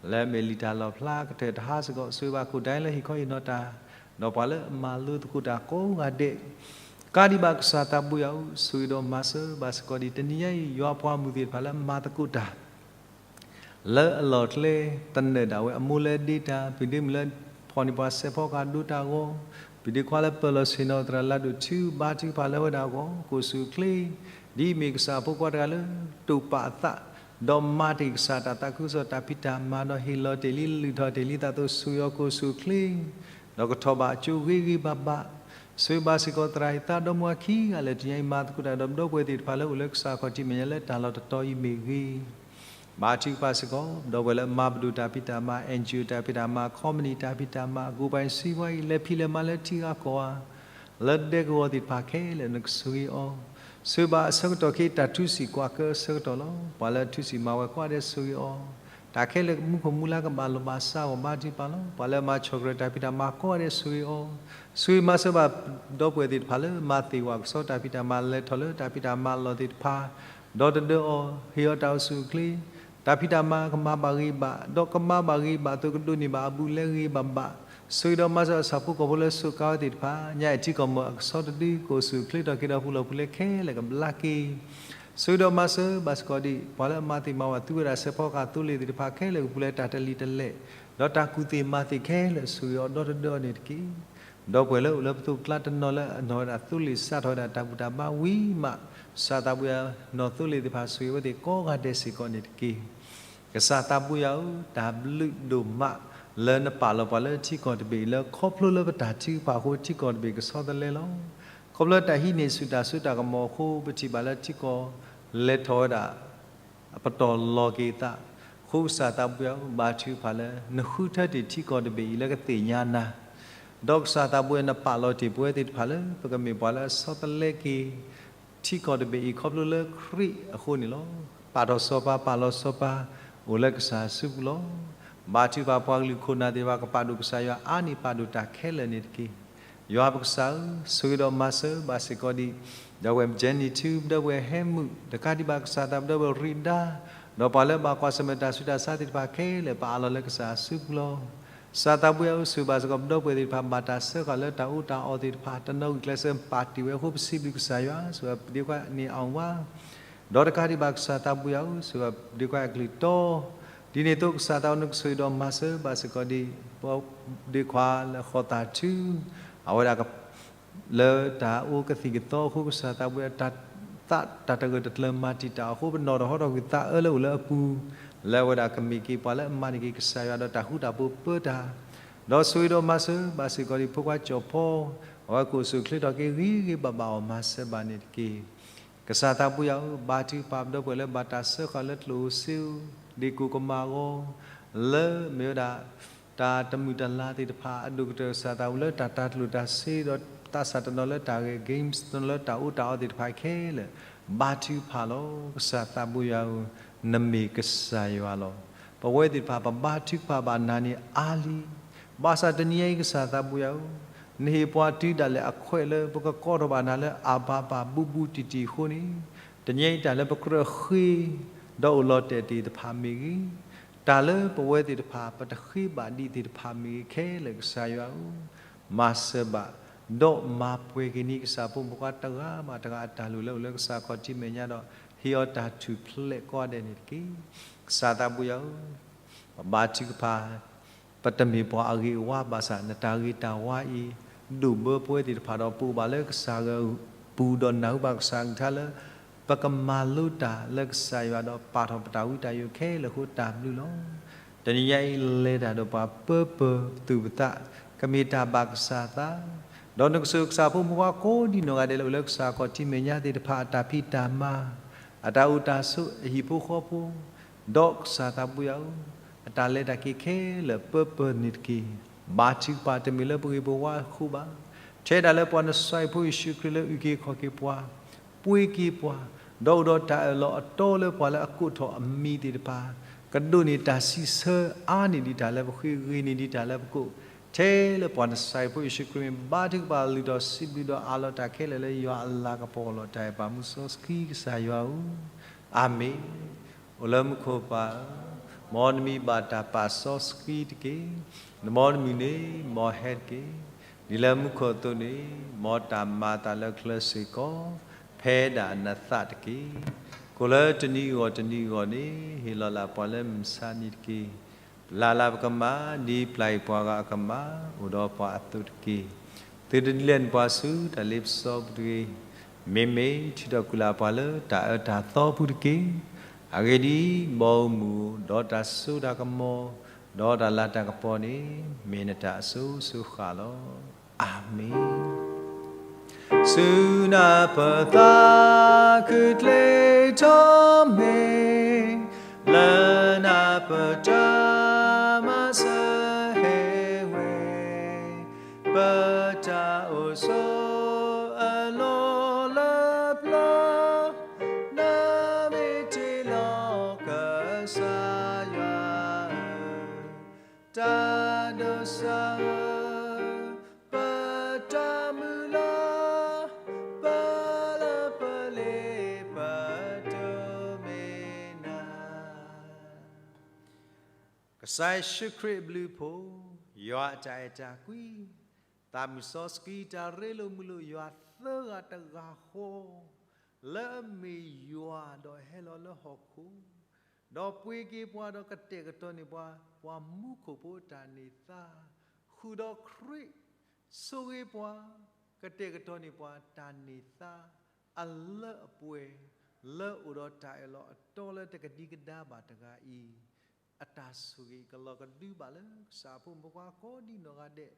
လၢအမ့ၢ်လံာ်တၢ်လီၣ်ဖျါကတၢၢ်တဟါစ့ၢ်ကီး, ဆိၣ်ဂ့ၤဘၣ်ခိၣ်ဒဲလၢဟ့ၣ်ခီဟ့ၣ်နီၤတၢ်, ဒီးပှၤလၢအမၤလိသကိးတၢ်ကိးဂၤဒဲး, ကးဒံးဘၣ်ကစၢ်သးဘိယွၤဧၢ, ဆိၣ်ဂ့ၤဒီးမၤစၢၤဘၣ်စ့ၢ်ကီးဒံး တနံၤညါအံၤ ယွၤပှၤမုၣ်သ့ၣ်တဖၣ်လၢအမၤသကိးတၢ် လၢအလီၢ်ကျဲ သနၢၣ်ဒၣ်ဝဲအမိၢ်လၢဒ့တၢ်, ပဒ့မုၣ်လၢဖီၣ်န့ၢ်ပှၤစဲးဖီကဟၣ်ဒိတၢ်အဂီၢ်, ပဒ့ခွါလၢပၢၢ်လီၤဆ့ၣ်နီၤသရၣ်လၢဒိၣ်ထူ ဘါထုကဖၣ်လၢဝဲဒၣ်အဂီၢ် ကအိၣ်ဆူၣ်အိၣ်ချ့, ဒ်အမ့ၢ်ကစၢ်ဖိခွါတဂၤလၢ တိာ်ပာ်အသး, ဒီးမၤတ့ၢ်ကစၢ်တၢ်သးခုကစီၣ်တၢ်ဖံးတၢ်မၤ ဒီးဟ့ၣ်လီၤတ့ၢ်လံ လုၢ်ထီၣ်တ့ၢ်လံသးသိး ဆိၣ်ဂ့ၤအီၤကအိၣ်ဆူၣ်အိၣ်ချ့ ဒီးကထီၣ်ဘးအကၠိဂ့ၤဂ့ၤဘၣ်ဘၣ်, ဆိၣ်ဂ့ၤဘၣ်စ့ၢ်ကီးသရၣ်အံၤသးဒီမါခံဂၤလၢာ် တနံၤညါအံၤမၤသကိးတၢ်ဒီးပဒီပုၢ်ဝဲၢ်သ့ၣ်တဖၣ်လၢအိၣ်လၢကစၢ်ခီၣ်ထံးမဲာ်ညါလၢတၢ်လီၢ်တတီၤအံၤမ့ၢ်ဂ့ၤ, ဘါထုကဖၣ်စ့ၢ်ကီး ပဒီပုၢ်ဝဲၢ်လၢမၤပဒိၣ်တၢ်ဖံးတၢ်မၤ NGO တၢ်ဖံးတၢ်မၤ ခီပနံၣ်တၢ်ဖံးတၢ်မၤ အကူပၤစံဝါအံၤ လဲၤဖံးလဲၤမၤလၢထံဂၤကီၢ်ဂၤ လၢဒဲကဝီၤသ့ၣ်တဖၣ်ခဲလၢာ် နကဆိၣ်ဂ့ၤအီၤ, ဆိၣ်ဂ့ၤဘၣ်အဆၢကတီၢ်ခဲအံၤ တၢ်ထူစံာ်ကွၢ်ကၢအဆၢကတီၢ်လီၤ. ပှၤလၢထူစံာ်မၤဝဲကိးဂၤဒဲးဆိၣ်ဂ့ၤအီၤ, တၢ်ခဲလၢာ်မူခိၣ်မူလါကဘၣ်လိာ်ဘၣ်စးအဂီၢ် ဘါထုကဖၣ်လီၤ. ပှၤလၢမၤဆီၣ်ကရၢၢ်တၢ်ဖံးတၢ်မၤကိးဂၤဒဲးဆိၣ်ဂ့ၤအီၤ, ဆိၣ်ဂ့ၤမၤစၢၤဘၣ်ဒီပုၢ်ဝဲၢ်သ့ၣ်တဖၣ်လၢမၤသ့ၣ်ဝဲကစီၣ်တၢ်ဖံးတၢ်မၤ လဲၤထီၣ်လၢတၢ်ဖံးတၢ်မၤအလီၢ်သ့ၣ်တဖၣ်, ဒီတဒၢအီၤ ဟ့ၣ်အီၤတၢ်အိၣ်ဆူၣ်အိၣ်ချ့, တၢ်ဖံးတၢ်မၤကမၤဘၣ်ဂ့ၤဘၣ်, ဒီးကမၤဘၣ်ဂ့ၤဘၣ်အသိး ကဒိးန့ၢ်ဘၣ်အဘူးလဲဂ့ၤဘၣ်ဘၣ်, ဆိၣ်ဂ့ၤဒီးမၤစၢၤအဆၣ်ဖိကီၢ်ဖိလၢစူးကါဝဲသ့ၣ်တဖၣ်, ညါအံၤထံကီၢ်မၢအကဆီတဒု ကအိၣ်ဆူၣ်အိၣ်ချ့ထီၣ်က့ၤဒီးပူၤလီၢ်ပူၤလဲခဲလၢာ်ကဘျါက့ၤ, ဆိၣ်ဂ့ၤဒီးမၤစၢၤဘၣ်စ့ၢ်ကီးဒံး ပှၤလၢအမၤသ့ၣ်မၤဝဲသူဝဲဒၣ်စဲးဖီကဟၣ်သိလ့ၣ်သ့ၣ်တဖၣ်ခဲလၢာ်ကပူၤလၢတၢ်တလံၤတလဲၣ်, ဒီးတၢ်ကူၣ်သ့ၣ်မၤသ့ၣ်ခဲလၢာ်ဆိၣ်ဂ့ၤအီၤဒီတဒၢအီၤန့ၣ်တက့ၢ်. ဒီပုၢ်ဝဲၢ်လၢအိၣ်လၢပသိးပကျါတနီၤလၢအနီၢ်ဝဲဒၣ်သိလ့ၣ်စးထီၣ်ဝဲဒၣ်တၢ်ဘူၣ်တၢ်ဘါဝံၤမး, ကစၢ်သးဘိယွၤ နီၢ်သိလ့ၣ်သ့ၣ်တဖၣ်ဆိၣ်ဂ့ၤအဝဲသ့ၣ်ကိးဂၤဒဲးစ့ၢ်ကီးန့ၣ်တက့ၢ်. ကစၢ်သးဘိယွၤဧၢ, တၢ်ဘျုးဒိၣ်မး လၢနပာ်လီၤပှၤလၢထံကီၢ်တဘ့ၣ်အံၤ လၢခီဖျိလၢပတၢ်ထုကဖၣ်အဃိ ထံကီၢ်တဘ့ၣ်ကဆီတလဲလီၤ. ခီဖျိတၢ်ဟံးန့ၢ်ဆူၣ်တၢ်စိတၢ်ကမီၤအဃိ ပထံၣ်ဘၣ်လၢထံကီၢ်လဲၤထီၣ်ဝဲဒၣ် အပတီၢ်လီၤက့ၤသး, အဃိကစၢ်သးဘိယွၤဧၢ, ဘါထုကဖၣ်လၢ နဃုထၢတ့ၢ်ထံကီၢ်တဘ့ၣ်အံၤလၢကသ့ၣ်ညါနၤ, ဒီးကစၢ်သးဘိယွၤ နပာ်လီၤတ့ၢ်ပဝဲသ့ၣ်တဖၣ်လၢ ပကမ့ၢ်ပှၤလၢအဆီတလဲက့ၤ ထံကီၢ်တဘ့ၣ်အံၤ ခီဖျိလၢခရံာ်အဃိန့ၣ်လီၤ. ပာ်ထီၣ်စီၤပၤ ပာ်လီၤစီၤပၤ အိၣ်လၢကစၢ်အစုပူၤလီၤ. ဘါထုကဖၣ်ပှၤကလုာ်ခိၣ်နၢ်သ့ၣ်တဖၣ် ကပာ်ဒိၣ်ကစၢ်ယွၤအါန့ၢ်ပာ်ဒိၣ်တၢ်ခဲလၢာ်န့ၣ်တက့ၢ်. ယွၤပကစၢ်ဧၢ, ဆိၣ်ဂ့ၤဒီးမၤစၢၤဘၣ်စ့ၢ်ကီးဒံး ဒီပုၢ်ဝဲၢ် Jenny ထူ, ဒီပုၢ်ဝဲၢ်ဟဲမုၣ်, တကးဒံးဘၣ်ကစၢ်သးဘိ ဒီပုၢ်ဝဲၢ်ရံဒါ, ဒီးပှၤလၢဘၣ်ကွၢ်ဆၢၣ်မဲာ်တၢ်ဆူးတၢ်ဆါသ့ၣ်တဖၣ်ခဲလၢာ် ပအးလီၤလၢကစၢ်အစုပူၤလီၤ. ကစၢ်သးဘိယွၤဧၢ, ဆိၣ်ဂ့ၤဘၣ်စ့ၢ်ကီး ဒီပုၢ်ဝဲၢ်သ့ၣ်တဖၣ် ဘၣ်တၢ်စၢဃာ်လၢတၢ်အူတၢ်အီသ့ၣ်တဖၣ် တနီၤဂံၢ်ကျဲးစၢးပာ်တ့ၢ်ဝဲအဃိ ပစံးဘျုးကစၢ်ယွၤ, ဆိၣ်ဂ့ၤဒ့ခွါန့ၢ်အီၣ်ဝါ ဒီးတကးဒံးဘၣ်ကစၢ်သးဘိယွၤဧၢ, ဆိၣ်ဂ့ၤဒ့ခွါအကလုၢ်တီ, ဒ်န့ၣ်အသိးကစၢ်သးဘိ နကဆိၣ်ဂ့ၤဒီးမၤစၢၤဘၣ်စ့ၢ်ကီးဒံး ပှၤဒ့ခွါလၢဃီၤသးထူ, အဝဲဒၣ် လၢတၢ်အိၣ်ကသံၣ်ကသီအဃိ ကစၢ်သးဘိယွၤ တၢ်သးတၢ်တဂၢၢ်တကျၢၤမၤတံာ်တာ်အဃိ ပနီၣ်ထီၣ်ဟီထီၣ်ကွံာ်သးအၢလၢအိၣ်လၢအပူၤ, လၢအဝဲဒၣ်ကမ့ၢ်က့ၤပှၤလၢအမၤန့ၢ်က့ၤကစၢ်ယွၤဒီးတၢ်ဃူတၢ်ဖိးပၢတၢ်, ဒီးဆိၣ်ဂ့ၤဒီးမၤစၢၤဘၣ်စ့ၢ်ကီးဒံး ဖိခွါကၠီၣ်ဖီ, အဝဲကအိၣ်ဆူၣ်အိၣ်ချ့ထီၣ်က့ၤဂ့ၤဂ့ၤဘၣ်ဘၣ်အီၤ မၤစၢၤဘၣ်န့ၣ်တက့ၢ်. ကစၢ်သးဘိယွၤဧၢ, ဘါထုကဖၣ်ပဒီပုၢ်ဝဲၢ်လၢဘၣ်တၢ်စၢဃာ်လၢကျိၣ်ဧိၤစ့ဧိၤ, ဒ့ၣ်ကိၣ်ကမၣ်အဂီၢ်, လၢမ့ၢ်ဝဲဒၣ် တၢ်တမုာ်တၢ်လၤသ့ၣ်တဖၣ် အဒိၣ်ကတၢၢ်ကစၢ်သးဘိလၢတၢ်တၤကျိၣ်တၤစ့ဒီး သးစၢ်တနီၤလၢတၢ်ဂဲၤ games တနီၤလၢတၢ်အူတၢ်အီသ့ၣ်တဖၣ်ခဲလၢာ်, ဘါထုကဖၣ်လီၤ. ကစၢ်သးဘိယွၤဧၢ, နမ့ၢ်ကစၢ်ယွၤလီၤ. ပဝဲသ့ၣ်တဖၣ် ပဘါထုကဖၣ်ဘၣ်နၤန့ၣ်အါလံ. ဘၣ်ဆၣ်တနံၤအံၤကစၢ်သးဘိယွၤဧၢ, နဟ့ၣ်ပှၤတုၤဒၣ်လဲာ်အခွဲးလၢ ပကကိးထီၣ်ဘၣ်နၤလၢအါဘၣ်ဘၣ်ဘူးဘူးတံၢ်တံၢ်အဃိန့ၣ်, တနံၤအံၤတၢ်လၢပကြၢးဃ့ ဒီးအိၣ်လီၤတဲာ်သ့ၣ်တဖၣ်မ့ၢ်ဂ့ၤ, တၢ်လၢပဝဲသ့ၣ်တဖၣ် ပတဃ့ဘၣ်ဒံးသ့ၣ်တဖၣ်မ့ၢ်ဂ့ၤခဲလၢာ် ကစၢ်ယွၤဧၢ, မၤစၢၤဘၣ်, ဒီးမၤပှဲၤက့ၤန့ၢ်ကစၢ်ဖိမုၣ်ဖိခွါတဂၤဘၣ်တဂၤ အတၢ်လိၣ်လၢအိၣ်လၢကစၢ်ခီၣ်ထံးမဲာ်ညါဒီး ဟ့ၣ်အီၤတၢ်ထူၣ်ဖျဲးကိးဂၤဒဲးန့ၣ်တက့ၢ်. ကစၢ်သးဘိယွၤဧၢ, ပဘါထုကဖၣ် ပတမ့ၢ်ပှၤအဂ့ၤအဝါဘၣ်ဆၣ် နတၢ်ဂ့ၤတၢ်ဝါအံၤ ဒိၣ်ဘၢပဝဲသ့ၣ်တဖၣ်ဒီး ပအိၣ်ဘၣ်လၢကစၢ်ဂီၢ်ပူၤဒီးနၢ်ဟူဘၣ်ကစၢ်အကလုၢ်ကထါလၢ ပကမၤလိတၢ်လၢကစၢ်ယွၤဒီးပာ်ထီၣ်ပတၢ်ဝံတၢ်ယိးခဲလၢာ်အဃိ တၢ်ဘျုးလီၤ. တနံၤညါအံၤလဲၤတၢ်ဒီးပှၤ ပၢပၢၤပသူၣ်ပသး ကမ့ၢ်တၢ်ဘၣ်ကစၢ်သး ဒီးနကဆိၣ်ကစၢ်ဖိမုၣ်ဖိခွါကိးဒံနီၢ်ဂၤဒဲးလၢအိၣ်လၢကစၢ်ခီၣ်ထံးမဲာ်ညါသ့ၣ်တဖၣ် အတၢ်ဖံးတၢ်မၤ အတၢ်အိၣ်တၢ်ဆိး အဟံၣ်ဖိဃီဖိ ဒီးကစၢ်သးဘိယွၤဧၢ, အတၢ်လဲၤတၢ်က့ၤခဲလၢာ် ပၢပၢၤန့ၣ်တက့ၢ်. ဘါထုကဖၣ်တမ့ၢ်လၢပဂ့ၤပဝါအဃိဘၣ်. ထဲဒၣ်လၢပှၤနစွၤဖိယ့ၣ်ၡူးခရံာ်လၢအုၣ်က့ၤခီၣ်က့ၤပှၤ, ပှ့ၤက့ၤပှၤ, ဒီးအိၣ်ဒီးတၢ်အၢၣ်လီၤအတီလၢပှၤလၢအကိးထီၣ်အမံၤသ့ၣ်တဖၣ် ကဒိးန့ၢ်တၢ်စံးဆၢအါန့ၢ်ဒံးတၢ်လၢပဃ့ ဂ့ၤန့ၢ်ဒံးတၢ်လၢပကိး, ထဲလၢပှၤနစွၤဖိယ့ၣ်ၡူးခရံာ်မ့ၢ်ဘါထုကဖၣ်လုၢ်ထီၣ်စံးဘျုးဒီးအးလီၤတၢ်ခဲလၢာ်လၢယွၤအလၤကပီၤအလီၢ် တၢ်အဲၣ်ပာ်မူစီဆှံကစၢ်ယွၤဧၢ, အၤမ့ၣ်. အိၣ်လၢမူခိၣ်ပၢ်ဧၢ, မ်နမံၤဘၣ်တၢ်ပာ်စီဆှံတက့ၢ်. နမ်နမုၢ်နံၤမ့ၢ်ဟဲတက့ၢ်. ဒ်လၢမူခိၣ်အသိးန့ၣ်, မ်တၢ်မၤအသးလၢချၢစ့ၢ်ကီး, ဖဲဒၣ်နသးတက့ၢ်. ကိၣ်လၢတနံၤအဂီၢ်တနံၤအဂီၢ်န့ၣ်, ဟ့ၣ်လီၤလၢ်ပှၤလၢမုၢ်ဆါနံၤတက့ၢ်. ပျၢ်လၢ်ပကမၣ်, ဒ်ပျၢ်အံၤပှၤဂၤအကမၣ်, အိၣ်ဒီးပှၤအသိးတက့ၢ်. သုတဒုးလဲန့ၢ်ပှၤဆူတၢ်လ့ပစီပူၤတဂ့ၤ. မ့မ့ၢ်ထုးထီၣ်ကွံာ်လၢ်ပှၤလၢတၢ်အၢတၢ်သီပူၤတက့ၢ်. အဂ့ၢ်ဒ်အံၤ, ဘီမုၢ်, ဒီးတၢ်စိတၢ်ကမီၤ, ဒီးတၢ်လၤတၢ်ကပီၤန့ၣ်, မ့ၢ်နတၢ်အစိၤစိၤဃၣ်လီၤ. အၤမ့ၣ်. ဆူနၢ်ပၢၢ်သးခုတကျ့ထီၣ်မ့ၢ်, လၢနၢ်ပၢၢ်တၢ်မၤစၢၤဟဲဝဲ, ပတၢ်အိၣ်ဆိးအလီၢ်လၢပျၢၤ, နမ့ၢ်တ့ၢ်လီၤကစၢ်ယွၤဧၢ, တၢ်ဒိးစၢ်ဧၢ, ပတၢ်မုၢ်လၢ်, ပလၢပလ့ပတိၢ်မ့ၢ်နၤ. ကစၢ်ယ့ၣ်ၡူးခရံာ်အဘျုးအဖှိၣ်, ယွၤအတၢ်အဲၣ်တၢ်ကွံ, သးမုၢ်စီဆှံတၢ်ရ့လိာ်မုာ်လိာ်ယွၤသၢဂၤတဂၤဃီ, လၢအမ့ၢ်ယွၤဒီးဟဲလီၤလၢဟီၣ်ခိၣ်, ဒီးပှ့ၤက့ၤပှၤဒီးကတဲာ်ကတီၤန့ၢ်ပှၤ, ပှၤမူခိၣ်ဖိအတၢ်န့ၢ်သါ, ဃုာ်ဒီးခရံာ် ဆိၣ်ဂ့ၤပှၤ, ကတဲာ်ကတီၤန့ၢ်ပှၤတၢ်န့ၢ်သါအလၢအပှဲၤ လၢအိၣ်ဒီးတၢ်အၢၣ်လီၤအတီလၢတကဒံကဒါဘၣ်တဂၤအံၤ အတၢ်ဆိၣ်ဂ့ၤအံၤကလီၤကဒုဘၣ်လၢကစၢ်အဖိမုၣ်ဖိခွါကိးဒံနီၢ်ဂၤဒဲး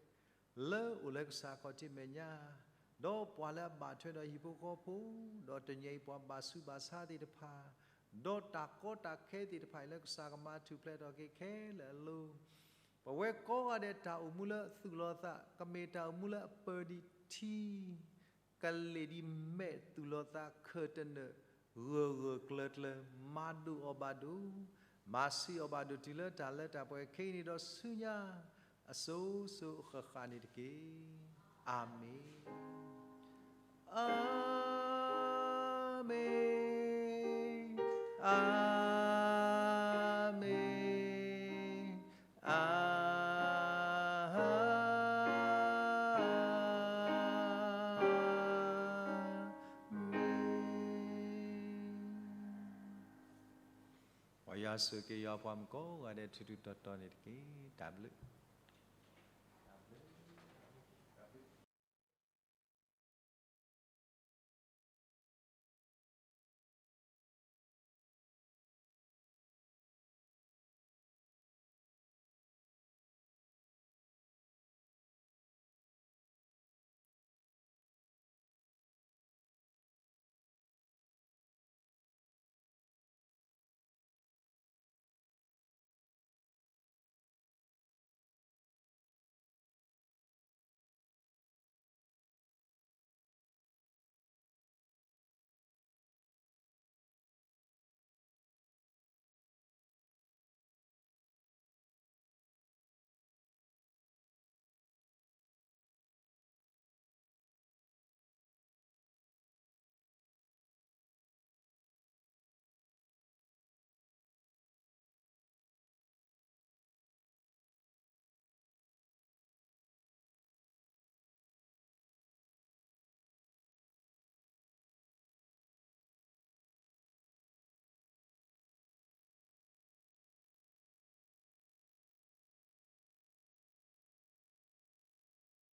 လၢအိၣ်လၢကစၢ်ခီၣ်ထံးမဲာ်ညါ, ဒီးပှၤလၢအဘၣ်ထွဲဒီးဟံၣ်ဖိဃီဖိ, ဒီးတနံၤအံၤပှၤဘၣ်ဆူးဘၣ်ဆါသ့ၣ်တဖၣ်, ဒီးတၢ်ကီတၢ်ခဲသ့ၣ်တဖၣ်အံၤလၢကစၢ်ကမၤထူၣ်ဖျဲးထီၣ်က့ၤခဲလၢာ်အလိၤ ပဝဲကိးဂၤဒဲးတၢ်အိၣ်မူလၢသူၣ်လီၤသး ကမ့ၢ်တၢ်အိၣ်မူလၢအပၢၤဒံးထံ ကလ့ၣ်ဒံးမဲာ်သူၣ်လီၤသးခၢၣ်တနၢၣ် ဂၢၢ်ဂၢၢ်ကျၢၤကျၢၤ မၤဒိၣ်အီၤဘၣ်ဒိၣ်, မၤဆံးအီၤဘၣ်ဒိၣ်တုၤလၢတၢ်လၢတၢ်ပှဲၤခဲအံၤန့ၣ်ဒီးဆူညါ အစိၤစိၤအဃၣ်ဃၣ်န့ၣ်တက့ၢ်. အၤမ့ၣ်. အၤမ့ၣ်, အၤမ့ၣ်, အၤမ့ၣ်. မ်ယွၤဆိၣ်ဂ့ၤက့ၤယွၤပှၤမုၣ်ကိးဂၤဒဲးထူးထူးတီၤတီၤန့ၣ်တက့ၢ်. တၢ်ဘျုး